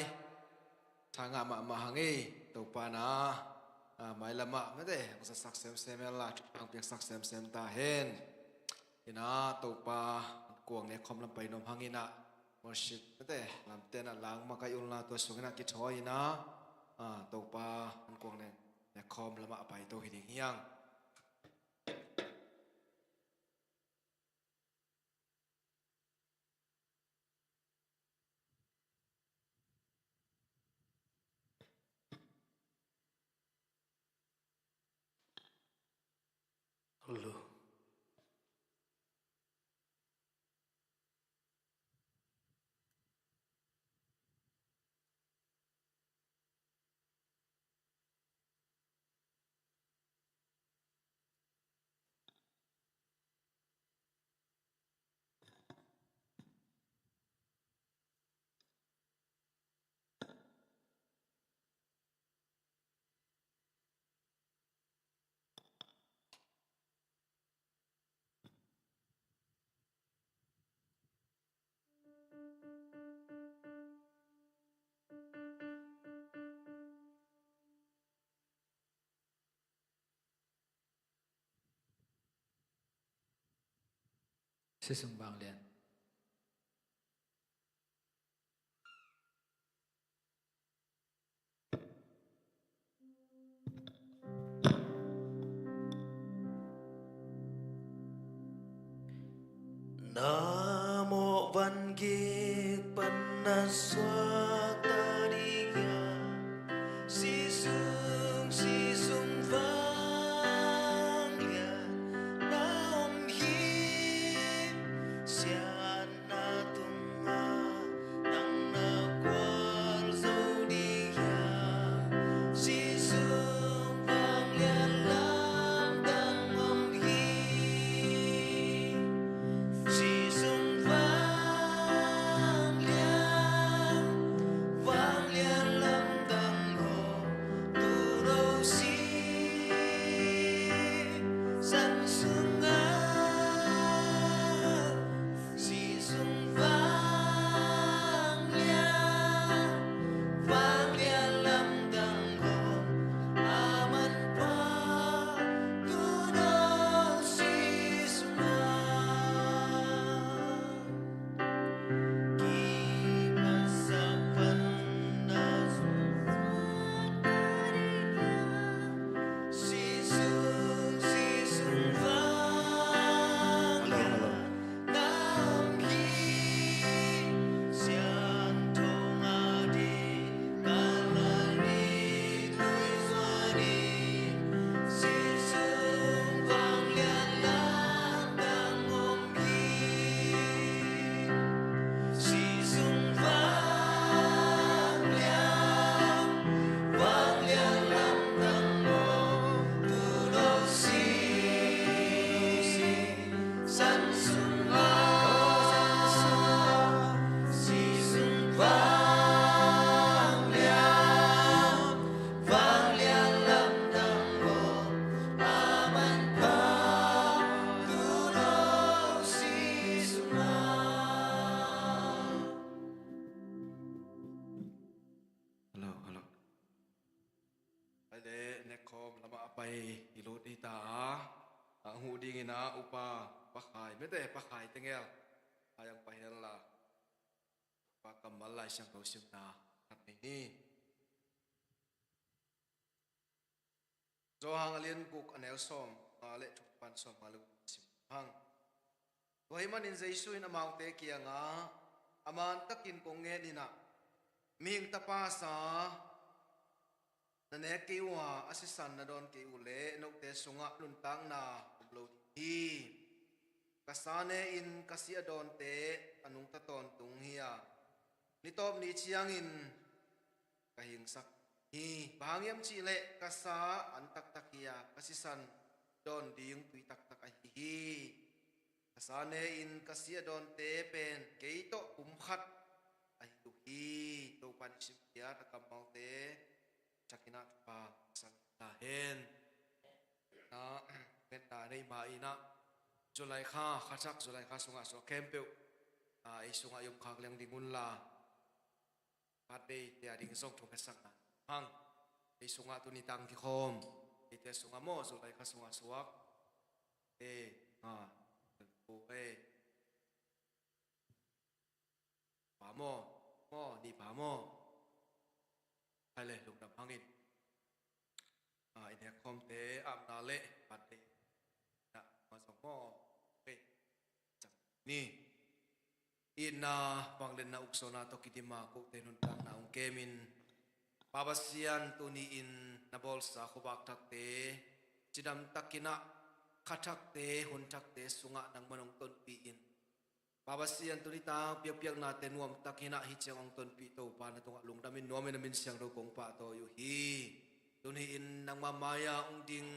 Thai ngah mahmah hang ei. Topa na, ah, mailamah mate hong zatsak semsem hen la, hong piaksak semsem ta hen. Ina Topa kuang ne khawm lam pai nuam hang ina, worship mate lamte na lang makaih un la, tua sung ina kithawi ina, ah, Topa kuang ne, ne khawm lamah a pai to hi ding hiang. Hello. Sisung vanglian. Na mawh van gik pan na suakta ding hiam? Sisung, sisung vanglian na om hi. Siatna tungah nang na gualzo ding hiam? Sisung vanglian lamdang om hi. Sisung vanglian Dingin ah upa Pa Khai, mete Pa Khai Tengel, a yang pahian la, upa kammal Lai Siangtho simna khat nei ni. Johan a lian guk a neu sawm nga le thum pan sawm nga le guk sim hang. Tua ahih manin Jesu in amaute kiangah, "A man takin kong ngen in ah, Mihing Tapa sa na nek kei uh a, a sisan na dawn kei uh leh note sungah nuntakna om lo ding hi. Ka sa ne-in ka si a dawnte a nungta tawntung hi a, ni tawp ni ciangin ka hingsak hi. Bang hang hiam cih leh ka sa an taktak hi a, ka sisan dawn ding tui taktak ahi hi. Ka sa ne-in ka si a dawnte pen kei tawh pumkhat ahi uh hi." Topa in i simkhiat a kammalte thakin ah thupha sak ta hen. Na, ngetna nei mah in ah, July kha, kha thak July kha sungah suak khempeuh, a, ei sungah i om khak leng ding un la, birthday te a ding zong thungetsak na hang. Ei sungah tuni tang kikhawm, eite sungah maw, July kha sungah suak, e, a, ko, e, pa maw, maw, ni pa maw. Hai le, lungdam hangin, a, i nekkhawmte apna le birthday na ma zong maw, e, cang ni. Itna, vangliatna, uksuahna tawh kidim a kote nuntakna hong kemin, Pa Pasian, tuni-in na bawlsa khuavak thakte, cidam takin ah kha thakte, hun thakte sungah nangman hong tonpih in, Pa Pasian, tuni tang biakpiaknate nuam takin ah hih ciang hong tonpih Topa, na tungah lungdam in nuam in, na min siangtho kong pahtawi uh hi. Tuni-in nangma mai-ah hong ding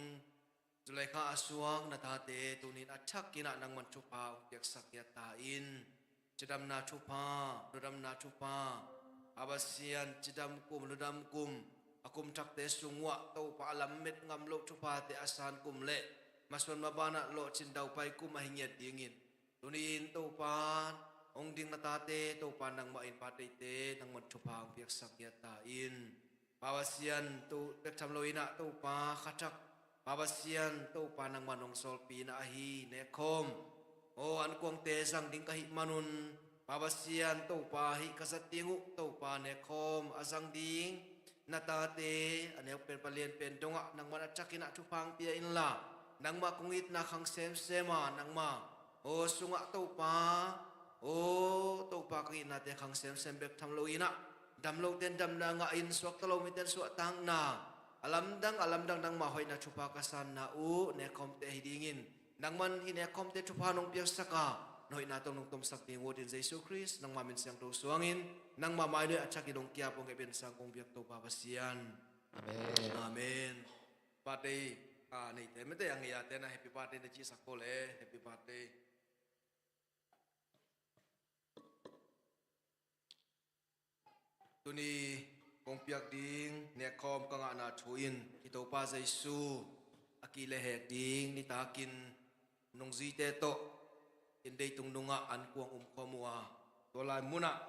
July kha a suak na tate tuni-in a thakin ah nangman thupha hong piaksak ngiat ta in. Cidamna thupha, ludamna thupha, Pa Pasian, cidam kum, ludam kum, a kum thakte sung uah Topa a lamet ngam loh thuphate a san kum le masuan maban ah lawhcin daupai kum ahi ngiat dingin, tuni-in Topa, hong ding na tate Topa, nangmah in birthday-te nangman thupha hong piaksak ngiat ta in. Pa Pasian, tu bek tham lo in ah Topa, kha thak Pa Pasian, Topa, nangman hong sawlpih in ah ahi nekkhawm, aw, ankuangte zang ding ka hih manun, Pa Pasian, Topa, hih ka zat ding uh Topa, nekkhawm a zang ding na tate a neu pen, palian pen dongah nangman a thakin ah thupha hong pia inla, nangmah kong itna khang semsem a, nangmah aw sungah Topa, aw Topa, ka itnate khang semsem bek tham lo in ah, dam lote in damna ngah in, suakta lo mite in suahtakna, a lamdang a lamdang nangmah hoihna thupha ka sanna uh nekkhawmte ahi dingin, nangman hih nekkhawmte thupha nong piaksak a, na hoihna tawh nong tomsak ding uh, a ding Jesu Khrist nangmah min siangtho suangin, nangmah mai nuai a thakin hong ki-ap, hong hehpihna sang kong biak Topa Pasian. Amen. Amen. Birthday, ah, neite mete a ngei a te na happy birthday na cisak ko le, happy birthday. Tuni kong piak ding nekkhawm ka ngahna thu in, i Topa Jesu a kilehhek ding nitakin nungzuite tawh inn deitung nungah ankuang umkhawm uh a, tua lai munah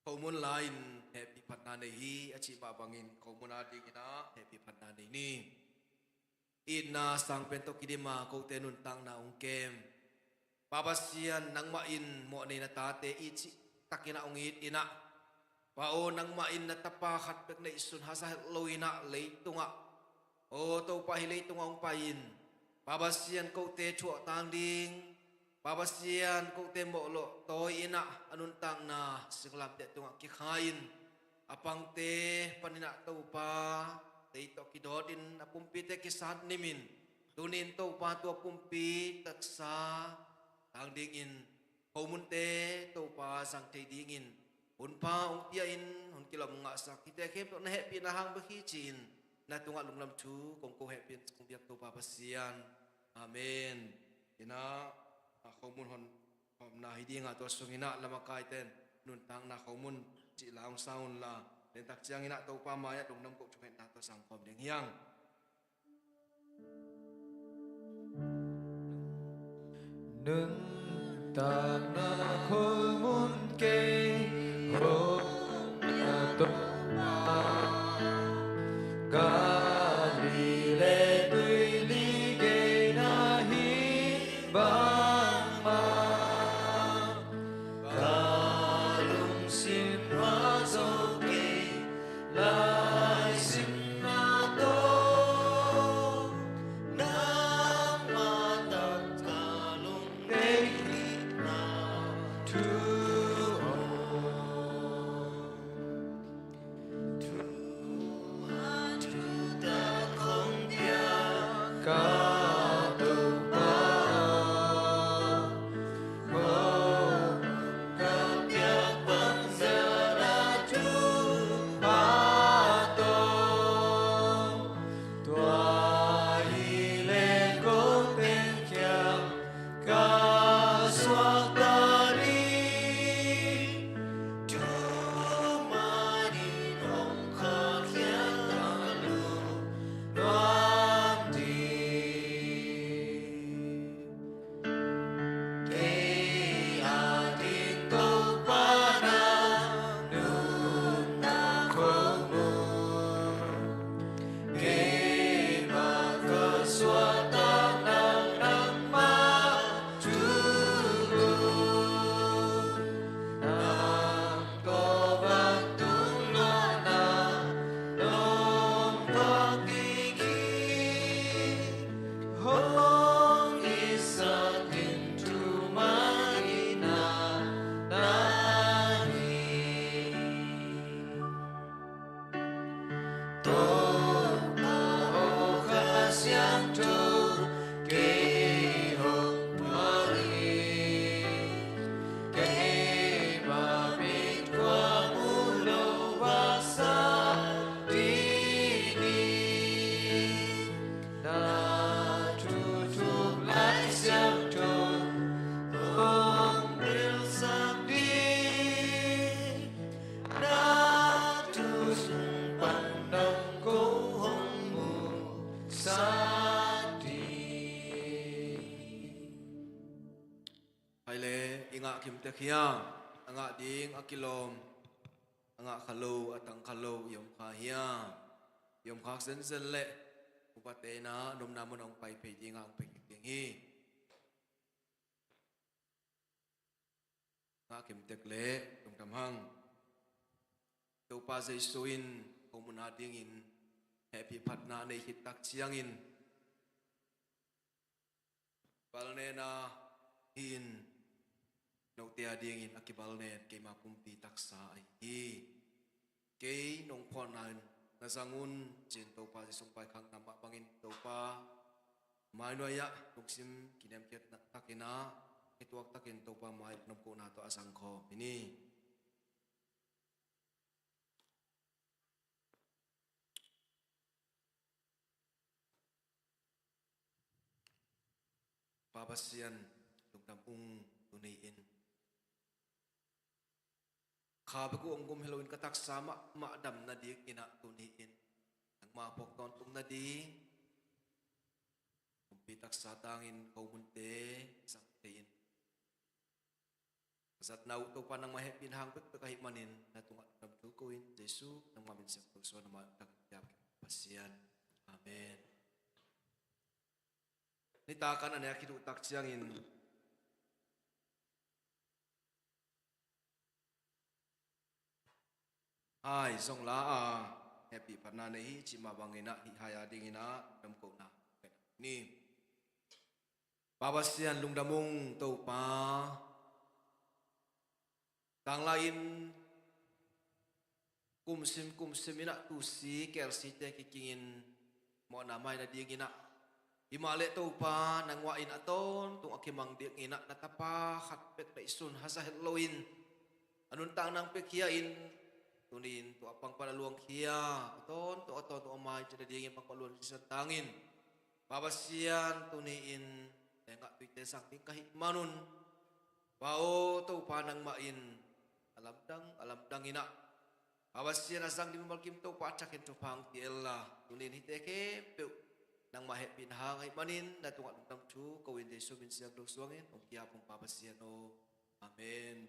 khomun la-in hehpih phatna nei hi a cih mah bangin, khomun a dingin ah hehpih phatna nei ni. Itna sang pen tawh kidim a kote nuntakna hong kem, Pa Pasian, nangmah in mawhnei na tate i cih takin ah hong it in ah, Pa aw, nangmah in na tapa khat bek neihsun haza het lo in ah leitungah, aw Topa, hih leitungah hong pai in, Pa Pasian, kote thuaktang ding, Pa Pasian, kote mawhlawh tawi in ah a nuntakna singlamteh tungah kikha in, a pangte panin ah Topa, tei tawh kidawt in a pumpite kisat nim in, tuni-in Topa, tua pumpi taksa tang dingin, khomunte Topa zang thei dingin, hunpha hong pia in, hun kilawm ngahsak, hihte khempeuh na hehpihna hang bek hi ci-in, na tungah lungdam thu kong ko, hehpih in kong biak Topa Pasian. Amen. Ina, a khomun hon, hon na hi ding a, tua sungin ah lamakaite in nuntakna khomun cih la hong sang unla, lentak ciangin ah Topa mai-ah lungdam koh thungetna tawh zangkhawm ding hi hang. Nuntakna khomun kei hong pia Topa, Galilee i ngah kim tek hiam? A ngah ding a kilawm, a ngah kha lo, a tang kha lo i om kha hiam? I om khak zenzen leh upate in ah nopna mun ah hong pai phei ding a, hong pai kik ding hi. Ngah kim tek leh lungdam hang. Topa Jesu in ko mun a dingin hehpih phatna a neih khit tak ciangin kibalnena hi-in, note a dingin a kibalnen keima pumpi taksa ahi hi. Kei nong phuanna in na zang un, ci-in Topa Jesu hong paikhakna mah bangin Topa mai nuai-ah lungsim kiniamkhiat takin ah, kituak takin Topa mai-ah nopkhopna tawh a zangkhawm hi ni. Pa Pasian, lungdam ung tuni-in. Kha bek uh hong gum hi loin ka taksa mahmah damna dingin ah tuni-in nangma phawk tawntung nading pumpi taksa tangin ko munte zang thei-in, ka zatna uh Topa nangmah hehpihna hang bekbek ahih manin na tungah lungdam thu ko-in Jesu nangmah min siangtho suang na mai uh tak in piak Pasian. Amen. Nitak an a nek khit uh tak ciangin hai zong la a, hehpih phatna nei hi cih mah bangin ah hih hai a dingin ah lungdam kohna ni. Pa Pasian, lungdam ung Topa. Tanglai-in kumsim kumsim in ah tusi kelsite kikingin mawhna mai nadingin ah, himah leh Topa nangmah in a tawntung a kimang dingin ah na tapa khat bek na i sun haza het loin a nuntak nang pia khia-in, tuni-in tua pangpan a luang khia, a tawntung a tawntung a mai cih nadingin pangpan luang khia tangin, Pa Pasian, tuni-in lengah tuite zang ding ka hih manun, Pa aw Topa, nangmah in a lamdang a lamdang in ah, Pa Pasian, a zang ding mimal kim Topa a thakin thupha hong pia inla, tuni-in hihte khempeuh nangmah hehpihna hang ahih manin na tungah lungdam thu ko-in Jesu min siangtho suangin hong ki-ap ung Pa Pasian aw. Amen.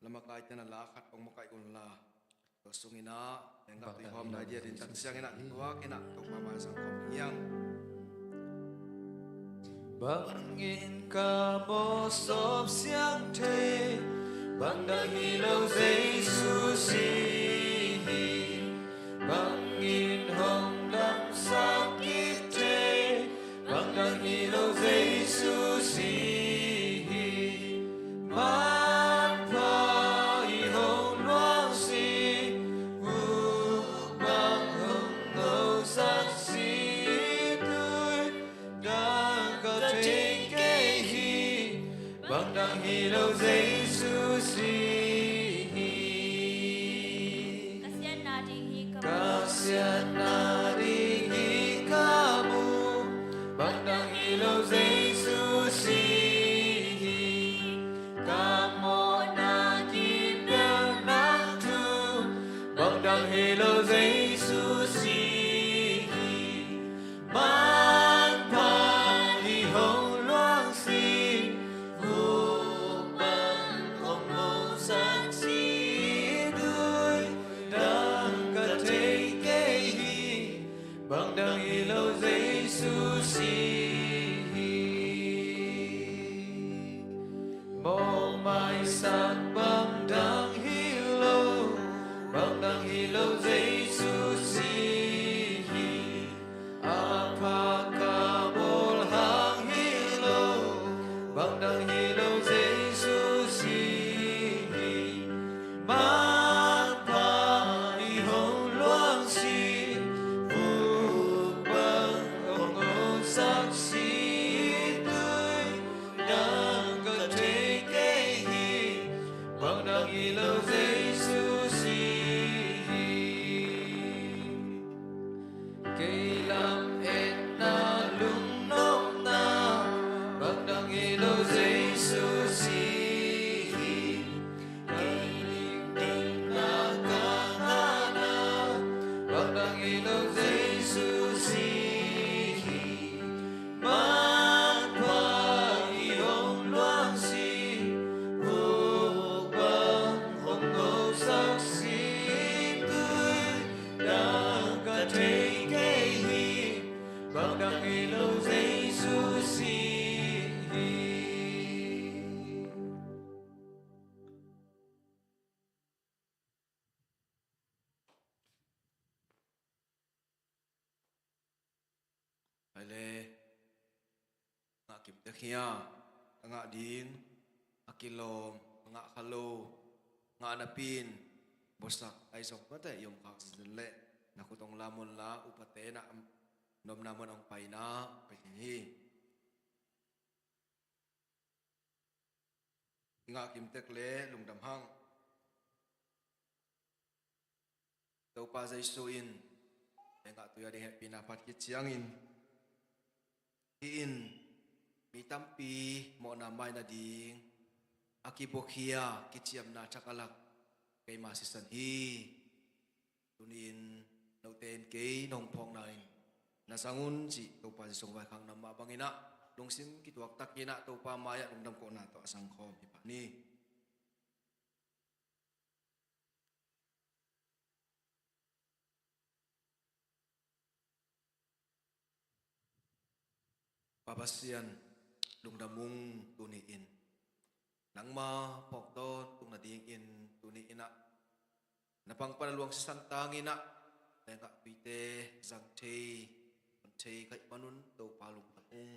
Lamakaite na la khat hong makaih unla, tua sungin ah lengah tui hawm nai dia din tak ciangin ah tuak in ah Topa mai-ah zangkhawm hi hang. Bangin ka mawh sawp siang thei, bang dang hi lo Jesu si hi. Bangin hong damsak kik thei, bang dang hi lo Jesu si hi. Manpha i hong luangsi, vuk bang hong ngosak si, tui dang ka thei kei hi, bang dang hi lo Jesu si hi. Ka siatna ding hi ka mu, bang dang hi lo Jesu si hi. Ka mawhna kipelh nang thu, bang dang hi lo Jesu si hi. Manpha i hong luangsi, vuk bang hong ngosak si, tui dang ka thei kei hi, bang dang hi lo Jesu si hi. Mawhmaisak bang dang hi lo, bang dang hi lo Jesu si hi. A pha ka bawl hang hi lo, bang dang hi lo Jesu si hi. Manpha i hong luangsi, vuk bang hong ngosak si, tui dang ka thei kei hi, bang dang hi lo Jesu si hi. Kei lametna lungnopna, bang dang hi lo Jesu si hi. Kei dingdingna ka ngahna, bang dang hi lo Jesu si hi. Manpha i hong Kimtek hia? A ngah ding, a kilawm, a ngah kha lo, ngah napi-in, buasak ahi zong mate i om khak zenzen leh, na khut hong lam unla, upate na, na omna mun ah hong paina pia ding hi. I ngah kimtek leh lungdam hang. Topa Jesu in, lei ngah tui a ding hehpihna phat khit ciangin, hih in mi tampi mawhna mai nading a kibuakhia kiciamna thak a lak keima sisan hi. Tuni-in note in kei nong phawkna in na zang un cih Topa Jesu vaikhakna mah bangin ah, lungsim kituak takin ah Topa mai-ah lungdam kohna tawh a zangkhawm hi pah ni. Pa Pasian, lungdam ung tuni-in. Nangma phawk tawntung nadingin tuni-in ah, na pangpan a luang sisan tangin ah, lei ngah tuite zang thei, zang thei ka hih manun Topa lungdam ung.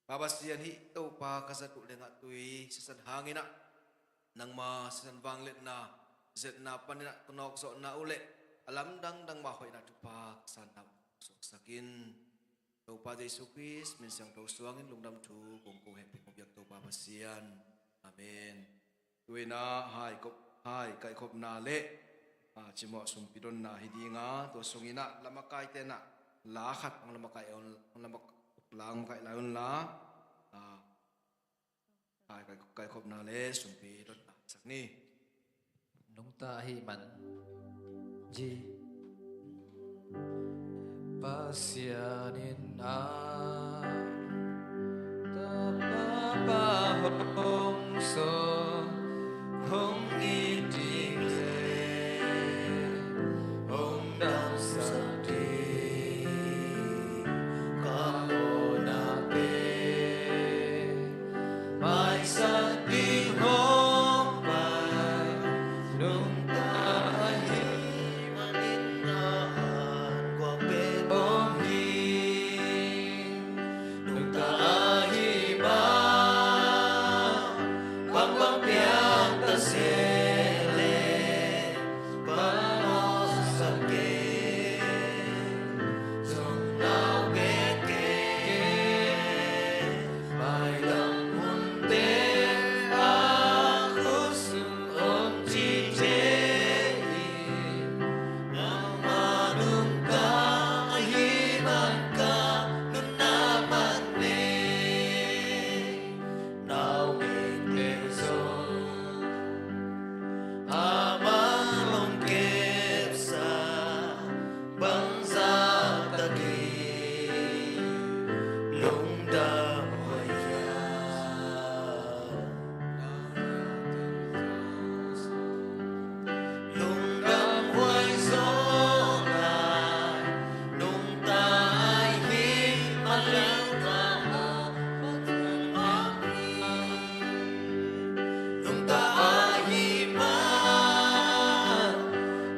Pa Pasian, hih Topa ka zat uh lei ngah tui sisan hangin ah, nangma sisan vangliatna, zetna panin ah ka nawkzawhna uh leh a lamdang dang mah hoihna thupha ka sanna uh suaksak in. Topa Jesu Khrist min siangtho suangin lungdam thu kong ko hehpih, hong biak Topa Pasian. Amen. Tu-in ah hai kop, hai kaihkhopna leh, ah, cimawh sumpi donna hi ding a, tua sungin ah lamakaite in ah la khat hong lamakai un, hong lamak-, la hong makaih lai unla, ah, hai kai-, kaihkhopna leh sumpi donna sak ni. Nungta ahih man. G. Pasian in a tapa hong sawn, hong it ding leh hong damsak ding ka mawhna pen maisak ding hong pai. Nungta ahih manin na an guak bek om hi. Nungta ahih man bangbang piang ta se leh, phamawh sa kei, zong lau bek kei. Mailam hunte a khut sung om ci thei in, nangma nungta ahih man ka nunna man nei. Naungekte zong amah hong kepsa bangzah takin lungdam huai hiam? Lungdam huai zaw lai, nungta ahih man leh ka Nungta ahih man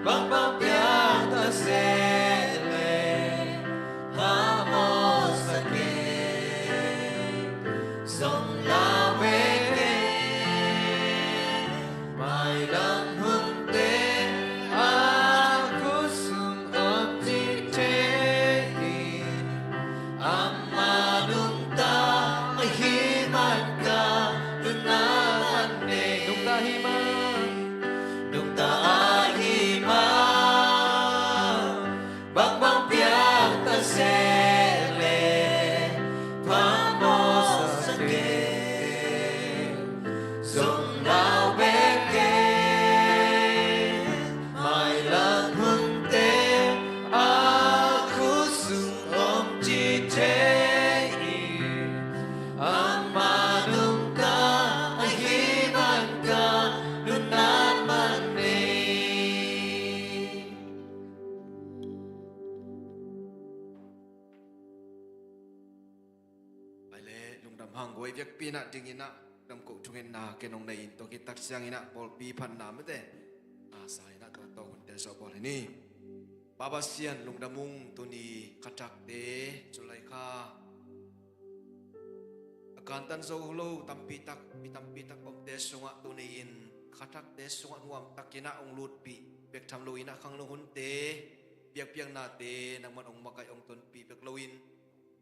bangbang piang ta se leh, phamawh sa kei, zong lau bek kei. Mailam hunte a khut sung om ci thei in, amah nungta ahih man ka nunna man nei. Nungta ahih man, nungta ahih man bangbang piang ta se leh, phamawh sa kei, zong lau bek kei. Mailam hunte a khut sung om ci thei in, amah nungta ahih man ka nunna man nei. Pai leh lungdam hang. Guai viakpi in ah dingin ah, lungdam koh thungetna ken hong nei in, tua khit tak ciangin ah pawlpi phatna mate a sa in ah, tua tawh hunte zawh bawl hi ni. Pa Pasian, lungdam ung, tuni kha thakte, July kha Hantan zo lo tampi tak, mi tampi tak omte sungah tuni-in khathakte sungah nuamtakin ah hong lutpih bek tham loin ah khangno hunte, biakpiaknate nangman hong makaih hong tonpih bek loin,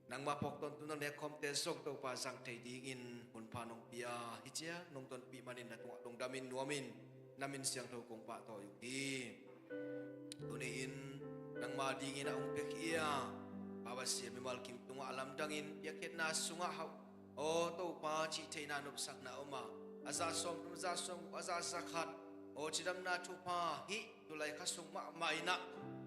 nangmah phawk tawntung na nekkhawmte zong Topa zang thei dingin hun pha nong pia hi ciang nong tonpih manin na tungah lungdamin nuamin na min siangtho kong pahtawi uh hi. Tuni-in nangmah dingin a hong piakhia Pa Pasian, mimal kim tungah a lamdangin piakkhiatna sungah hauh, aw Topa, cih theihna nopsakna om a, a za sawmthum, a za sawmguk, a za zakhat, aw cidamna thupha hih tulai kha sung mahmah in ah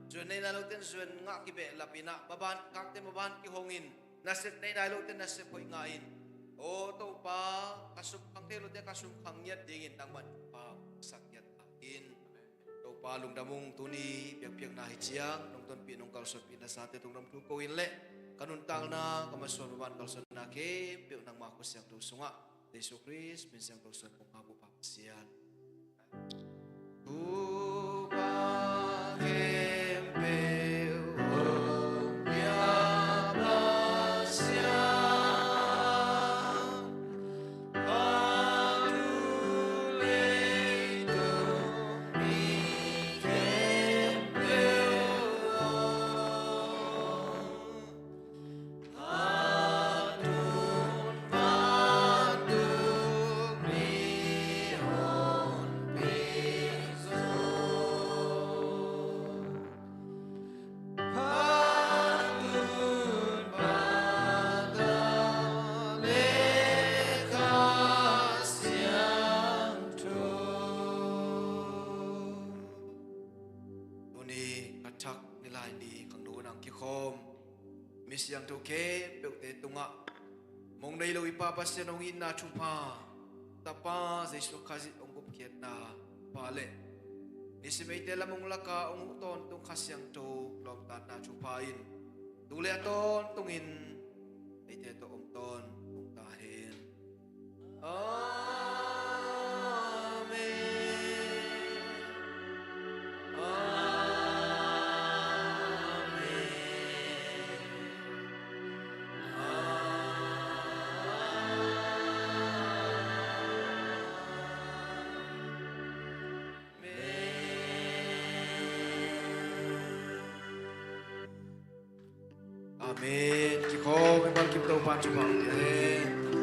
zuan nei nai lote in zuan ngah kibehlap in ah, maban kakte maban kihongin, nasep nei nai lote in nasep hoih ngahin, aw Topa, kha sum khang thei lote kha sum khang ngiat dingin nangman thupha sak ngiat ta in. Topa lungdam ung, tuni biakpiakna hi ciang nong tonpih nong kalsuanpih nasate tungah thu ko in leh ka nuntakna, ka masuan maban kalsuanna khempeuh nangmah khut siangtho sungah Jesu Khrist min siangtho suang kong ngak uh Pa Pasian. Thupha khempeuh hong pia Pasian, a tung leitung mi khempeuh aw. Tuni kha thak ni lai ni khangno nang kikhawm mi siangtho khempeuhte tungah mong nei lo i Pa Pasian hong itna thupha, Tapa Jesu Khazih hong gupkhiatna pha le nisim eite lam hong laka hong huh tawntung Kha Siangtho lawmtatna thupha in tu le a tawntungin eite tawh om tawntung ta hen. Amen. Amen. Amen. Amen. Kikhawm, mimal kim Topa'n thupha hong pia hen.